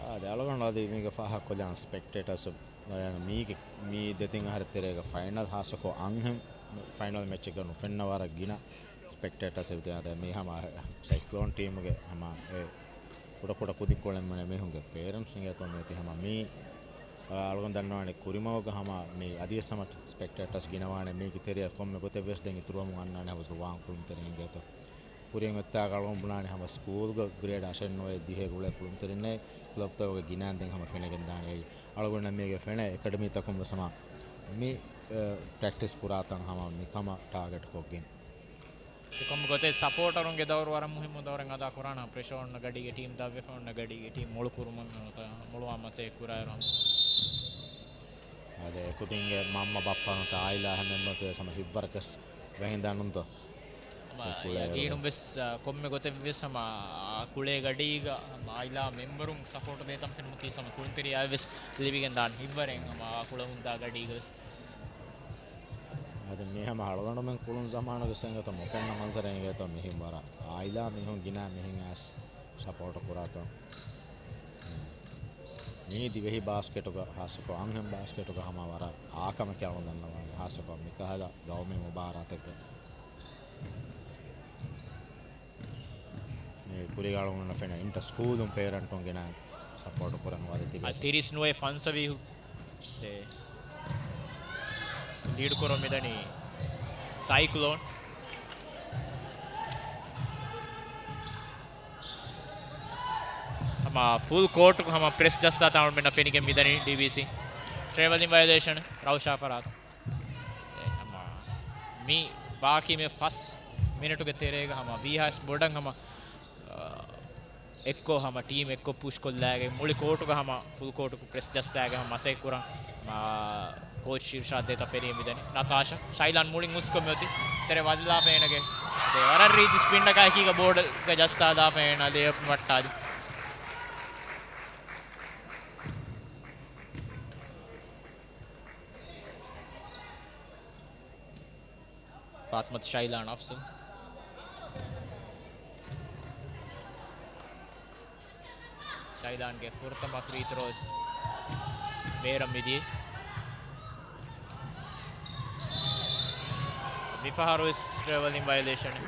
އާދެ، އަޅުގަނޑު އަދި މީގެ ފާހަގަކޮށްލާން ސްޕެކްޓޭޓާސް މީގެ، މީ ދެތިން އަހަރެއް ތެރޭގަ ފައިނަލް ހާއްސަކޮށް އަންހެން ފައިނަލް މެޗެއްގަ ނުފެންނަ ވަރަށް ގިނަ ސްޕެކްޓޭޓާސް އެބިދޭ. އާދެ، މީ ހަމަ ސައިކްލޯން ޓީމުގެ ހަމަ އެ ކުޑަކުޑަ ކުދިކޮޅެއް މަނެ މީހުންގެ ޕޭރެންޓްސް އިނގޭތޯ މިއޮތީ ހަމަ މީ، އަޅުގަނޑު ދަންނަވާނެ ކުރިމަގުގަ ހަމަ މީ އަދިވެސް ހަމަ ސްޕެކްޓޭޓާސް ގިނަވާނެ މީގެ ތެރެއަށް ކޮންމެ ގޮތެއްވެސް ދެން އިތުރުވަމުން އަންނާނެ ހަމަ ޒުވާން ކުޅުންތެރިން އިނގޭތޯ. ކުރިން އޮތްތާގަ އަޅުގަނޑު ބުނާނީ ހަމަ ސްކޫލްގަ ގްރޭޑް އަށެއް ނުވައެއް ދިހައެއް އުޅޭ ކުޅުންތެރިންނޭ ކްލަބްތަކުގަ ގިނައިން ދެން ހަމަ ފެނިގެން ދާނެ. އެއީ އަޅުގަނޑަށް މީގެ ފެނޭ އެކަޑަމީތަކުން ވެސް ހަމަ މި، އަ، ޕްރެކްޓިސް ކުރާތަން ހަމަ މިކަމަށް ޓާގެޓް ކޮށްގެން. ކޮންމެ ގޮތެއް ސަޕޯޓަރުންގެ ދައުރު ވަރަށް މުހިއްމު ދައުރެއް އަދާ ކުރާނަ. ޕްރެޝަރ އޮންނަ ގަޑީގެ ޓީމް ދަށްވެފަ އޮންނަ ގަޑީގެ ޓީމް މޮޅު ކުރުމަށް ނުވަތަ މޮޅުވާ މަސައްކަތް ކުރާއިރު ހަމަ. އާދެ، އެކުދިންގެ މަންމަ ބައްޕަ ނުވަތަ އާއިލާ ހަމަ މެމްބަރުން ތިޔަ ހަމަ ހިތްވަރަކަސް ވަހިންދާނުންތޯ؟ ހަމަ އެ ކުޅޭ ޔަގީނުން ވެސް، އަ، ކޮންމެ ގޮތެއް ވެސް ހަމަ، އާ، ކުޅޭ ގަޑީގަ ހަމަ އާއިލާ މެމްބަރުން ސަޕޯޓް ދޭތަން ފެނުމަކީ ހަމަ ކުޅުންތެރިޔާ ވެސް ލިބިގެން ދާނެ ހިތްވަރެއް ހަމަ ކުޅަމުންދާ ގަޑީގަ ވެސް. އަދި މީ ހަމަ އަޅުގަނޑުމެން ކުޅުން ޒަމާނުގެ ސެންގަތަ މުފެންނަ މަންޒަރެއް އިނގޭތޯ މިހިން ވަރަށް އާއިލާ މީހުން ގިނަ މިހިން އައިސް ސަޕޯޓު ކުރާތޯ. މީ ދިވެހި ބާސްކެޓުގަ ހާއްސަކޮށް އަންހެން ބާސްކެޓުގަ ހަމަ ވަރަށް އާކަމެކޭ އަޅުގަނޑު ދަންނަވާނެ ހާއްސަކޮށް މިކަހަލަ ގައުމީ މުބާރާތެއްގަ. މި ކުރީގަ އަޅުގަނޑަށް ފެނޭ އިންޓަ ސްކޫލުން ޕޭރެންޓުން ގިނަ ސަޕޯޓު ކުރަން ވަދެ ތިބޭ. ތިރީސް ނުވައެއް ފަންސަވީހު ދޭ. ލީޑް ކުރަން މިދަނީ ސައިކްލޯން. ހަމަ ފުލް ކޯޓު ހަމަ ޕްރެސް ޖައްސާ ތާމަ މެންނަ ފެނިގެން މިދަނީ ޑީބީސީ. ޓްރެވެލިން ވަޔަލޭޝަން ރައުޝާ ފަރާތުން. އެ ހަމަ މި ބާކީ މި ފަސް މިނެޓުގެ ތެރޭގަ ހަމަ ވީހާސް ބޮޑަށް ހަމަ، އާ، އެއްކޮށް ހަމަ ޓީމް އެއްކޮށް ޕުޝް ކޮށްލާގެ މުޅި ކޯޓުގަ ހަމަ ފުލް ކޯޓު ޕްރެސް ޖައްސާގެ ހަމަ މަސައްކަތް ކުރަން، މާ، ކޯޗް ޝިރްޝާދް ދޭތަ ފެރީ މިދަނީ. ނަތާޝާ، ޝައިލާން މުޅިން އުސްކޮށް މިއޮތީ. ތެރެ ވަދެލާފަ އޭނަގެ ދެ ވަރަށް ރީތި ސްޕިންއަކާ އެކީގަ ބޯޑަކަށް ޖައްސާލާފަ އޭނަ ލޭއަޕް ވައްޓާލި. ފާތިމަތު ޝައިލާން އަފްޒަލް. ޝައިލާންގެ ފުރަތަމަ ފްރީ ތްރޯސް ބޭރަށް މިދިޔަ. މިފަހަރު ވެސް ޓްރެވެލިން ވަޔަލޭޝަން.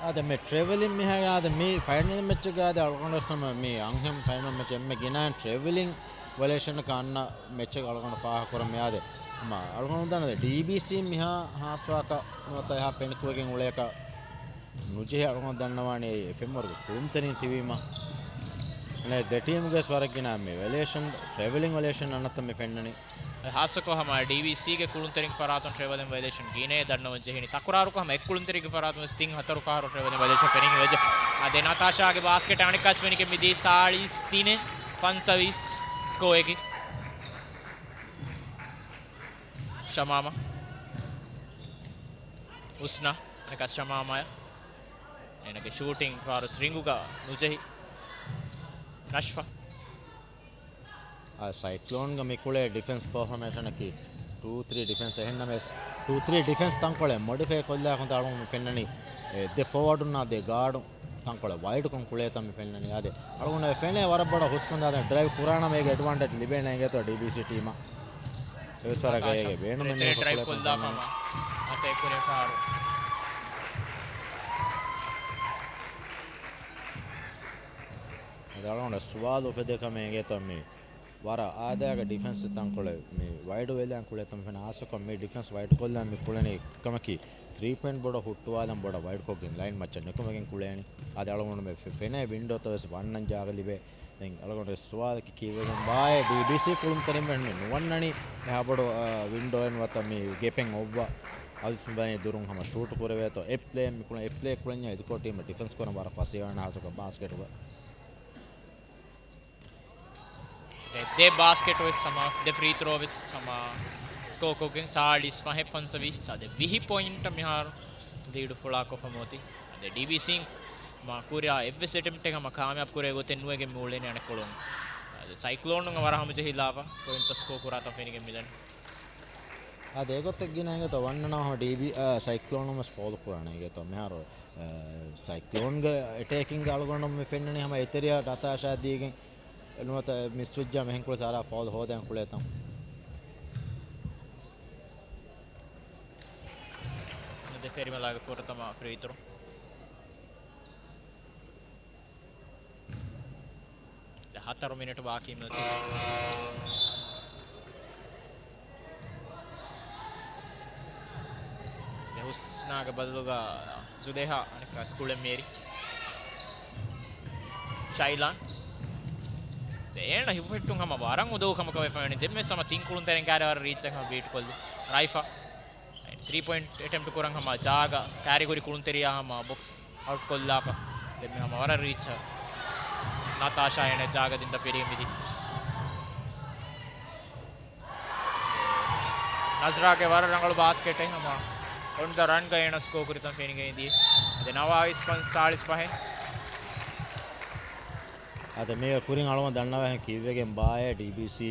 އާދެ، މި ޓްރެވެލިން މިހާގެ އާދެ، މި ފައިނަލް މެޗެއްގަ އާދެ، އަޅުގަނޑު ވެސް ހަމަ މި އަންހެން ފައިނަލް މެޗް އެންމެ ގިނައިން ޓްރެވެލިން ވަޔަލޭޝަނަކަށް އަންނަ މެޗެއް އަޅުގަނޑު ފާހަގަކުރަން މިއާދެ. ހަމަ އަޅުގަނޑު ދަންނަ ޑީބީސީ މިހާ ހާސްވާކަށް ނުވަތަ އެހާ ފެނިކުވެގެން އުޅޭކަށް ނުޖެހޭ އަޅުގަނޑު ދަންނަވާނީ އެ އެފްއެމް ވަރުގެ ކުޅުންތެރިން ތިބީމަ. ދެ ޓީމްގެ ވަރަށް ގިނަ މި ވަޔަލޭޝަން، ޓްރެވެލިން ވަޔަލޭޝަން އަންނަތަން މި ފެންނަނީ. ހާއްސަކޮށް ހަމަ ޑީވީސީގެ ކުޅުންތެރިން ފަރާތުން ޓްރެވެލިން ވަޔަލޭޝަން ގިނައޭ ދަންނަވަން ޖެހެނީ. ތަކުރާރުކޮށް ހަމަ އެއްކުޅުންތެރިގެ ފަރާތުން ވެސް ތިން ހަތަރު ފަހަރު ޓްރެވެލިން ވަޔަލޭޝަން ފެނިގެން ވެއްޖެ. އާދެ، ނަތާޝާގެ ބާސްކެޓް އަނެއްކާސް ފެނިގެން މިދީ ސާޅީސް ތިނެއް ފަންސަވީސް ސްކޯއެކި. ޝަމާމާ. ހުސްނާ. އަނެއްކާސް ޝަމާމާޔަށް. އޭނަގެ ޝޫޓިން ފާރުސް ރިނގުގަ ނުޖެހި. ނަޝްފާ. އާ، ސައިކްލޯންގެ މި ކުޅޭ ޑިފެންސް ފޯމޭޝަނަކީ ޓޫ ތްރީ ޑިފެންސް. އެހެންނަމަވެސް ޓޫ ތްރީ ޑިފެންސް ތަންކޮޅެއް މޮޑިފައި ކޮށްލާ ކަމަށް އަޅުގަނޑު ފެންނަނީ، އެ، ދެ ފޯވާޑުންނާ ދެ ގާޑު ތަންކޮޅެއް ވައިޑްކޮށް ކުޅޭތަން މި ފެންނަނީ. އާދެ، އަޅުގަނޑަށް ފެނޭ ވަރަށް ބޮޑަށް ހުސްކަން ދާދޭ ޑްރައިވް ކުރާނަމަ އޭގެ އެޑްވާންޓޭޖް ލިބޭނެ އިނގޭތޯ ޑީބީސީ ޓީމަށް. އެވެސް ވަރަށް ގަޔޭގެ ބޭނުމެއް ނުވޭ ކޮށްލާ ފަހަރު. އަސޭ ކުރި ފަހަރު. އަދި އަޅުގަނޑަށް ސުވާލު އުފެދޭ ކަމެއް އިނގޭތޯ މި ވަރަށް އާދައިގެ ޑިފެންސް ތަންކޮޅެއް މި ވައިޑް ވެލާން ކުޅޭތަން ފެންނަ ހާއްސަކޮށް މި ޑިފެންސް ވައިޑް ކޮށްލާން މި ކުޅެނީ ކަމަކީ ތްރީ ޕޮއިންޓް ބޯޑަށް ހުއްޓުވާލަން ބޯޑަށް ވައިޑް ކޮށްގެން ލައިން މައްޗަށް ނިކުމެގެން ކުޅޭނީ. އާދެ، އަޅުގަނޑު މި ފެ-، ފެނޭ ވިންޑޯތައް ވެސް ވަންނަން ޖާގަ ލިބޭ. ދެން އަޅުގަނޑު ސުވާލަކީ ކީއްވެގެން ވާއޭ ޑީބީސީ ކުޅުންތެރިން ވެސް މި ނުވަންނަނީ އެހާ ބޮޑު، އާ، ވިންޑޯއެއް ނުވަތަ މި ގެޕެއް އޮއްވާ އަލިސް މި ބަނީ ދުރުން ހަމަ ޝޫޓް ކުރެވޭތޯ. އެ ޕްލޭ މި ކުޅެ-، އެ ޕްލޭ ކުޅެންޏާ އެދިކޮށް ޓީމަށް ޑިފެންސް ކުރަން ވަރަށް ފަސޭހަވާނެ ހާއްސަކޮށް ބާސްކެޓުގަ. ދެ، ދެ ބާސްކެޓް ވެސް ހަމަ، ދެ ފްރީ ތްރޯ ވެސް ހަމަ ސްކޯ ކޮށްގެން ސާޅީސް ފަހެއް ފަންސަވީސް އަދި ވިހި ޕޮއިންޓަށް މިހާރު ލީޑު ފުޅާކޮށްފަ މިއޮތީ. އަދި ޑީބީސީން މާ ކުރިއާ އެއްވެސް އެޓެމްޕްޓެއް ހަމަ ކާމިޔާބު ކުރޭ ގޮތެއް ނުވެގެން މި އުޅެނީ އަނެއްކޮޅުން. އަދި ސައިކްލޯނުން ވަރަށް ހަމަޖެހިލާފަ ޕޮއިންޓް ސްކޯ ކުރާތަން ފެނިގެން މިދަނީ. އާދެ، އެގޮތަށް ގިނަ އިނގޭތޯ ވަންނަނާ ހަމަ ޑީބީ، އާ، ސައިކްލޯނުން ވެސް ފޯލު ކުރާނެ އިނގޭތޯ. މިހާރު، އާ، ސައިކްލޯންގެ އެޓޭކިންގ އަޅުގަނޑު މި ފެންނަނީ ހަމަ އެތެރެއަށް ނަތާޝާ ދީގެން. ނުވަތަ މިސްވެއްޖާ މިހެން ކުޅެ ސާރާ ފައުލް ހޯދަން ކުޅޭތަން. ދެ ފެރިމަލާގެ ފުރަތަމަ ފްރީ ތުރު. ދެ ހަތަރު މިނެޓު ބާކީ މިލަތި. ދެ ހުސްނާގެ ބަދަލުގަ ޒުލޭހާ އަނެއްކާ ސްކޫލެއް މޭރި. ޝައިލާން. ދެ އޭނަ ހިފުފެއްޓުން ހަމަ ވަރަށް އުދަގޫ ކަމަކަށް ވެފަ ވަނީ. ދެން ވެސް ހަމަ ތިން ކުޅުންތެރިން ކާރި ވަރަށް ރީޗް އެއް ހަމަ ބީޓް ކޮށްލި. ރައިފާ. ތްރީ ޕޮއިންޓް އެޓެމްޕްޓް ކުރަން ހަމަ ޖާގަ، ކާރިގޮރި ކުޅުންތެރިޔާ ހަމަ ބޮކްސް އައުޓް ކޮށްލާފަ. ދެން މި ހަމަ ވަރަށް ރީޗް ނަތާޝާ އޭނަ ޖާގަ ދިން ދަ ފިރީ މިދި. ނަޒްރާގެ ވަރަށް ރަނގަޅު ބާސްކެޓެއް ހަމަ އޮން ދަ ރަންގަ އޭނަ ސްކޯ ކުރިތަން ފެނިގެން ދިޔަ. އަދި ނަވާވީސް ފަން ސާޅީސް ފަހެއް. އަދި މީގެ ކުރިން އަޅުގަނޑު ދަންނަވާހެން ކިއްވެގެން ބާއޭ ޑީބީސީ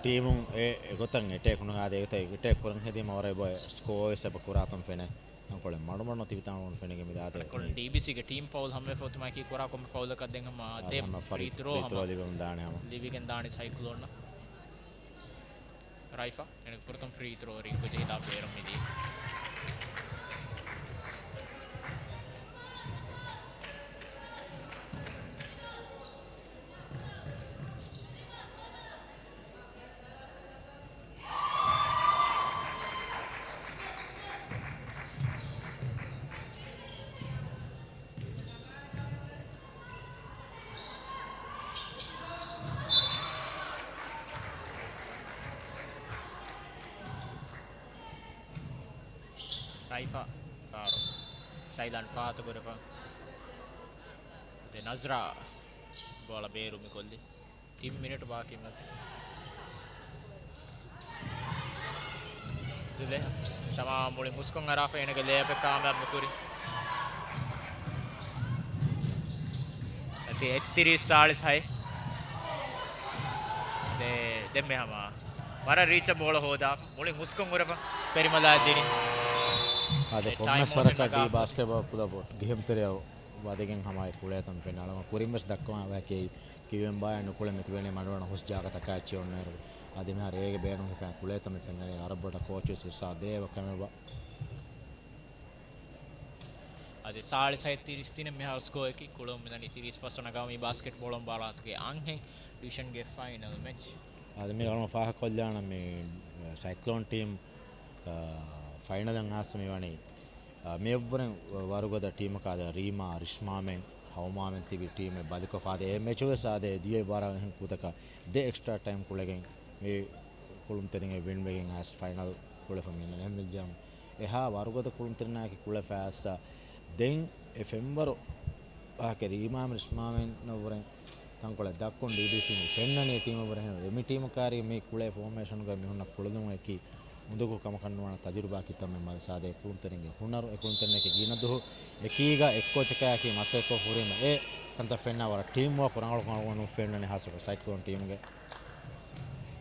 ޓީމުން އެ، އެގޮތަށް އެޓޭކް ނުކުރާ، އަދި އެގޮތަށް އެޓޭކް ކުރަން ހެދީމަ ވަރަށް ބޮއެ ސްކޯ ވެސް އެބަ ކުރާތަން ފެނޭ. ތަންކޮޅެއް މަޑުމަޑުން ތިބި ތަންކޮޅުން ފެނިގެން މިދާތެރޭ. ތަންކޮޅުން ޑީބީސީގެ ޓީމް ފައުލް ހަމަވެފަ އޮތުމާއެކީ ކުރާ ކޮންމެ ފައުލަކަށް ދެން ހަމަ އަދި ދެ ހަމަ ފްރީ ތުރޯ ފްރީ ތުރޯ ހަމަ ލިބެމުން ދާނެ ހަމަ. ލިބިގެން ދާނީ ސައިކްލޯންނަށް. ރައިފާ އޭނަގެ ފުރަތަމަ ފްރީ ތުރޯ ރިންގު ޖެހިލާފަ ބޭރުން މިދީ. ރައިފާ ފާރު. ޝައިލާން ފާހަތު ކުރެފަ. ދެ ނަޒްރާ ބޯޅަ ބޭރު މިކޮށްލި. ތިން މިނެޓު ބާކީ މިލަތި. ޒުލޭހާ ޝަމާ މުޅި މުސްކޮށް އަރާފަ އޭނަގެ ލޭއަޕެއް ކާމިޔާބު ނުކުރި. އަދި އެއްތިރީސް ސާޅީސް ހައެއް. ދެ، ދެންމެ ހަމަ ވަރަށް ރީޗަށް ބޯޅަ ހޯދާ މުޅި މުސްކޮށް ހުރެފަ ޕެރިމަލާ ދިނީ. އާދެ، ކޮންމެސް ވަރަކަށް ޑީ ބާސްކެޓްބޯ ކުލަބު ގެހެމްތެރެއަށް ވަދެގެން ހަމައެ ކުޅޭތަން ފެންނަ އަޅަމަ ކުރިން ވެސް ދައްކަވާ ވައިކޭ ކިއުއެމް ބާއެއް ނުކުޅެ މިތިބެނީ މަޑުވަނަ ހުސް ޖާގަތަކާ އެއްޗި އޮންނައިރު. އަދި މިހާރު އޭގެ ބޭނުން ހިފައި ކުޅޭތަން މި ފެންނަނީ އަރަބް ބޮޑަށް ކޯޗު ވެސް ހިއްސާ ދޭ އެވަ ކަމެއް ވާ. އަދި ސާޅީސް ހައެއް ތިރީސް ތިނެއް މިހާރު ސްކޯއަކީ ކުޅެވުމުން މިދަނީ ތިރީސް ފަސް ވަނަ ގައުމީ ބާސްކެޓްބޯޅަ ބާރާތުގެ އަންހެން ޑިވިޝަންގެ ފައިނަލް މެޗް. އަދި މި އަޅުގަނޑު ފާހަގަކޮށްލާނަން މި ސައިކްލޯން ޓީމް، އާ، ފައިނަލަށް އައިސް މި ވަނީ، އާ، މި އެއްވުރެން ވަރުގަދަ ޓީމަކާ އާދެ ރީމާ، ރިޝްމާމެން، ހައުމާމެން ތިބި ޓީމެއް ބަލިކޮށްފަ އާދެ އެ މެޗު ވެސް އާދެ ދިޔަ ވަރަށް އެހެން ގޮތަކަށް ދެ އެކްސްޓްރާ ޓައިމް ކުޅެގެން މި ކުޅުންތެރިން އެ ވިންވެގެން އައިސް ފައިނަލް ކުޅެފަ މި އިންނަނީ. އެހެންވެއްޖާމަ އެހާ ވަރުގަދަ ކުޅުންތެރިންނާއެކީ ކުޅެފަ އައިސް ދެން އެ ފެންވަރު އާކެ ރީމާމެން ރިޝްމާމެން އެއްވުރެން ތަންކޮޅެއް ދައްކުން ޑީބީސީ މި ފެންނަނީ ޓީމް އެއްވުރެ ހެން އެ މި ޓީމު ކާރި މި ކުޅޭ ފޯމޭޝަނުގަ މި ހުންނަ ކުޅެލުން އެކީ އުނދަގޫ ކަމަކަށް ނުވާނެ ތަޖުރިބާ ކިތަންމެ މަދަސާދޭ ކުޅުންތެރިންގެ ހުނަރު އެ ކުޅުންތެރިންނެކެ ގިނަ ދުހު އެކީގަ އެއްކޯޗަކާއެކީ މަސައްކަތް ކޮށް ހުރީމަ އެ ކަންތައް ފެންނާ ވަރަށް ޓީމް ވޯކް ރަނގަޅު ކަމަކުން ފެންނަނީ ހާއްސަކޮށް ސައިކްލޯން ޓީމުގެ.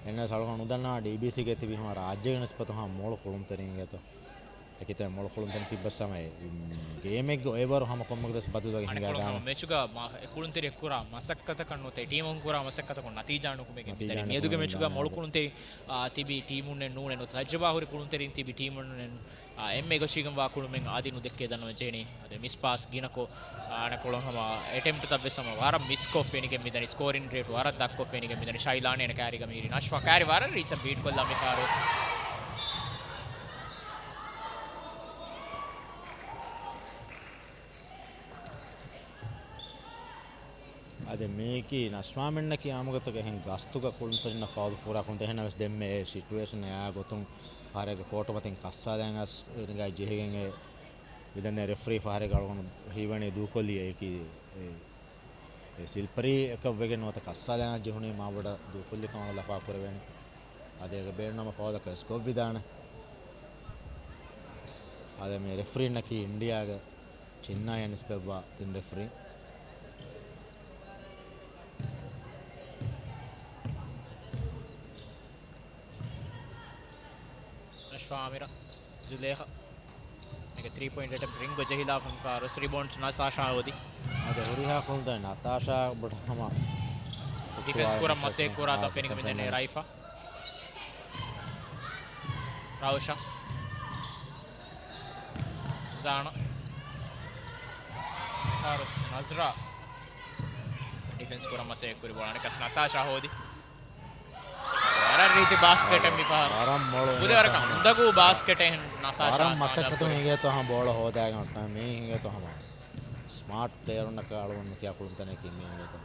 އެންނަސް އަޅުގަނޑު ނުދަންނަވާ ޑީބީސީގެ ތިބި ހަމަ ރާއްޖޭގެ ނިސްބަތުން ހަމަ މޮޅު ކުޅުންތެރިންގެތޯ. އެކިތެ މޮޅު ކުޅުންތެރިން ތިއްބަސް ހަމަ އެ، އިން، ގޭމެއްގެ އޮއެވަރު ހަމަ ކޮންމެ ގޮތަސް ބަދަލުވެގެން ހިނގާ އަނެއްކޮޅުން ހަމަ ދާނެ. މެޗުގަ މަ-، އެ ކުޅުންތެރި ކުރާ މަސައްކަތަކަށް ނުވަތަ ޓީމުން ކުރާ މަސައްކަތަކުން ނަތީޖާ ނުކުމެގެން ނަތީޖާ މިދަނީ. މިއަދުގެ ނުކުމެގެން މެޗުގަ ދާނެ. މޮޅު ކުޅުންތެރި، އާ، ތިބި ޓީމުންނެއް ނޫނެއް ނުވަތަ ތަޖުރިބާ ހުރި ކުޅުންތެރިން ތިބި ޓީމުންނެއް، އާ، އެންމެ އެގޮށީގެން ވާ ކުޅުމެއް އަދި ނުދެއްކޭ ދަންނަވަން ޖެހެނީ. އަދި މިސް ޕާސް ގިނަކޮށް، އާ، އަނެއްކޮޅުން ހަމަ އެޓެމްޕްޓްތައް ވެސް ހަމަ ވަރަށް މިސްކޮށް ފެނިގެން މިދަނީ. ސްކޯރިން ރޭޓް ވަރަށް ދަށްކޮށް ފެނިގެން މިދަނީ. ޝައިލާން އޭނަ ކާރީގަ މިހިރީ. ނަޝްފާ ކާރި ވަރަށް ރީޗަށް ބީޓް ކޮށްލާ މި ފާރު ވެސް. އަދި މީކީ ނަޝްފާމެންނަކީ އާއްމުގޮތުގަ އެހެން ގަސްތުގަ ކުޅުންތެރިންނަށް ފައުލު ކުރާ ކުޅުންތެރިން އެހެންނަމަވެސް ދެންމެ އެ ސިޓުއޭޝަން އެއާ ގޮތުން ފަހަރެއްގަ ކޯޓު މަތިން ކައްސާލައިގެން އައިސް ރިނގާ ޖެހިގެން އެ މިދަނީ ރެފްރީ ފަހަރެއްގަ އަޅުގަނޑު ހީވަނީ ދޫކޮށްލީ އެކި އެ، އެ ސިލްޕަރީ އެކަށް ވެގެން ނުވަތަ ކައްސާލައިގެން ޖެހުނީ މާބޮޑަށް ދޫކޮށްލި ކަމަށް ލަފާ ކުރެވޭނެ. އަދި އޭގެ ބޭނުންނަމަ ފައުލަކަށް ވެސް ކޮށްވިދާނެ. އަދި މި ރެފްރީންނަކީ އިންޑިއާގެ ޗިންއާއަށް ނިސްބަތްވާ ތިން ރެފްރީން. ނަޝްފާ އާމިރާ، ޒުލޭހާ. މީގެ ތްރީ ޕޮއިންޓް އެޓެމްޕްޓް ރިންގު ޖެހިލާފަ މި ފާރު ވެސް. ރިބައުންޑް ނަތާޝާ ހޯދި. އަދި ހުރިހާ ކުޅުންތެރިން ނަތާޝާ ބޮޑަށް ހަމަ ޑިފެންސް ކުރަން މަސައްކަތް ކުރާތާ ފެނިގެން މިދަނީ ރައިފާ. ރައުޝާ. ޒާނަ. ފާރުސް ނަޒްރާ. ޑިފެންސް ކުރަން މަސައްކަތް ކުރި ބޯޅަ އަނެއްކާސް ނަތާޝާ ހޯދި. ވަރަށް ރީތި ބާސްކެޓެއް މިފަހަރު. ވަރަށް މޮޅު ބުދެވަރަކަށް އުނދަގޫ ބާސްކެޓެއް ނަތާޝާ ވަރަށް މަސައްކަތު ކާމިޔާބު ކުރި. ހިނގޭތޯ ހަމަ ބޯޅަ ހޯދާގެން އޮތް މީ ހިނގޭތޯ ހަމަ ސްމާޓް ޕްލޭޔަރުންނަކަށް އަޅުގަނޑު ކިޔާ ކުޅުންތަނެއް ކިމި ހިނގޭތޯ.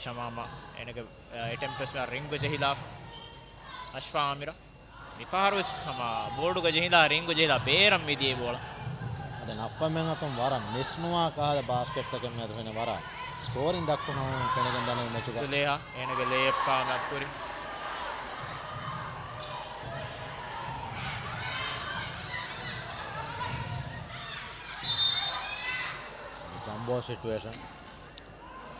ޝަމާމާ އޭނަގެ، އެ، އެޓެމްޕްޓް ވެސް ރިންގް ޖެހިލާފަ. އަޝްފާ އާމިރާ. މިފަހަރު ވެސް ހަމަ ބޯޑުގަ ޖެހިލާ، ރިންގު ޖެހިލާ ބޭރަށް މިދިޔަ ބޯޅަ. އަދި ނައްފަމެން އަތުން ވަރަށް މިސްނުވާ ކަހަލަ ބާސްކެޓްތަކެއް މިއަދު ފެނެ ވަރަށް ސްކޯރިން ދައްކުނު ފެނިގެން ދަނީ މެޗުގަ. ޒުލޭހާ އޭނަގެ ލޭއަޕް ކާމިޔާބު ކުރި. ޖަމްބޯ ސިޓުއޭޝަން.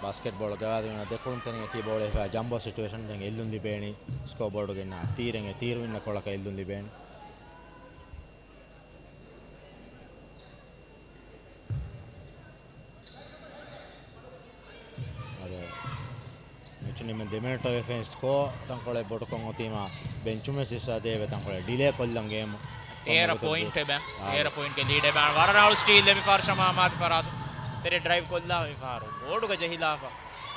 ބާސްކެޓްބޯޅަ ގަވާދިން ދެ ކުޅުންތެރިން އެކީ ބޯޅަ ހިފާ ޖަމްބޯ ސިޓުއޭޝަން ދެން އެއްލުން ލިބޭނީ ސްކޯ ބޯޑުގެ އިންނަ ތީރެއް ތީރު އިންނަ ކޮޅަކަށް އެއްލުން ލިބޭނީ. އަދި މެޗު ނިމެން ދެ މިނެޓް ވެފައި ސްކޯ ތަންކޮޅެއް ބޮޑުކޮށް އޮތީމާ ބެންޗުން ވެސް ހިއްސާ ދޭވޭ ތަންކޮޅެއް ޑިލޭ ކޮށްލަން ގޭމު. ތޭރަ ކޮންމެ ޕޮއިންޓެއް ބޭ. އާ. ތޭރަ ޕޮއިންޓްގެ ލީޑެއް ބޭ. ވަރަށް ރަނގަޅު ސްޓީލް މިފަހަރު ޝަމާމާގެ ފަރާތުން. ތެރެ ޑްރައިވް ކޮށްލާ މިފަހަރު. ބޯޑުގަ ޖެހިލާފަ.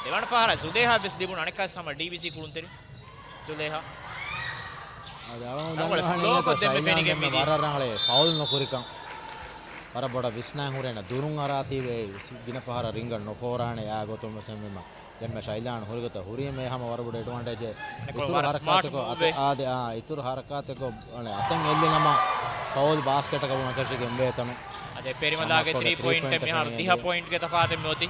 ދެވަނަ ފަހަރަށް ޒުލޭހާ ވެސް ލިބުނު އަނެއްކާސް ހަމަ ޑީވީސީ ކުޅުންތެރި. ޒުލޭހާ. އަދި އަޅުގަނޑު ރަނގަޅަށް ދަންނަވާނެ ސްލޯ ކޮށްދެން މި ފެނިގެން މިދީ. ވަރަށް ރަނގަޅޭ ފައުލް ނުކުރިކަން. ވަރަށް ބޮޑަށް ވިސްނާ ހުރޭނަ ދުރުން އަރާތީވެ ގިނަ ފަހަރަށް ރިންގަށް ނުފޯރާނެ އާ ގޮތުން ވެސް އެންމެ ދެންމެ ޝައިލާން ހުރިގޮތަށް ހުރީމޭ ހަމަ ވަރަށް ބޮޑު އެޑްވާންޓޭޖެއް. އަނެއްކޮޅު އިތުރު ވަރަށް ސްމާޓް ހަރަކާތެއް މޫވްއެއް. އާދެ، އާ، އިތުރު ހަރަކާތެއްކޮށް، އަނެ، އަތެއް އެއްލި ނަމަ ފައުލް ބާސްކެޓަކަށް ވުނަކަށިގެން ވޭތަނު. އަދި އެ ޕެރިމަލާގެ ތަނަކޮޅަށް ތްރީ ތްރީ ޕޮއިންޓެއް ޕޮއިންޓް މިހާރު ފެނިގެން ދިހަ ދިޔަ. ޕޮއިންޓްގެ ތަފާތެއް މިއޮތީ.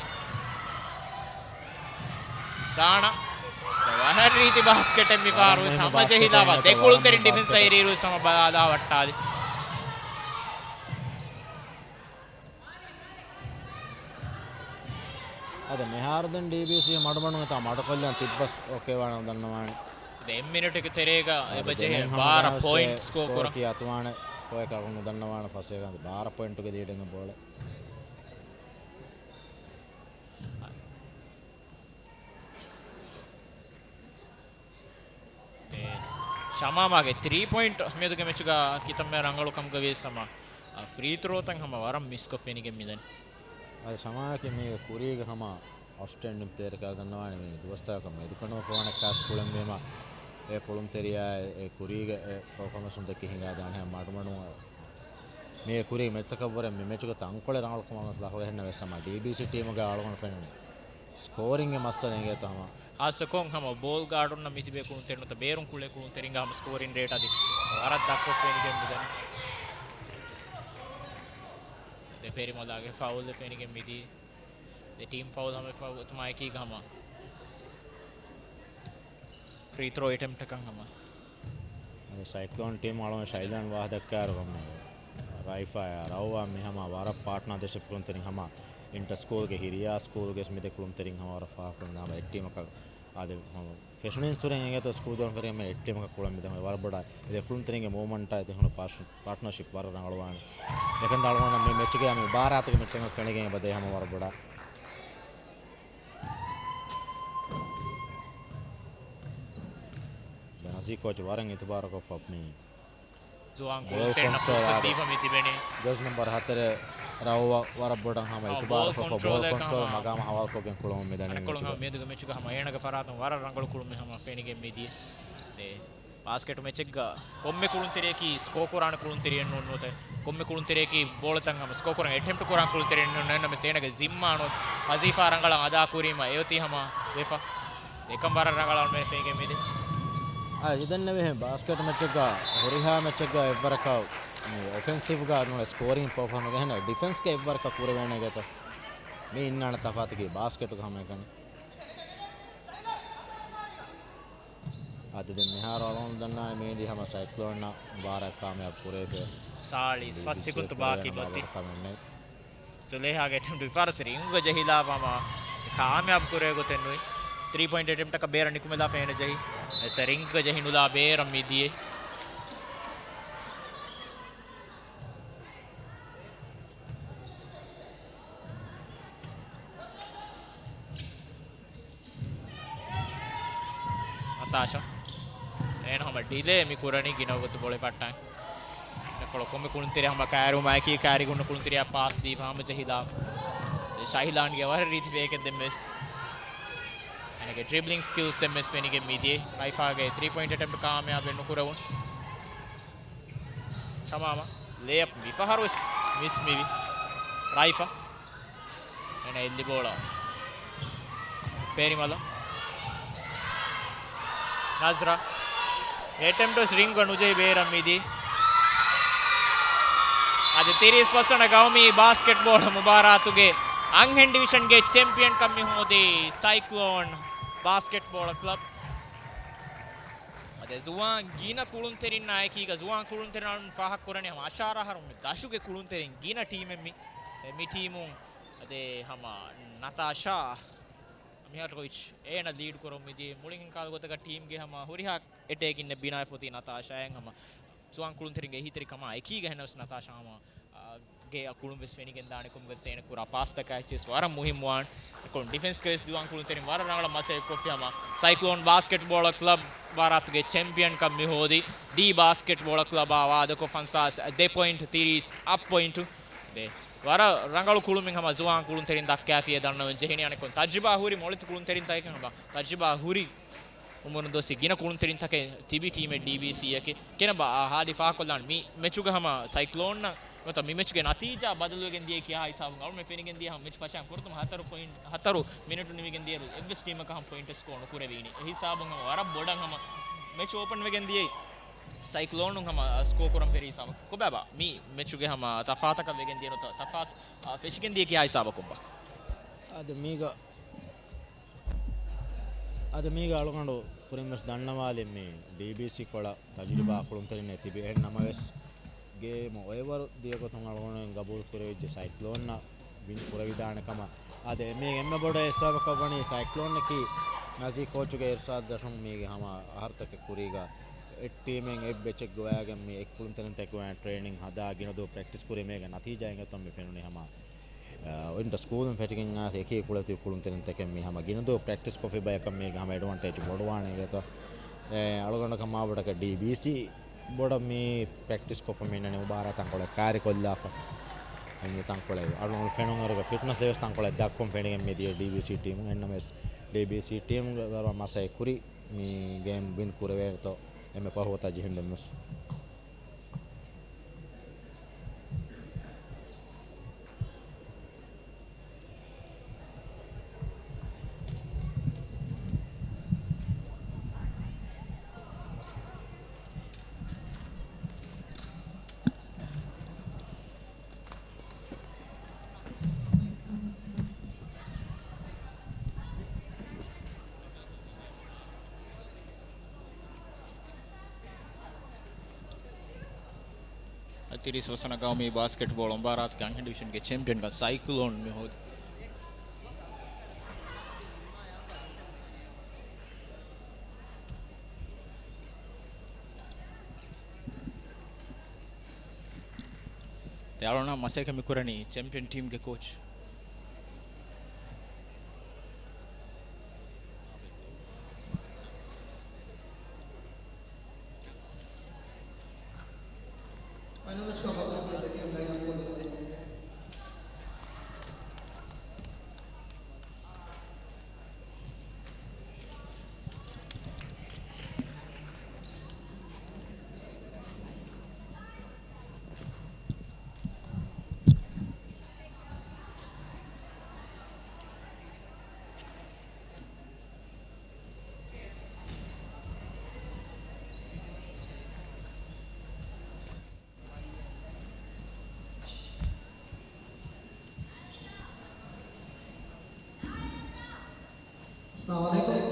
ޒާނަ. ވަރަށް ރީތި ބާސްކެޓެއް މިފަހަރު ވަރަށް ވެސް މުހިއްމު ހަމަޖެހިލާފަ. ބާސްކެޓެއް ދެކުޅުންތެރިން ވަރަށް މުހިއްމު ޑިފެންސް ބާސްކެޓެއް. އައިރީރު ވެސް ހަމަ ބަލާލާ ވައްޓާލި. އަދި މިހާރު ދެން ޑީބީސީ މަޑުމަޑުން އެތާ މަޑުކޮށްލަން ތިއްބަސް އޯކޭ ވާނަމަ ދަންނަވާނެ. ދެ މިނެޓުގެ ތެރޭގަ އަދި އެބަ ޖެހޭ ދެން ހަމަ ބާރަ ދެން ޕޮއިންޓް ސްކޯ ސްކޯ ކުރަން. ކިޔާ އަތުވާނެ ސްކޯއެއް ކަކުން ނުދަންނަވާނެ ފަސޭގަ ބާރަ ޕޮއިންޓުގެ ލީޑެއް ބޯޅަ. އެ، ޝަމާމާގެ ތްރީ ޕޮއިންޓް މިއަދުގެ މެޗުގަ ކިތަންމެ ރަނގަޅު ކަމުގަ ވިޔަސް ހަމަ، އަ، ފްރީ ތްރޯތައް ހަމަ ވަރަށް މިސްކޮށް ފެނިގެން މިދަނީ. އަދި ޝަމާއަކީ މީގެ ކުރީގެ ހަމަ އައުޓްސްޓޭންޑިން ޕްލޭޔަރަކަށް ދަންނަވާނެ މި ދުވަސްތަކަށް މެދުކަނޑުމަ ފޯނަށް ކާސް ކުޅެންވީމަ، އެ ކުޅުންތެރިޔާ އެ ކުރީގެ އެ ޕަރފޯމެންސުން ދެކި ހިނގާދާނެ ހަމަ މަޑުމަޑު މީގެ ކުރީގެ މެޗްތަކަށްވުރެ މި މެޗުގެ ތަންކޮޅެއް ރަނގަޅު ކަމަށް ލަހުލަހެންނަ ވެސް ހަމަ ޑީބީސީ ޓީމުގެ އަޅުގަނޑު ފެނުނީ. ސްކޯރިންގެ މައްސަލަ އެނގޭތޯ ހަމަ. ހާއްސަކޮށް ހަމަ ބޯލް ގާޑުންނަށް މިތިބޭ ކުޅުންތެރިން ނުވަތަ ބޭރުން ކުޅޭ ކުޅުންތެރިންގެ ހަމަ ސްކޯރިން ރޭޓް އަދި ވަރަށް ދަށްކޮށް ފެނިގެން މިދަނީ. ދެ ޕެރިމަލާގެ ފައުލް ފެނިގެން މިދީ. ދެ ޓީމް ފައުލް ހަމަ އެފަ އޮތުމާ އެކީގަ ހަމަ ފްރީ ތްރޯ އެޓެމްޕްޓަކަށް ހަމަ. އަދި ސައިކްލޯން ޓީމް އަޅުގަނޑު ޝައިލާން ވާހަކަ ދައްކާއިރު ހަމަ ރައިފާއާ ރައުވާ މި ހަމަ ވަރަށް ޕާޓްނާ ދެ ކުޅުންތެރިން ހަމަ އިންޓަ ސްކޫލްގެ ހިރިޔާ ސްކޫލްގެ މި ދެ ކުޅުންތެރިން ހަމަ ވަރަށް ފާހަގަކޮށް ހަމަ އެއް ޓީމަކަށް އާދެ، ހަމަ ފެށުނީން ސުރެން އެނގޭތޯ ސްކޫލް ދޯން ފެރިގެން އެއް ޓީމަކަށް ކުޅަން މިދަނީ ވަރަށް ބޮޑަށް އެ ދެ ކުޅުންތެރިންގެ މޫވްމަންޓާ އެ ދެ ކުޅުން ޕާޓް-، ޕާޓްނަރޝިޕް ވަރަށް ރަނގަޅުވާނެ. އެކަން އަޅުގަނޑަށް މި މެޗުގެ މި ބާރާތުގެ މެޗެއް ފެނިގެން އެބަދޭ ހަމަ ވަރަށް ބޮޑަށް. ދެން އަޒީ ކޯޗް ވަރަށް އިތުބާރުކޮށްފަ މި ޒުވާން ބޯލް ކުޅުންތެރިންނަށް ކޮންޓްރޯލް ފުރުސަތު އާ ދީފަ މި ތިބެނީ. ޖާޒް ނަމްބަރު ހަތަރެއް ރައުވަ ވަރަށް ބޮޑަށް ހަމަ އާ، އިތުބާރުކޮށްފަ ބޯލް ކޮންޓްރޯލް ކޮންޓްރޯލް ހަމަ މަގާމަށް ހަވާލުކޮށްގެން ކުޅަމުން މިދަނީ. އަނެއްކޮޅުން ހަމަ މިއަދުގެ މެޗުގަ ހަމަ އޭނަގެ ފަރާތުން ވަރަށް ރަނގަޅު ކުޅުމެއް ހަމަ ފެނިގެން މިދިޔަ. ދެ ބާސްކެޓް މެޗެއްގަ ކޮންމެ ކުޅުންތެރިޔަކީ ސްކޯ ކުރާނެ ކުޅުންތެރިއެއް ނޫން ނުވަތަ ކޮންމެ ކުޅުންތެރިޔަކީ ބޯޅަތައް ހަމަ ސްކޯ ކުރަން އެޓެމްޕްޓް ކުރާން ކުޅުންތެރިއެއް ނޫން ނަމަވެސް އޭނަގެ ޒިންމާ އަންނަ ވަޒީފާ ރަނގަޅަށް އަދާ ކުރީމަ އެއޮތީ ހަމަ ވެފަ. އެކަން ވަރަށް ރަނގަޅަށް އަޅުމެން ފެނިގެން މިދި. އަދި ދެންނެވިހެން ބާސްކެޓް މެޗެއްގަ ހުރިހާ މެޗެއްގަ އެއްވަރަކަށް މި އޮފެންސިވްގަ ނޫން ސްކޯރިން ޕަރފޯމެއްގަ ހެން ޑިފެންސްގަ އެއްވަރަކަށް ކުރެވޭނެ ގޮތަށް މި އިންނާނެ ތަފާތަކީ ބާސްކެޓުގަ ހަމައެކަނި. އަދި ދެން މިހާރު އަޅުގަނޑު ދަންނާނެ މީދީ ހަމަ ސައިކްލޯންއަށް ބާރަށް ކާމިޔާބު ކުރެވިފަ. ސާޅީސް ފަސް ސެކުންތު ބާކީ ގޮތީ. ކަމެއް ނެތް. ޒުލޭހާގެ އެޓެމްޕްޓް މިފަހަރު ރިންގްގަ ޖެހިލާ ހަމަ ކާމިޔާބު ކުރެވޭ ގޮތެއް ނުވި. ތްރީ ޕޮއިންޓް އެޓެމްޕްޓަކަށް ބޭރަށް ނިކުމެލާފަ އޭނަ ޖެހި. އެ ރިންގްގަ ޖެހި ނުލާ ބޭރަށް މިދިޔަ. އާޝާ. އޭނަ ހަމަ ޑިލޭ މި ކުރަނީ ގިނަ ގޮތު ބޮޅި ބައްޓަން. ކޮޅު ކޮންމެ ކުޅުންތެރި ހަމަ ކައިރިވުމާއެކީ ކައިރި ގުނޑު ކުޅުންތެރިޔާ ޕާސް ދީފަ ހަމަޖެހިލާފަ. ޝަހިލާންގެ ވަރަށް ރީތި ފޭކެއް ދެންވެސް. އޭނަގެ ޑްރިބްލިން ސްކިލްސް ދެންވެސް ފެނިގެން މިދިޔަ. ރައިފާގެ ތްރީ ޕޮއިންޓް އެޓެމްޕްޓް ކާމިޔާބެއް ނުކުރެވުނު. ތަމާމަށް ލޭއަޕް މިފަހަރު ވެސް މިސް މިވި. ރައިފާ. އޭނަ އެއްލި ބޯޅަ ޕޭރިމަލަށް. ނަޒްރާ. އެޓެމްޕްޓް ވެސް ރިންގަށް ނުޖެހި ބޭރަށް މިދީ. އަދި ތިރީސް ފަސްވަނަ ގައުމީ ބާސްކެޓްބޯޅަ މުބާރާތުގެ އަންހެން ޑިވިޝަންގެ ޗެމްޕިއަންކަން މި ހޯދީ ސައިކްލޯން ބާސްކެޓްބޯޅަ ކްލަބް. އަދި ޒުވާން ގިނަ ކުޅުންތެރިންނާ އެކީގަ ޒުވާން ކުޅުންތެރިންނާ ފާހަގަކުރަނީ ހަމަ އަށާރަ އަހަރު ދަށުގެ ކުޅުންތެރިން ގިނަ ޓީމެއް މި، މި ޓީމުން. އަދި ހަމަ ނަތާޝާ މިހާޓްރޮވިޗް އޭނަ ލީޑް ކުރަމުން މިދިޔަ. މުޅިން ކާލަ ގޮތަކަށް ޓީމްގެ ހަމަ ހުރިހާ އެޓޭކިން ބިނާވެފަ އޮތީ ނަތާޝާ. އެހެން ހަމަ ޒުވާން ކުޅުންތެރިންގެ އެހީތެރިކަމާ އެކީގަ ހެނަސް ނަތާޝާ ހަމަ، އާ، ގެ ކުޅުން ވެސް ފެނިގެން ދާނެ ކޮމުގަ ސޭނަ ކުރާ ޕާސްތަކާ އެއްޗެސް ވަރަށް މުހިއްމުވާން. ކޮން ޑިފެންސް ކޭސް ދުވާން ކުޅުންތެރިން ވަރަށް ރަނގަޅަށް މަސައްކަތް ކޮށްފި ހަމަ ސައިކްލޯން ބާސްކެޓްބޯޅަ ކްލަބް ވާރާތުގެ ޗެމްޕިއަންކަން މި ހޯދި ޑީ ބާސްކެޓްބޯޅަ ކްލަބާ ވާދަކޮށް ފަންސާސް ދެ ޕޮއިންޓު ތިރީސް އަށް ޕޮއިންޓު. ދެ ވަރަށް ރަނގަޅު ކުޅުމެއް ހަމަ ޒުވާން ކުޅުންތެރިން ދައްކާފިޔަ ދަންނަވަން ޖެހެނީ. އަނެއްކޮން ތަޖްރިބާ ހުރި މޮޅެތި ކުޅުންތެރިން ތަކެކަން ހަމަ ތަޖްރިބާ ހުރި އުމުރުން ދޮސް ގިނަ ކުޅުންތެރިން ތަކެއް ތިބި ޓީމެއް ޑީބީސީއަކީ. ކެނަބާ ހާދި ފާހަގަކޮށްލާން މި މެޗުގަ ހަމަ ސައިކްލޯންނަށް ނުވަތަ މި މެޗުގެ ނަތީޖާ ބަދަލުވެގެން ދިޔައީ ކިހާ ހިސާބުން؟ އަޅުމެން ފެނިގެން ދިޔަ ހަމަ މެޗު ފަށާން ފުރަތަމަ ހަތަރު ޕޮއިންޓް، ހަތަރު މިނެޓު ނިމިގެން ދިޔައިރު އެއްވެސް ޓީމަކަށް ހަމަ ޕޮއިންޓެއް ސްކޯ ނުކުރެވީނީ. އެ ހިސާބުން ހަމަ ވަރަށް ބޮޑަށް ހަމަ މެޗު އޯޕަން ވެގެން ދިޔައީ ސައިކްލޯނުން ހަމަ ސްކޯ ކުރަން ފެރި ހިސާބަށް. ކޮބާބާ މި މެޗުގެ ހަމަ ތަފާތަކަށް ވެގެން ދިޔަ ނުތަ-، ތަފާތު، އާ، ފެށިގެން ދިޔަ ކިހާ ހިސާބަކުންބާ؟ އަދި މީގަ އަދި މީގަ އަޅުގަނޑު ކުރިން ވެސް ދަންނަވާލި މި ޑީބީސީ ކޮޅަށް ތަޖުރިބާ ކުޅުންތެރިންނެއް ތިބި. އެހެން ނަމަވެސް، ގޭމު އޮއެވަރު ދިޔަ ގޮތުން އަޅުގަނޑު ގަބޫލު ކުރެވިއްޖެ ސައިކްލޯންނަށް ވިން ކުރެވިދާނެ ކަމަށް. އަދި މީގެ އެންމެ ބޮޑު އެއް ސަބަބަކަށް ވަނީ ސައިކްލޯންއަކީ ނަޒީ ކޯޗުގެ އިރުޝާދު ދަށުން މީގެ ހަމަ އަހަރުތަކެއް ކުރީގަ އެއް ޓީމެއް އެއް ބެޗެއް ގޮވާގެން މި އެއް ކުޅުންތެރިންތަކެއް ގޮވާ ޓްރޭނިން ހަދާ ގިނަ ދުވަހު ޕްރެކްޓިސް ކުރީ މީގެ ނަތީޖާ އިނގޭތޯ މި ފެނުނީ ހަމަ އިންޓަ ސްކޫލުން ފެށިގެން އާސް އެކީ ކުޅެތި ކުޅުންތެރިންތަކެއް މި ހަމަ ގިނަ ދުވަހު ޕްރެކްޓިސް ކޮށްފި ބަޔަކަށް މީގެ ހަމަ އެޑްވާންޓޭޖް ބޮޑުވާނެ އިނގޭތޯ. އެ، އަޅުގަނޑަކަށް މާބޮޑަކަށް ޑީބީސީ ބޮޑަށް މި ޕްރެކްޓިސް ކޮށްފަ މި އިންނަނީ މުބާރާތް ތަންކޮޅެއް ކައިރިކޮށްލާފަ. އެންމެ ތަންކޮޅެއް އަޅުގަނޑު ފެނުން އަރުގަ ފިޓްނަސް ލެވެލްސް ތަންކޮޅެއް ދަށްކޮށް ފެނިގެން މިދިޔަ ޑީބީސީ ޓީމު. އެންނަމަވެސް ޑީބީސީ ޓީމުގެ ވަރަށް މަސައްކަތް ކުރި މި ގޭމް ވިން ކުރެވޭތޯ އެންމެ ފަހު ވަތަށް ޖެހިން ދެންވެސް. ތިރީސް ވަސަނަ ގައުމީ ބާސްކެޓްބޯޅަ މުބާރާތުގެ އަންހެން ޑިވިޝަންގެ ޗެމްޕިއަންގަ ސައިކްލޯން މި ހޯދި. ތެޔާޅުން މަސައްކަތް މި ކުރަނީ ޗެމްޕިއަން ޓީމްގެ ކޯޗް. ފައިނަލް މެޗްގަ ބައްދަލުކުރި ދެ ޓީމް ލައިން އަޕް ކޮށްލަން އެދެން. އައްސަލާމު ޢަލައިކުމް.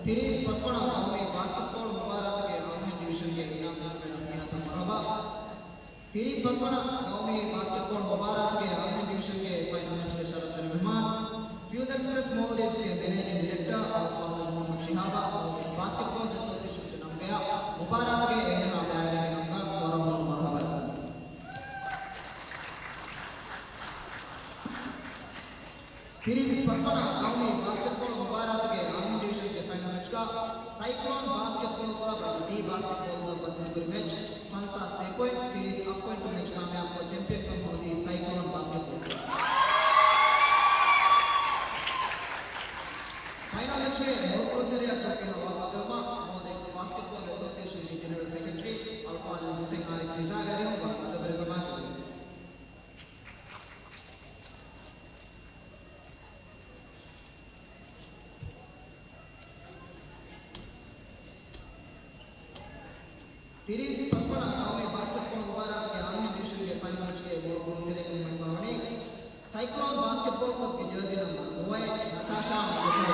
ތިރީސް ފަސްވަނަ ގައުމީ ބާސްކެޓްބޯޅަ މުބާރާތުގެ އަންހެން ޑިވިޝަންގެ އިނާމް ދެއްވި ނަޒްމިޔާތަށް މަރުޙަބާ. ތިރީސް ފަސްވަނަ ގައުމީ ބާސްކެޓްބޯޅަ މުބާރާތުގެ އަންހެން ޑިވިޝަންގެ ފައިނަލް މެޗްގެ ޝަރަފްވެރި މެހްމާން، ފިއުލް އެކްސްޕްރެސް މޯލްޑިވްސްގެ މެނޭޖިން ޑިރެކްޓަރ އާސްފާލް މުޙައްމަދު ޝިހާބާ، މޯލްޑިވްސް ބާސްކެޓްބޯޅަ އެސޯސިއޭޝަންގެ ނަމުގަޔާ މުބާރާތުގެ އެހެން ބައިވެރިންގެ ނަމުގަ ވަރަށް މޮށް މަރުޙަބާ. ތިރީސް ފަސްވަނަ ގައުމީ ބާސްކެޓްބޯޅަ މުބާރާތުގެ އަންހެން ޑިވިޝަންގެ ފައިނަލް މެޗްގަ ސައިކްލޯން ބާސްކެޓްބޯލް ކްލަބަށް ޑީ ބާސްކެޓްބޯލް ކްލަބަށް ދެކުރި މެޗް ފަންސާސް ދެ ޕޮއިންޓް ތިރީސް އަށް ޕޮއިންޓު މެޗް ކާމިޔާބުކޮށް ޗެމްޕިއަންކަން ހޯދީ ސައިކްލޯން ބާސްކެޓްބޯލް ކްލަބް. ފައިނަލް މެޗްގެ މޮޅު ކުޅުންތެރިޔާ ޓްރޮފީ ހަވާލުކޮށްދެއްވުމަށް މޯލްޑިވްސް ބާސްކެޓްބޯލް އެސޯސިއޭޝަންގެ ޖެނެރަލް ސެކްރެޓަރީ އަލްފާޟިލް ޙުސައިން ޢާރިފް ރިޒާގެ އަރިހުން ވަރަށް އަދަބުވެރިކަމާ ކުރި. ތިރީސް ފަސްވަނަ ގައުމީ ބާސްކެޓްބޯލް މުބާރާތުގެ އަންހެން ޑިވިޝަންގެ ފައިނަލް މެޗްގެ މޮޅު ކުޅުންތެރިޔަކުން ހިފާވަނީ ސައިކްލޯން ބާސްކެޓްބޯލް ކްލަބްގެ ޖާޒީ ނަމްބަރު ނުވައެއް، ނަތާޝާ މުކުލެވި.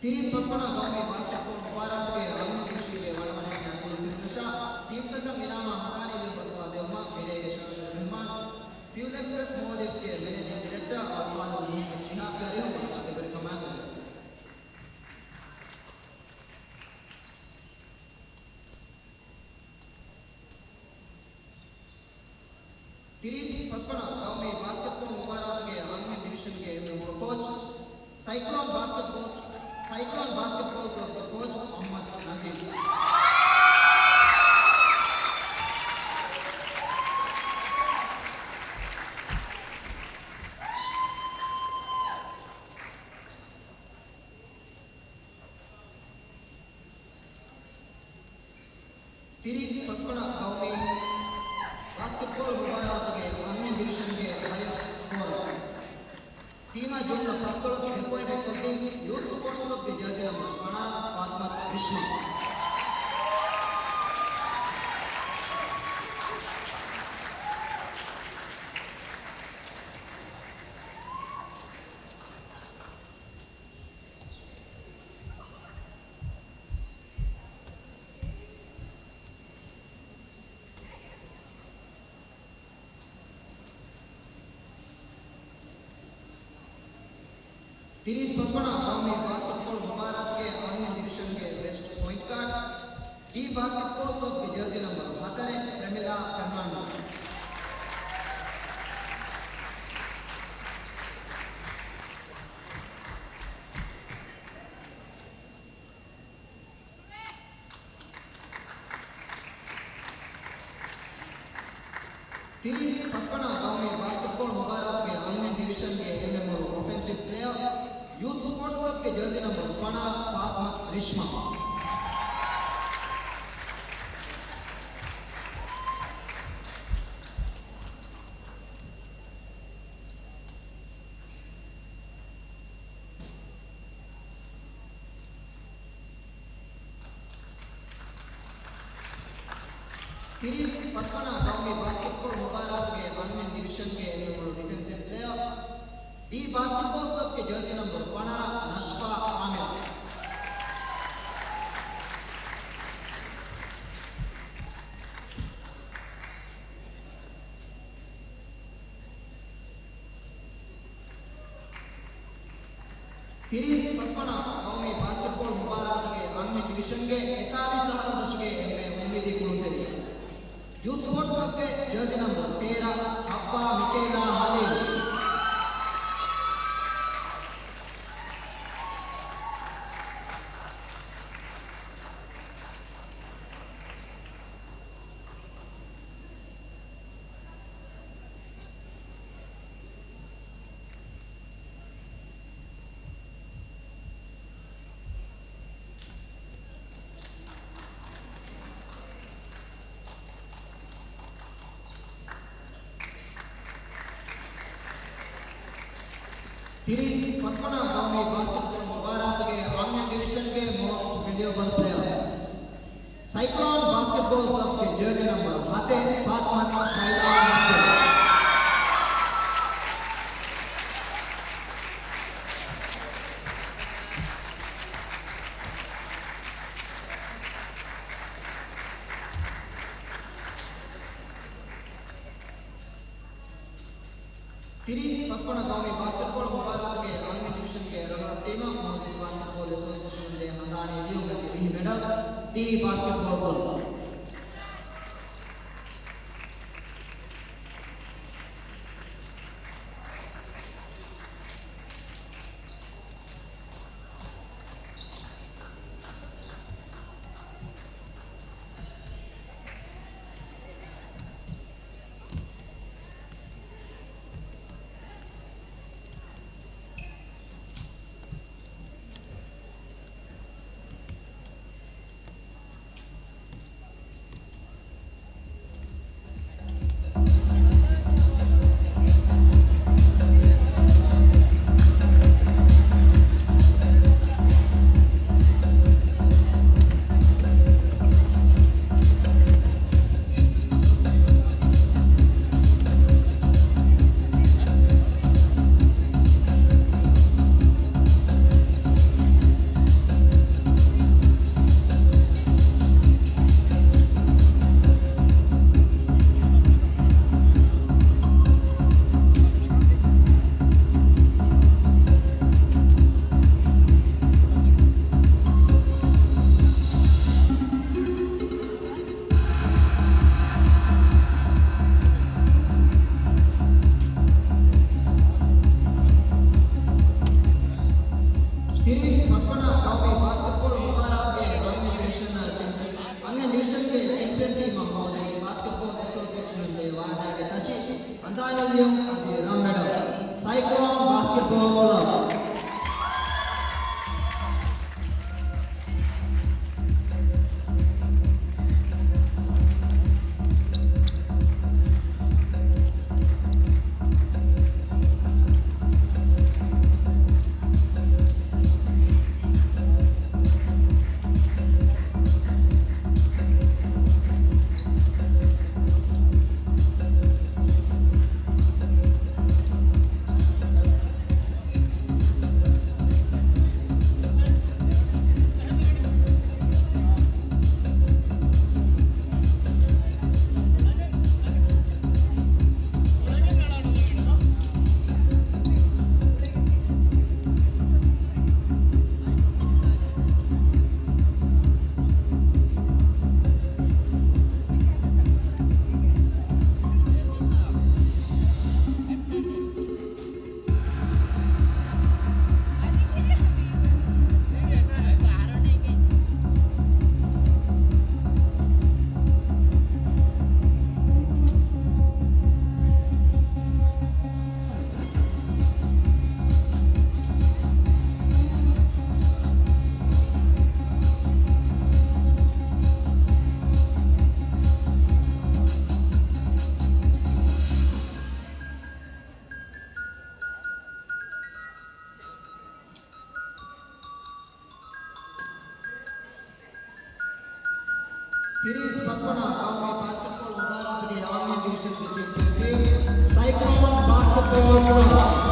ތިރީސް ފަސްވަނަ ގައުމީ ބާސްކެޓްބޯލް މުބާރާތުގެ އަންހެން ޑިވިޝަންގެ ވަނަވަނައިގެން ކުޅުންތެރިނަށާ ޓީމްތަކަށް އިނާމާ ހަދާނީ ލިޔުން ބަސްވާދެއްވުމަށް މިރޭގެ ޝާހިދު ރަހްމާން، ފިއުލް އެކްސްޕްރެސް މޯލްޑިވްސްގެ މެނޭޖިން ޑިރެކްޓަރ އަލްފާޟިލް މުޙައްމަދު ޝިހާބްގެ އަރިހުން ވަރަށް އަދަބުވެރިކަމާ ކުރި. ތިރީސް ފަސްވަނަ ގައުމީ ބާސްކެޓްބޯލް މުބާރާތުގެ އަންހެން ޑިވިޝަންގެ އެންމެ މޮޅު ކޯޗް، ސައިކްލޯން ބާސްކެޓްބޯލް، ސައިކްލޯން ބާސްކެޓްބޯލް ކްލަބްގެ ކޯޗް މުޙައްމަދު ނަޒީރު. ތިރީސް ފަސްވަނަ ގައުމީ ބާސްކެޓްބޯލް މުބާރާތުގެ އަންހެން ޑިވިޝަންގެ ހައިއެސްޓް ސްކޯރަރ، ޓީމާ ޖުމްލަ ފަސްދޮޅަސް ދެ ޕޮއިންޓް އެއްކޮށްދިން ޔޫތު ސްޕޯޓްސް ކްލަބްގެ ޖާޒީ ނަމްބަރު ފަނަރަ ފާތިމަތު ރިޝްމާ. ތިރީސް ފަސްވަނަ ގައުމީ ބާސްކެޓްބޯލް މުބާރާތުގެ އަންހެން ޑިވިޝަންގެ ބެސްޓް ޕޮއިންޓް ގާޑް، ޑީ ބާސްކެޓްބޯލް ކްލަބްގެ ޖާޒީ ނަމްބަރު ހަތަރެއް، ޕްރެމިލާ ފެންނާންޑޯ. ތިރީސް ފަސްވަނަ ގައުމީ ބާސްކެޓްބޯލް މުބާރާތުގެ އަންހެން ޑިވިޝަންގެ އެންމެ މޮޅު އޮފެންސިވް ޕްލޭޔަރ، ޔޫތު ސްޕޯޓްސް ކްލަބްގެ ޖާޒީ ނަމްބަރު ފަނަރަ، ފާތިމަތު ރިޝްމާ. ތިރީސް ފަސްވަނަ ގައުމީ ބާސްކެޓްބޯލް މުބާރާތުގެ އަންހެން ޑިވިޝަންގެ އެންމެ މޮޅު ޑިފެންސިވް ޕްލޭޔަރ، ޑީ ބާސްކެޓްބޯލް ކްލަބްގެ ޖާޒީ ނަމްބަރު ފަނަރަ، ނަޝްފާ އާމިރު. ތިރީސް ފަސްވަނަ ގައުމީ ބާސްކެޓްބޯލް މުބާރާތުގެ އަންހެން ޑިވިޝަންގެ އެކާވީސް އަހަރު ދަށުގެ އެންމެ އުއްމީދީ ކުޅުންތެރިޔާ، ޔޫތު ސްޕޯޓްސް ކްލަބްގެ ޖާޒީ ނަމްބަރު ތޭރަ، ހައްވާ މިކޭލާ ހަލީލް. ތިރީސް ފަސްވަނަ ގައުމީ ބާސްކެޓްބޯލް މުބާރާތުގެ އަންހެން ޑިވިޝަންގެ މޯސްޓް ވެލިއުބަލް ޕްލޭޔަރ، ސައިކްލޯން ބާސްކެޓްބޯލް ކްލަބްގެ ޖާޒީ ނަމްބަރު ހަތެއް، ފާތިމަތު ޝައިލާ މަހްމޫދު. ތިރީސް ފަސްވަނަ ގައުމީ ބާސްކެޓްބޯލް މުބާރާތުގެ އަންހެން ޑިވިޝަންގެ ރަނަރަޕް ޓީމަށް މޯލްޑިވްސް ބާސްކެޓްބޯލް އެސޯސިއޭޝަނުން ޓީ ބާސްކެޓްބޯލް ކްލަބް. ތިރީސް ފަސްވަނަ ގައުމީ ބާސްކެޓްބޯޅަ މުބާރާތުގެ އަންހެން ޑިވިޝަން ޗެމްޕިއަން، އަންހެން ޑިވިޝަންގެ ޗެމްޕިއަން ޓީމަށް ހޯދިން ބާސްކެޓްބޯޅަ އެސޯސިއޭޝަނުން ދޭ ވާދާގެ ތަށި ހަނދާނީލިޔުން އަދި ރަން މެޑަލް. ސައިކްލޯން ބާސްކެޓްބޯޅަ ކްލަބް. ތިރީސް ފަސްވަނަ ގައުމީ ބާސްކެޓްބޯޅަ މުބާރާތުގެ އަންހެން ޑިވިޝަންގެ ޗެމްޕިއަން ޓީމް، ސައިކްލޯން ބާސްކެޓްބޯޅަ ކްލަބް.